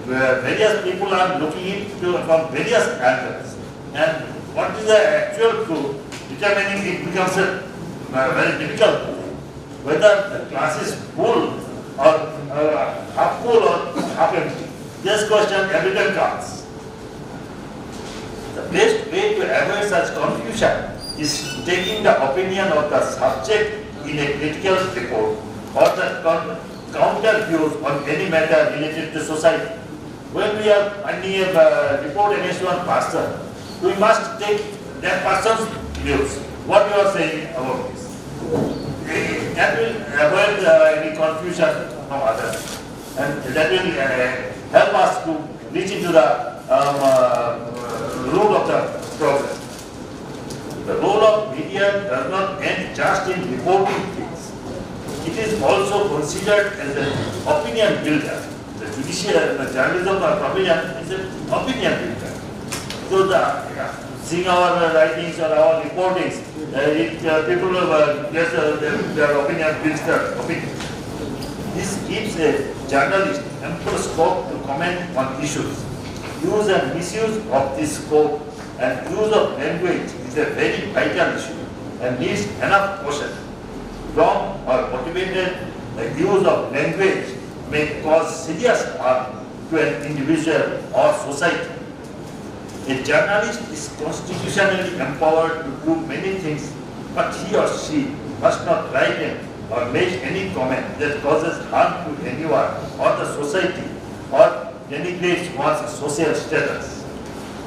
Where various people are looking into from various angles, and what is the actual truth, determining it becomes a, uh, very difficult. Whether the glass is full or uh, half full or half empty, this question every time comes. The best way to avoid such confusion is taking the opinion of the subject in a critical report or the con- counter views on any matter related to society. When we are finding a uh, report against one person, we must take that person's views. What you are saying about this? Eh, that will avoid uh, any confusion from others. And that will uh, help us to reach into the um, uh, root of the problem. The role of media does not end just in reporting things. It is also considered as an opinion builder. The judicial, the journalism or profession is an opinion builder. So the, yeah, seeing our writings or our reportings, uh, it, uh, people uh, get uh, their, their opinion builds their opinion. This gives a journalist ample scope to comment on issues. Use and misuse of this scope and use of language is a very vital issue and needs enough caution. Wrong or motivated use of language may cause serious harm to an individual or society. A journalist is constitutionally empowered to do many things, but he or she must not write in or make any comment that causes harm to anyone or the society or denigrates one's social status.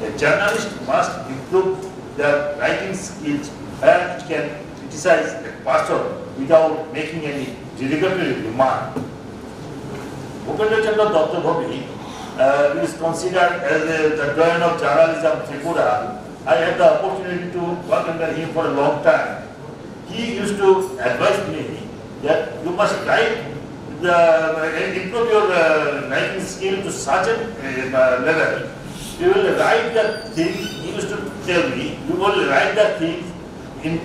A journalist must improve their writing skills where it can criticize a person without making any derogatory remark. Bhupendra Chandra Datta Bhabi uh, is considered as a, the doyen of journalism Tripura. I had the opportunity to work under him for a long time. He used to advise me that you must write the, uh, improve your uh, writing skill to such a uh, level. You will write the thing, he used to tell me, you will write the thing in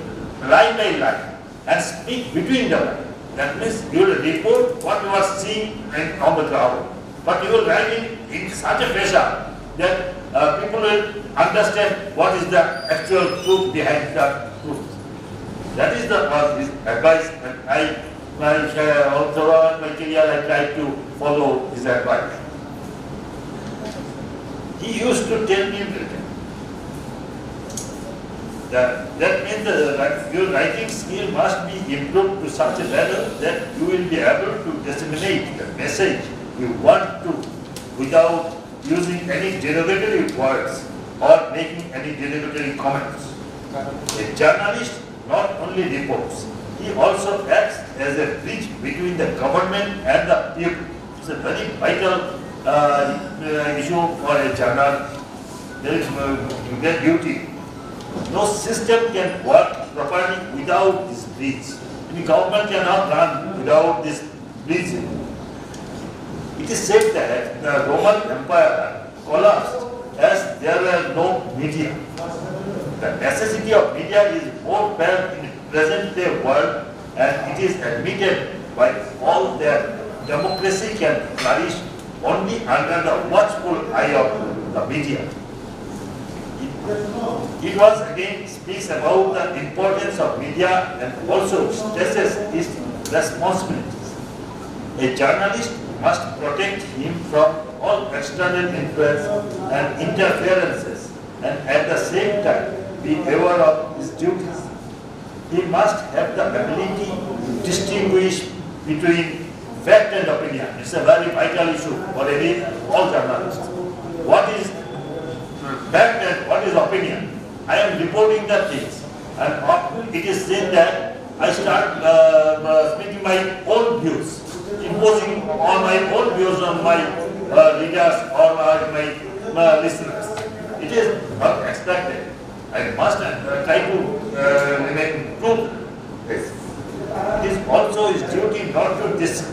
line by line and speak between the line. That means you will report what you are seeing and on the ground. But you will write it in such a fashion that uh, people will understand what is the actual truth behind the truth. That is the was his advice, and I, my uh, all throughout my career, I tried to follow his advice. He used to tell me everything. That, that means that your writing skill must be improved to such a level that you will be able to disseminate the message you want to without using any derogatory words or making any derogatory comments. A journalist not only reports, he also acts as a bridge between the government and the people. It's a very vital uh, uh, issue for a journalist. There is uh, their duty. No system can work properly without this bridge. Any government cannot run without this bridge. It is said that the Roman Empire collapsed as there were no media. The necessity of media is more felt in present-day world, and it is admitted by all that democracy can flourish only under the watchful eye of the media. It, it was again speaks about the importance of media and also stresses its responsibilities. A journalist must protect him from all external influence and interferences and at the same time be aware of his duties. He must have the ability to distinguish between fact and opinion. It's a very vital issue for any all journalists. What is fact and what is opinion? I am reporting the things. And often it is seen that I start uh, uh, speaking my own views, imposing all my own views on my uh, readers or my, my uh, listeners. It is not expected. I must uh, try to uh, remain true. It is also his duty not to dis-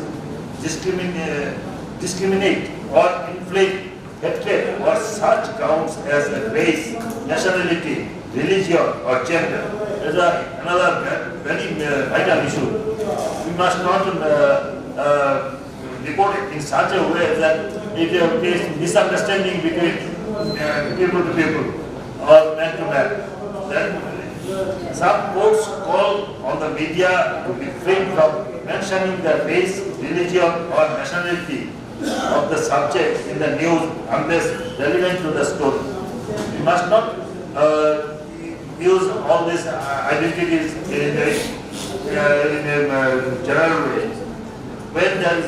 discriminate, discriminate or inflict hatred on such grounds as race, nationality, religion, or gender. As a, another ve- very uh, vital issue, we must not uh, uh, report it in such a way that it uh, creates misunderstanding between uh, people to people or man to man. Then some courts call on the media to refrain from mentioning the race, religion, or nationality of the subject in the news unless relevant to the story. We must not uh, use all these uh, identities in a, uh, in a uh, general way. When there is,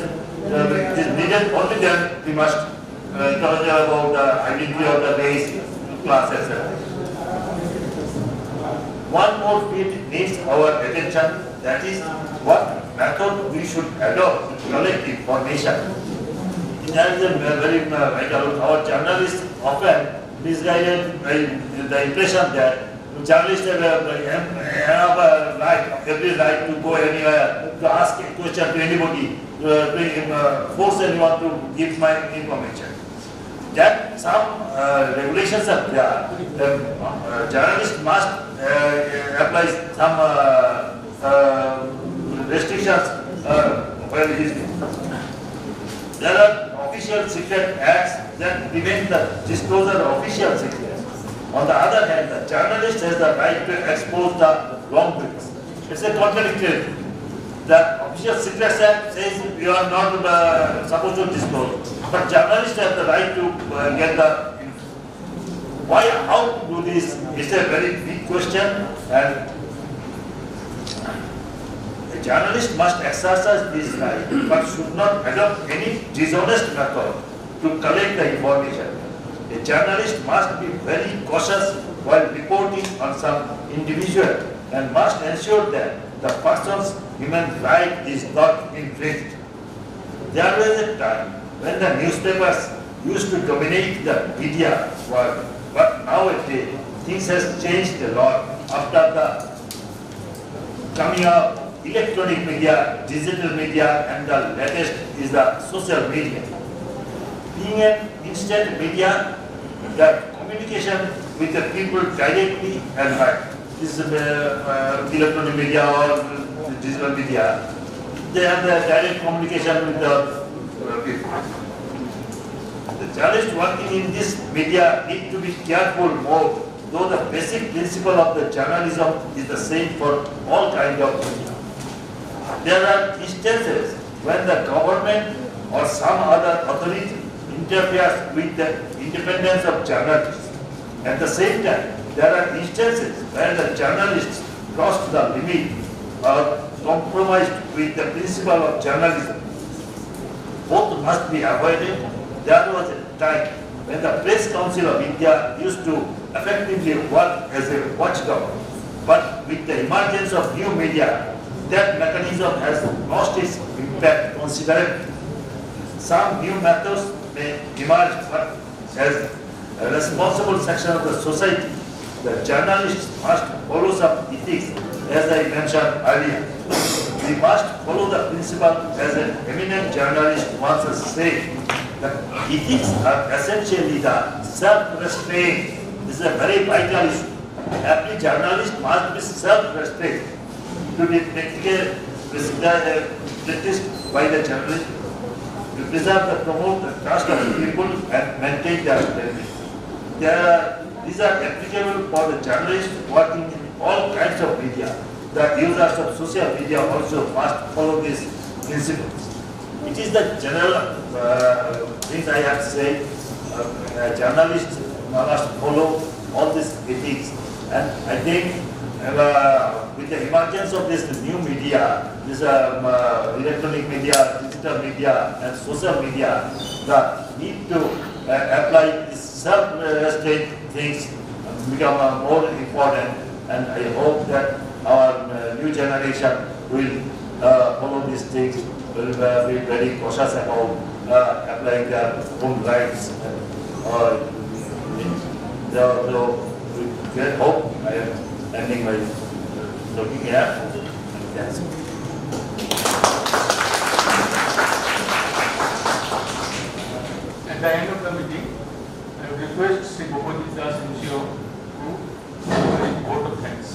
uh, it is needed, only then we must uh, talk about the identity of the race, class, et cetera. One more field needs our attention, that is what method we should adopt to collect information. That is a very uh, vital. Our journalists often misguided by the impression that journalists have a, have a right, every right to go anywhere, to ask a question to anybody, uh, to uh, force anyone to give my information. That some uh, regulations are there. The uh, journalist must uh, apply some uh, uh, restrictions uh, while he is. There are official secret acts that prevent the disclosure of official secrets. On the other hand, the journalist has the right to expose the wrongdoings. It's a contradictory. The Official Secrets Act says you are not uh, supposed to disclose, but journalists have the right to uh, get the. Why, how to do this? It's a very big question, and a journalist must exercise this right, but should not adopt any dishonest method to collect the information. A journalist must be very cautious while reporting on some individual and must ensure that the person's human right is not infringed. There was a time when the newspapers used to dominate the media world, but nowadays things has changed a lot after the coming of electronic media, digital media, and the latest is the social media. Being an instant media, the communication with the people directly and right. This is uh, uh, electronic media or digital media. They have the direct communication with the uh, people. The journalists working in this media need to be careful more, though the basic principle of the journalism is the same for all kind of media. There are instances when the government or some other authority interferes with the independence of journalists. At the same time, there are instances where the journalists crossed the limit or compromised with the principle of journalism. Both must be avoided. There was a time when the Press Council of India used to effectively work as a watchdog, but with the emergence of new media, that mechanism has lost its impact considerably. Some new methods may emerge, but as a responsible section of the society, the journalists must follow some ethics, as I mentioned earlier. We must follow the principle as an eminent journalist once said that ethics are essentially the self-restraint. This is a very vital issue. Every journalist must be self-restraint to be practical, uh, practiced by the journalist to preserve the promote the trust of the people and maintain their integrity. There are, these are applicable for the journalists working in all kinds of media. The users of social media also must follow these principles. It is the general uh, things I have said. Uh, uh, journalists must follow all these ethics, and I think uh, with the emergence of this new media, this um, uh, electronic media, digital media, and social media, the need to uh, apply these self-restraint things become uh, more important. And I hope that our uh, new generation will uh, follow these things, will uh, be very cautious about uh, applying their own rights. Uh, so, so with great hope, I am ending my talking here. Thanks. At the end of the meeting, I would request Sri Bhagwajit Das M C O to vote of thanks.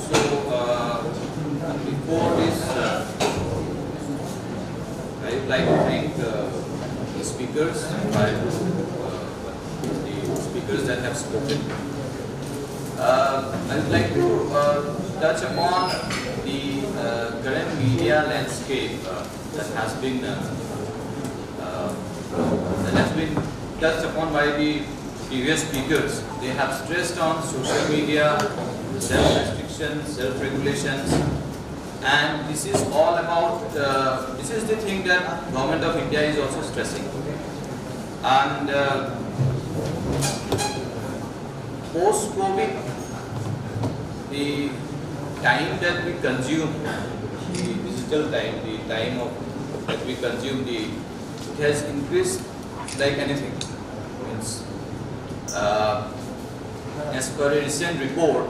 So, uh, before this, uh, I would like to thank uh, the speakers, by, uh, the speakers that have spoken. Uh, I would like to uh, touch upon the uh, current media landscape uh, that has been uh, uh, that has been touched upon by the previous speakers. They have stressed on social media, self-restriction, self-regulations, and this is all about. Uh, this is the thing that Government of India is also stressing. And uh, post-COVID, the time that we consume, the digital time, the time of that we consume, the it has increased like anything. Means, uh, as per a recent report,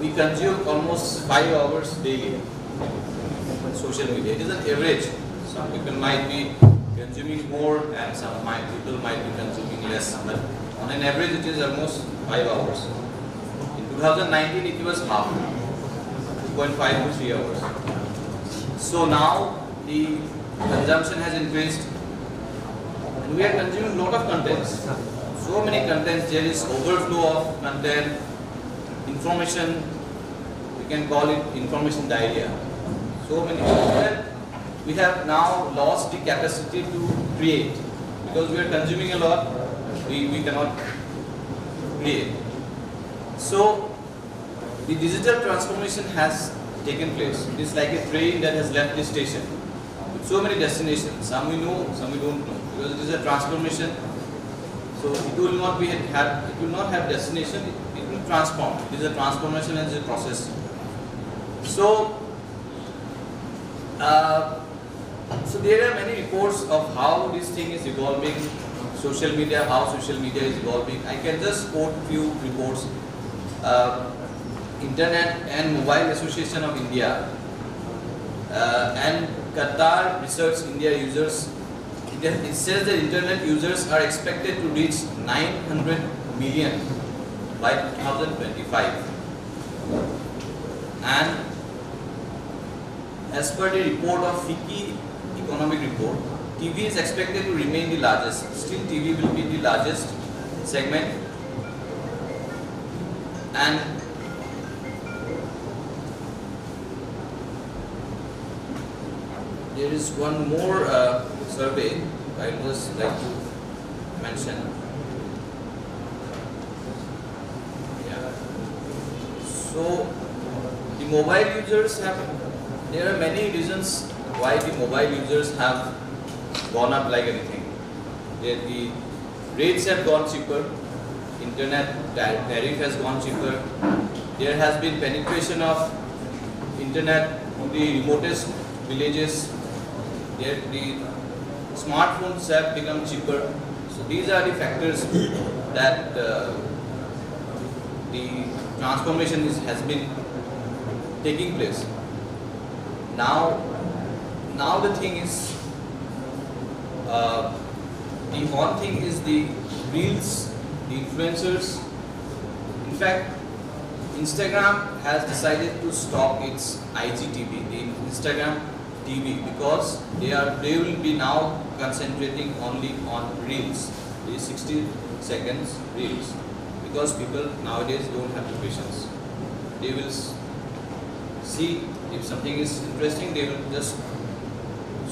we consume almost five hours daily on social media. It is an average. Some people might be consuming more, and some might people might be consuming less. But on an average, it is almost five hours. In two thousand nineteen, it was half, two point five to three hours. So now the consumption has increased, and we are consuming lot of contents. So many contents, there is overflow of content, information, we can call it information diarrhea. So many, we have now lost the capacity to create because we are consuming a lot, we, we cannot create. So the digital transformation has taken place. It is like a train that has left the station with so many destinations. Some we know, some we don't know, because it is a transformation. So it will not be have, it will not have destination. It, it will transform. It is a transformation and is a process. So, uh, so there are many reports of how this thing is evolving, social media, how social media is evolving. I can just quote few reports. Uh, Internet and Mobile Association of India uh, and Qatar Research India users, it, it says that internet users are expected to reach nine hundred million by two thousand twenty-five. And as per the report of FICCI Economic Report, T V is expected to remain the largest. Still, T V will be the largest segment. And there is one more uh, survey I would just like to mention. Yeah. So the mobile users have, there are many reasons why the mobile users have gone up like anything. There the rates have gone cheaper, internet ta- tariff has gone cheaper, there has been penetration of internet to the remotest villages, there the smartphones have become cheaper. So these are the factors that uh, the transformation is, has been taking place. Now, now the thing is, uh, the one thing is the reels, the influencers. In fact, Instagram has decided to stop its I G T V, the Instagram T V, because they are they will be now concentrating only on reels, the sixty seconds reels, because people nowadays don't have the patience. They will s- see if something is interesting, they will just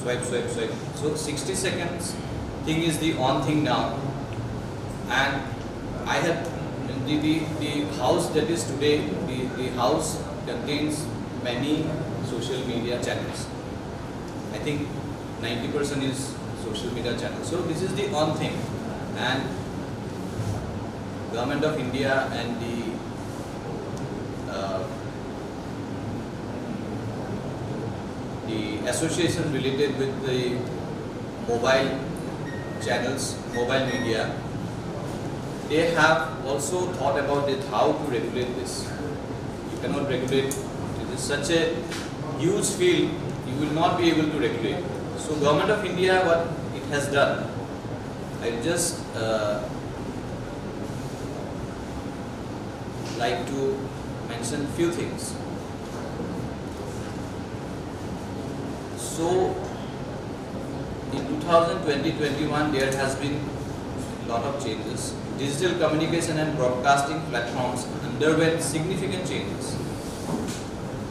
swipe, swipe, swipe. So sixty seconds thing is the on thing now, and I have the, the, the house that is today, the, the house contains many social media channels. I think ninety percent is social media channels. So this is the one thing, and Government of India and the uh, the association related with the mobile channels, mobile media, they have also thought about it, how to regulate this. You cannot regulate. It is such a huge field, you will not be able to regulate. So Government of India, what it has done, I just uh, like to mention few things. So, in two thousand twenty twenty-one, there has been lot of changes. Digital communication and broadcasting platforms underwent significant changes.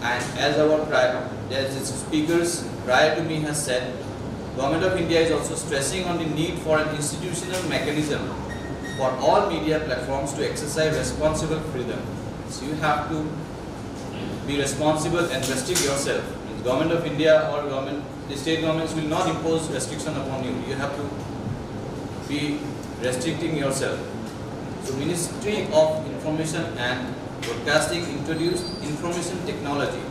And as our pri- as the speakers prior to me has said, Government of India is also stressing on the need for an institutional mechanism for all media platforms to exercise responsible freedom. So you have to be responsible and restrict yourself. Means Government of India or government, the state governments will not impose restriction upon you. You have to be restricting yourself. So Ministry of Information and Broadcasting introduced Information Technology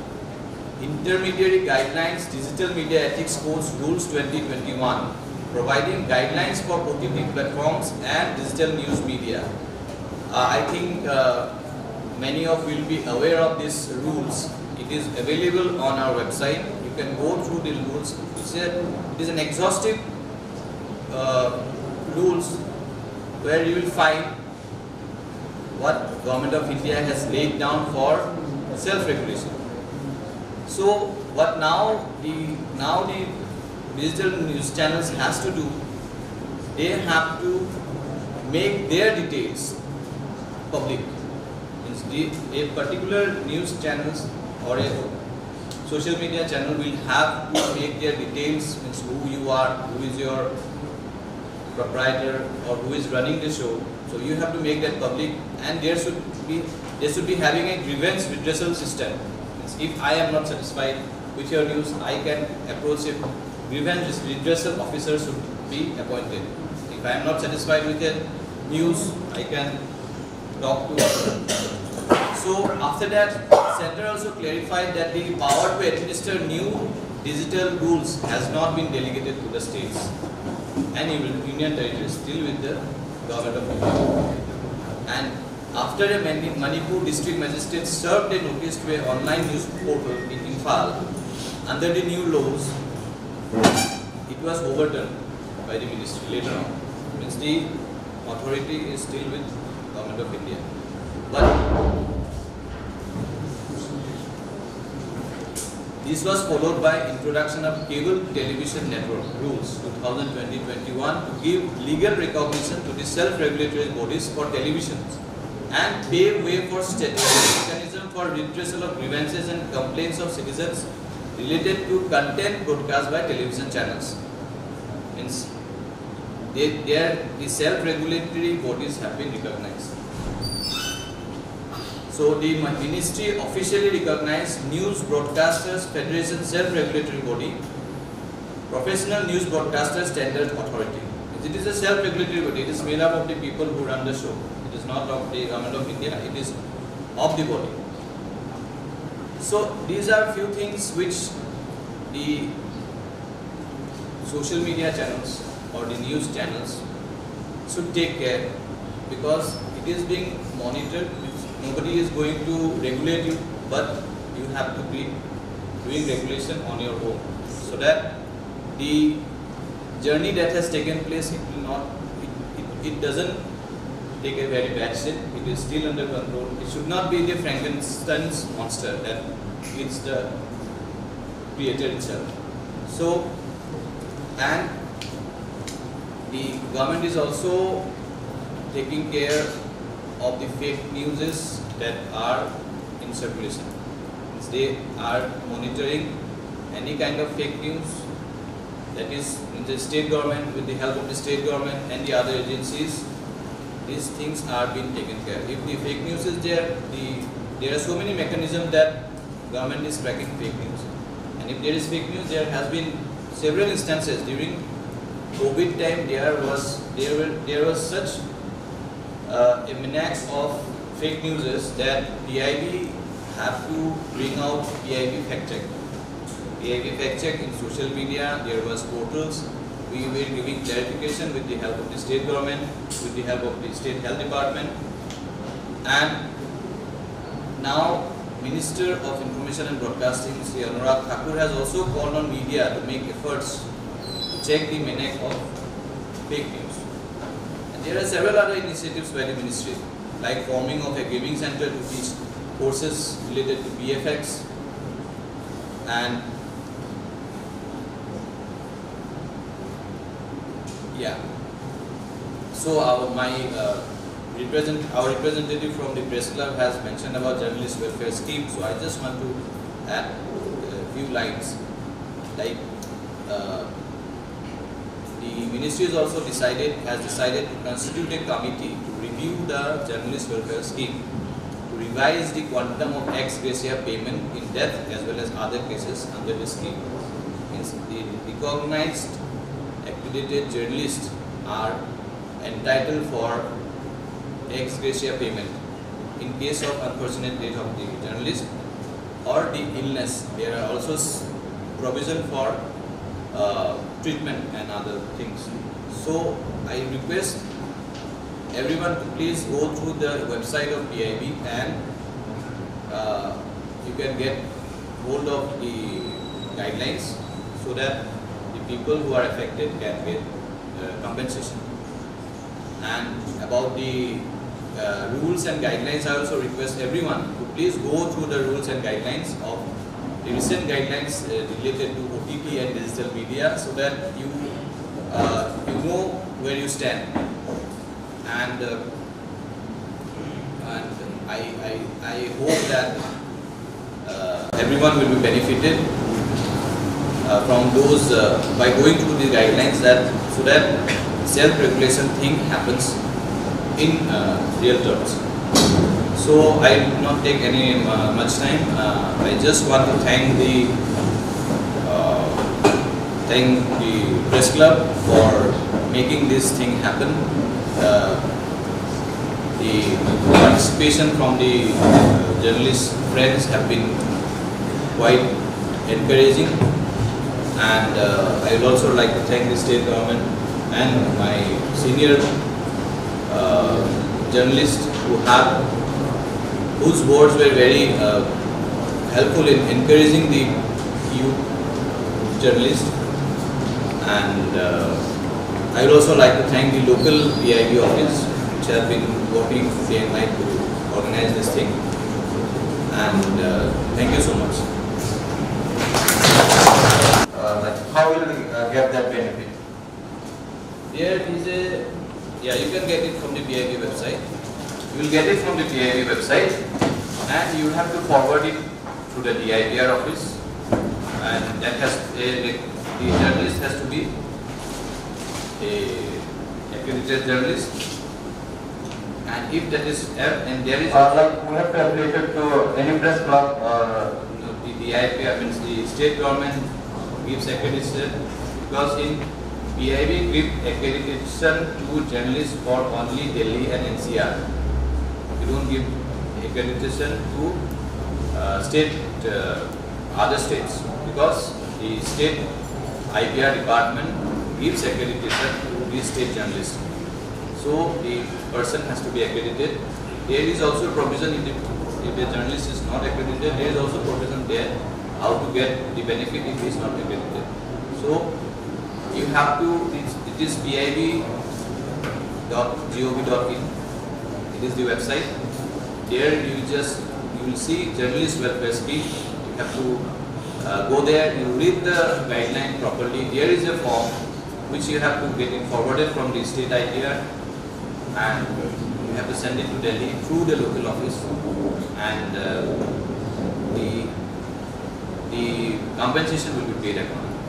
Intermediary Guidelines, Digital Media Ethics Codes Rules twenty twenty-one, providing guidelines for O T T platforms and digital news media. Uh, I think uh, many of will be aware of these rules. It is available on our website. You can go through the rules. It's a, it is an exhaustive uh, rules where you will find what Government of India has laid down for self-regulation. So what now the now the digital news channels has to do, they have to make their details public. Means the, a particular news channels or a social media channel will have to make their details, means who you are, who is your proprietor or who is running the show. So you have to make that public, and there should be there should be having a grievance redressal system. Means if I am not satisfied with your news, I can approach a grievance redressal officer should be appointed. If I am not satisfied with a news, I can talk to. So after that, Centre also clarified that the power to administer new digital rules has not been delegated to the states and even Union Territories, still with the Government of India. And after a Mani- Manipur district magistrate served a notice to an online news portal in Imphal under the new laws, it was overturned by the ministry later on. Means the authority is still with Government of India. But this was followed by introduction of Cable Television Network Rules two thousand twenty twenty-one to give legal recognition to the self-regulatory bodies for televisions and pave way for statutory mechanism for redressal of grievances and complaints of citizens related to content broadcast by television channels. Means they, they are, the self-regulatory bodies have been recognized. So the mi- ministry officially recognized News Broadcasters Federation self-regulatory body, Professional News Broadcaster Standard Authority. It is a self-regulatory body. It is made up of the people who run the show. It is not of the Government of India. It is of the body. So these are few things which the social media channels or the news channels should take care, because it is being monitored. Nobody is going to regulate you, but you have to be doing regulation on your own, so that the journey that has taken place, it will not, it, it, it doesn't take a very bad shape. It is still under control. It should not be the Frankenstein's monster that eats the creature itself. So, and the government is also taking care of the fake news that are in circulation. They are monitoring any kind of fake news that is in the state government, with the help of the state government and the other agencies. These things are being taken care. If the fake news is there, the there are so many mechanisms that government is tracking fake news. And if there is fake news, there has been Several instances during COVID time, there was there were there was such uh, a maniac of fake news is that P I B have to bring out P I B fact check. P I B fact check in social media, there was portals. We were giving clarification with the help of the state government, with the help of the state health department, and now Minister of Information and Broadcasting, Shri Anurag Thakur, has also called on media to make efforts to check the maniac of fake news. And there are several other initiatives by the ministry, like forming of a gaming center to teach courses related to B F X, and yeah. So our, my uh, represent our representative from the press club has mentioned about journalist welfare scheme. So I just want to add a few lines, like. Uh, the ministry has also decided has decided to constitute a committee to review the journalist welfare scheme, to revise the quantum of ex gratia payment in death as well as other cases under the scheme. Means the recognized accredited journalists are entitled for ex gratia payment in case of unfortunate death of the journalist or the illness. There are also s- provision for uh, treatment and other things. So I request everyone to please go through the website of P I B and uh, you can get hold of the guidelines so that the people who are affected can get uh, compensation. And about the uh, rules and guidelines, I also request everyone to please go through the rules and guidelines of the recent guidelines uh, related to O T T and digital media so that you uh, you know where you stand. And uh, and I, I, I hope that uh, everyone will be benefited uh, from those uh, by going through the guidelines that so that self-regulation thing happens in uh, real terms. So I will not take any uh, much time. Uh, I just want to thank the uh, thank the press club for making this thing happen. Uh, the participation from the uh, journalist friends have been quite encouraging, and uh, I would also like to thank the state government and my senior uh, journalists who have whose words were very uh, helpful in encouraging the youth journalist. And uh, I would also like to thank the local P I B office, which have been working day and night to organize this thing. And uh, thank you so much. Uh, like, how will we uh, get that benefit? There is a, yeah, you can get it from the P I B website. You will get it from the P I B website, and you have to forward it to the D I P R office, and that has a, the journalist has to be a accredited journalist, and if that is, and there is Uh, like, we have to affiliate it to any press club or the, the D I P R, means the state government gives accreditation, because in P I B give accreditation to journalists for only Delhi and N C R. We don't give accreditation to uh, state uh, other states, because the state I P R department gives accreditation to the state journalists. So the person has to be accredited. There is also provision in the, if the journalist is not accredited, there is also provision there how to get the benefit if he is not accredited. So you have to, it is P I B dot G O V dot in. It is the website. There you just, you will see journalist welfare scheme. You have to uh, go there, you read the guideline properly. There is a form which you have to get it forwarded from the state I P R, and you have to send it to Delhi through the local office, and uh, the the compensation will be paid accordingly.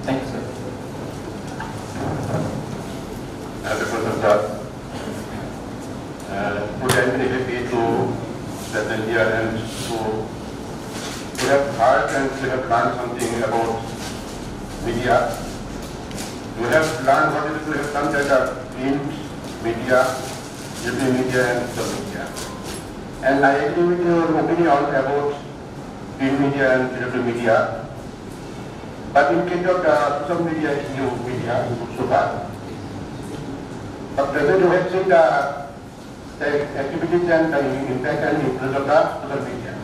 Thank you, sir. I have a question, sir. Uh, would I be happy to present here and to, we have heard and we have learned something about media. You have learned what is, you have done that are print media, digital media and social media. And I agree with your opinion about print media and digital media. But in case of the social media is new media so far. But whether you have seen the the activities and the impact and influence of the social media.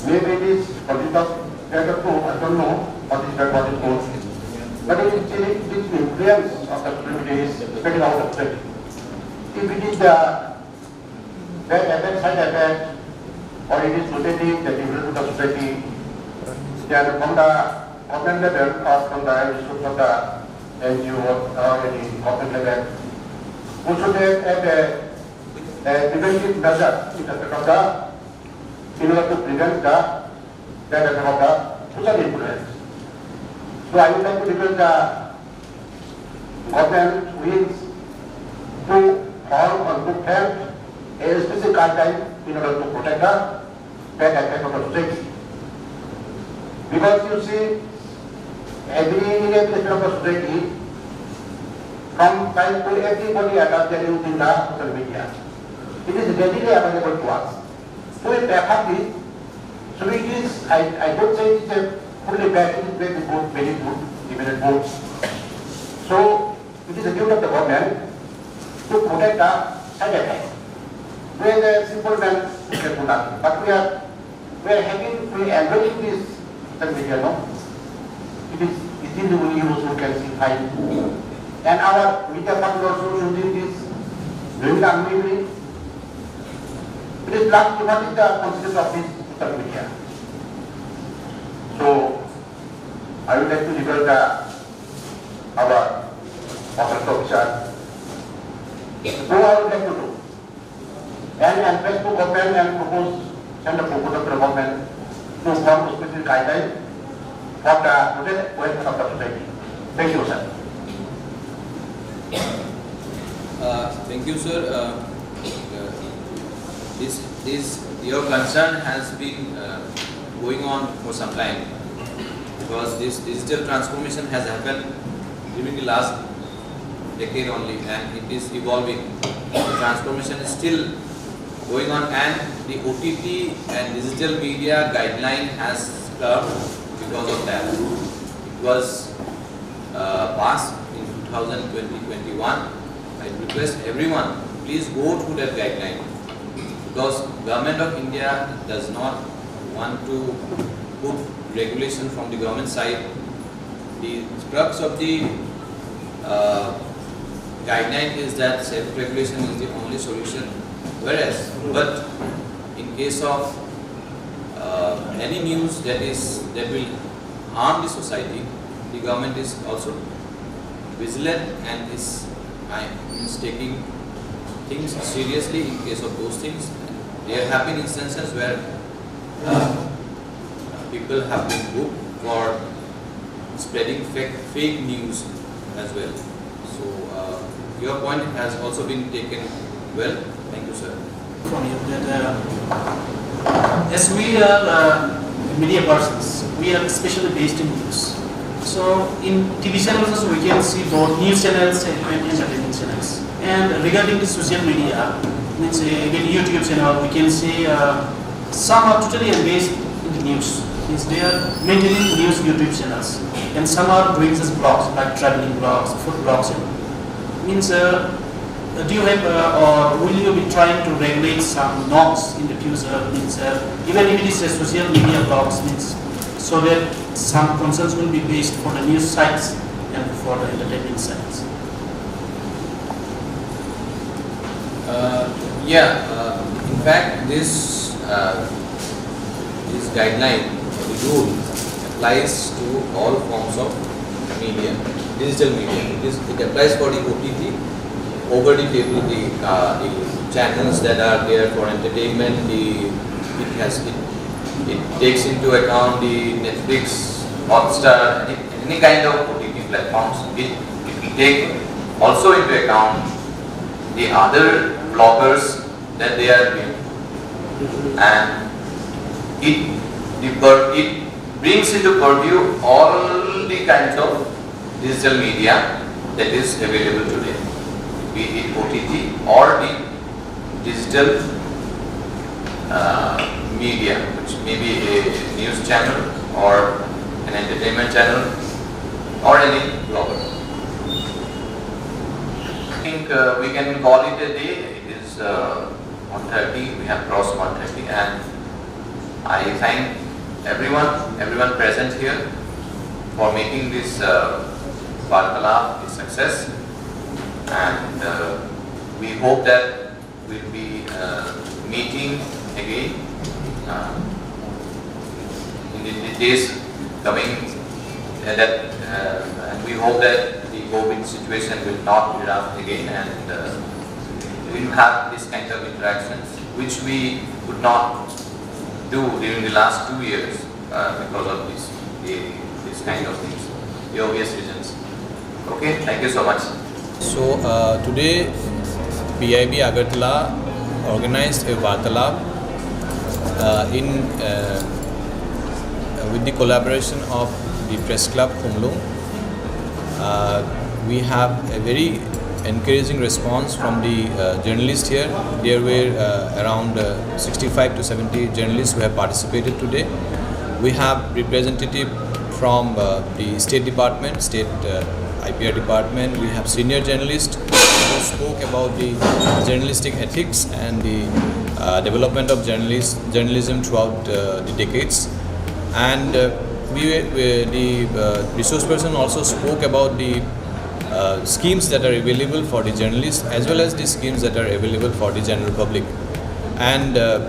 Maybe it is political, I don't know, I don't know what is bad, what is good. But it is, it is influence of the social media is spreading out of state. If it is the bad effect, side effect, or it is positive, the influence of the society, then from the government level or from the institute of the N G O or any government level, we should have, have a, a preventive measure in the state of the, in order to prevent the, the effect of the social influence. So I would like to request the government wings to form or to frame a specific guideline in order to protect the bad effect of the society. Because you see, every, in every aspect of the society, from child to everybody adults, they are using the social media. It is readily available to us. So if they have this, so it is, I, I don't say it is a fully bad, it is very good, very good, even a good. So it is the duty of the government to protect the side effect. We as a simple man, we can do nothing. But we are, we are having, we are enjoying this social media, no? It is easily we use, we can see fine. And our media partners also using this, doing the amazing. It is not, what is the consequence of this social media? So, I would like to request the, our officer, who I would like to do. And, and Facebook open and propose, send a proposal to the government to form specific guideline for the total welfare of the society. Thank you, sir. Uh, thank you, sir. Uh, uh, this, this, your concern has been, uh, going on for some time, because this digital transformation has happened during the last decade only, and it is evolving. The transformation is still going on, and the O T T and digital media guideline has come because of that. It was, uh, passed in two thousand twenty twenty-one. I request everyone, please go through that guideline, because Government of India does not want to put regulation from the government side. The crux of the, uh, guideline is that self-regulation is the only solution. Whereas, but in case of, uh, any news that is, that will harm the society, the government is also vigilant and is, I, is taking things seriously in case of those things. There have been instances where, uh, people have been booked for spreading fake, fake news as well. So, uh, your point has also been taken well. Thank you, sir. From you that, uh, as we are, uh, media persons, we are specially based in news. So in T V channels also we can see both news channels and, and entertainment channels. And regarding the social media, means, uh, even YouTube channel, we can see, uh, some are totally engaged in the news. Means they are maintaining news YouTube channels. And some are doing just blogs, like traveling blogs, food blogs. And means, uh, do you have, uh, or will you be trying to regulate some norms in the future? Means, uh, even if it is a social media blogs, means so that some concerns will be based for the news sites and for the entertainment sites. Uh, yeah, uh, in fact, this, uh, this guideline, the rule applies to all forms of media, digital media. It is, it applies for the O T T, over the table, the, uh, the channels that are there for entertainment. The, it has, it, it takes into account the Netflix, Hotstar, any, any kind of O T T platforms. It, it will take also into account the other bloggers that they are doing, and it, the pur-, it brings into purview all Any kinds of digital media that is available today, be it O T T or the digital uh, media, which may be a news channel or an entertainment channel or any blogger. I think uh, we can call it a day. It is uh, one thirty, we have crossed one thirty, and I thank everyone, everyone present here for making this uh, Vartalap a success, and uh, we hope that we'll be uh, meeting again uh, in the days coming, uh, that, uh, and we hope that the COVID situation will not erupt again, and uh, we'll have this kind of interactions, which we could not do during the last two years uh, because of this, the, this kind of things, the obvious reasons. Okay, thank you so much. So uh, today, P I B Agartala organized a Vartalap uh, in uh, with the collaboration of the Press Club Khumlung. Uh, we have a very encouraging response from the uh, journalists here. There were uh, around uh, sixty-five to seventy journalists who have participated today. We have representative from uh, the State Department, State uh, I P R department. We have senior journalists who spoke about the journalistic ethics and the uh, development of journalist, journalism throughout uh, the decades. And uh, we, we, the uh, resource person also spoke about the uh, schemes that are available for the journalists as well as the schemes that are available for the general public. And uh,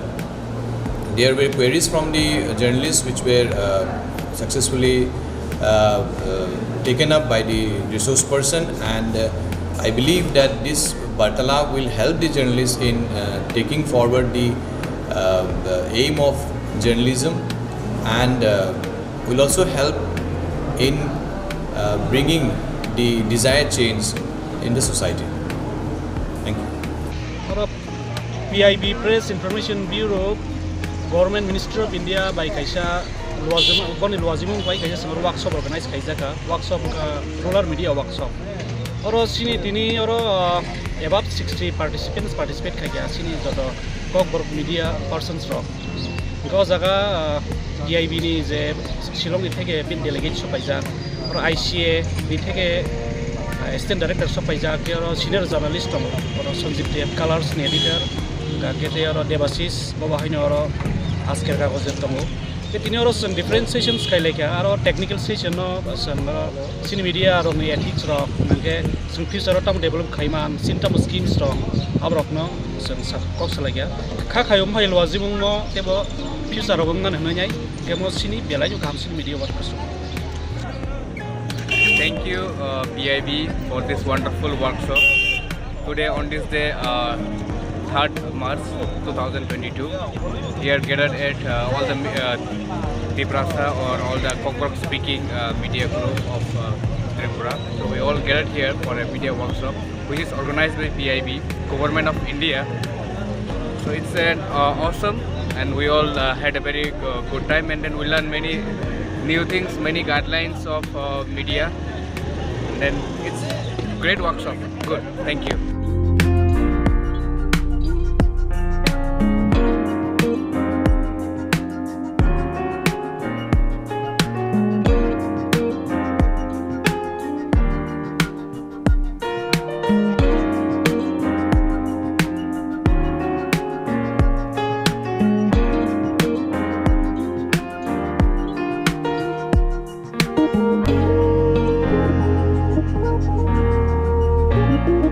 there were queries from the journalists which were uh, successfully uh, uh, taken up by the resource person, and uh, I believe that this Vartalap will help the journalists in uh, taking forward the, uh, the aim of journalism, and uh, will also help in uh, bringing the desired change in the society. Thank you. Oro P I B, Press Information Bureau, Government Ministry of India bai kaisa luajima-, boni luajimung bai kaisa swngo workshop organize khaijaka, workshop wngkha rural media workshop. Oro chini tini oro uh, above sixty participants participate khaikha chini joto Kokborok media persons rok. Hingke o jaga, ah, D I B ni je Shillong ni theke bini delegate sopaijak, oro I C A ni theke, ah, assistant director sopaijak, tei oro senior journalist tongo, oro Sanjib Deb, Colors ni editor, hingke tei oro Debashish, bo bahai no oro Ajker Kagojer tongo. Tei tini oro chwng different sessions kailaikha, aro technical session no chwng oro chini media rok ni ethics rok, hingke chwng future o tamo develop khaima, chini tamo schemes rok, aborok no chwng sa-, kok salaikha. Kha khaio bumphai luajimungno teibo future rok wngmani hwnwi nai, teibo chini belai no kaham chini media workers rok. Thank you, uh, P I B, for this wonderful workshop. Today, on this day, uh, third March two thousand twenty-two, we are gathered at uh, all the uh, Tiprasa or all the Kokborok speaking uh, media group of uh, Tripura. So we all gathered here for a media workshop, which is organized by P I B, Government of India. So it's an uh, awesome, and we all uh, had a very uh, good time, and then we learned many new things, many guidelines of uh, media. And then it's great workshop. Good. Thank you.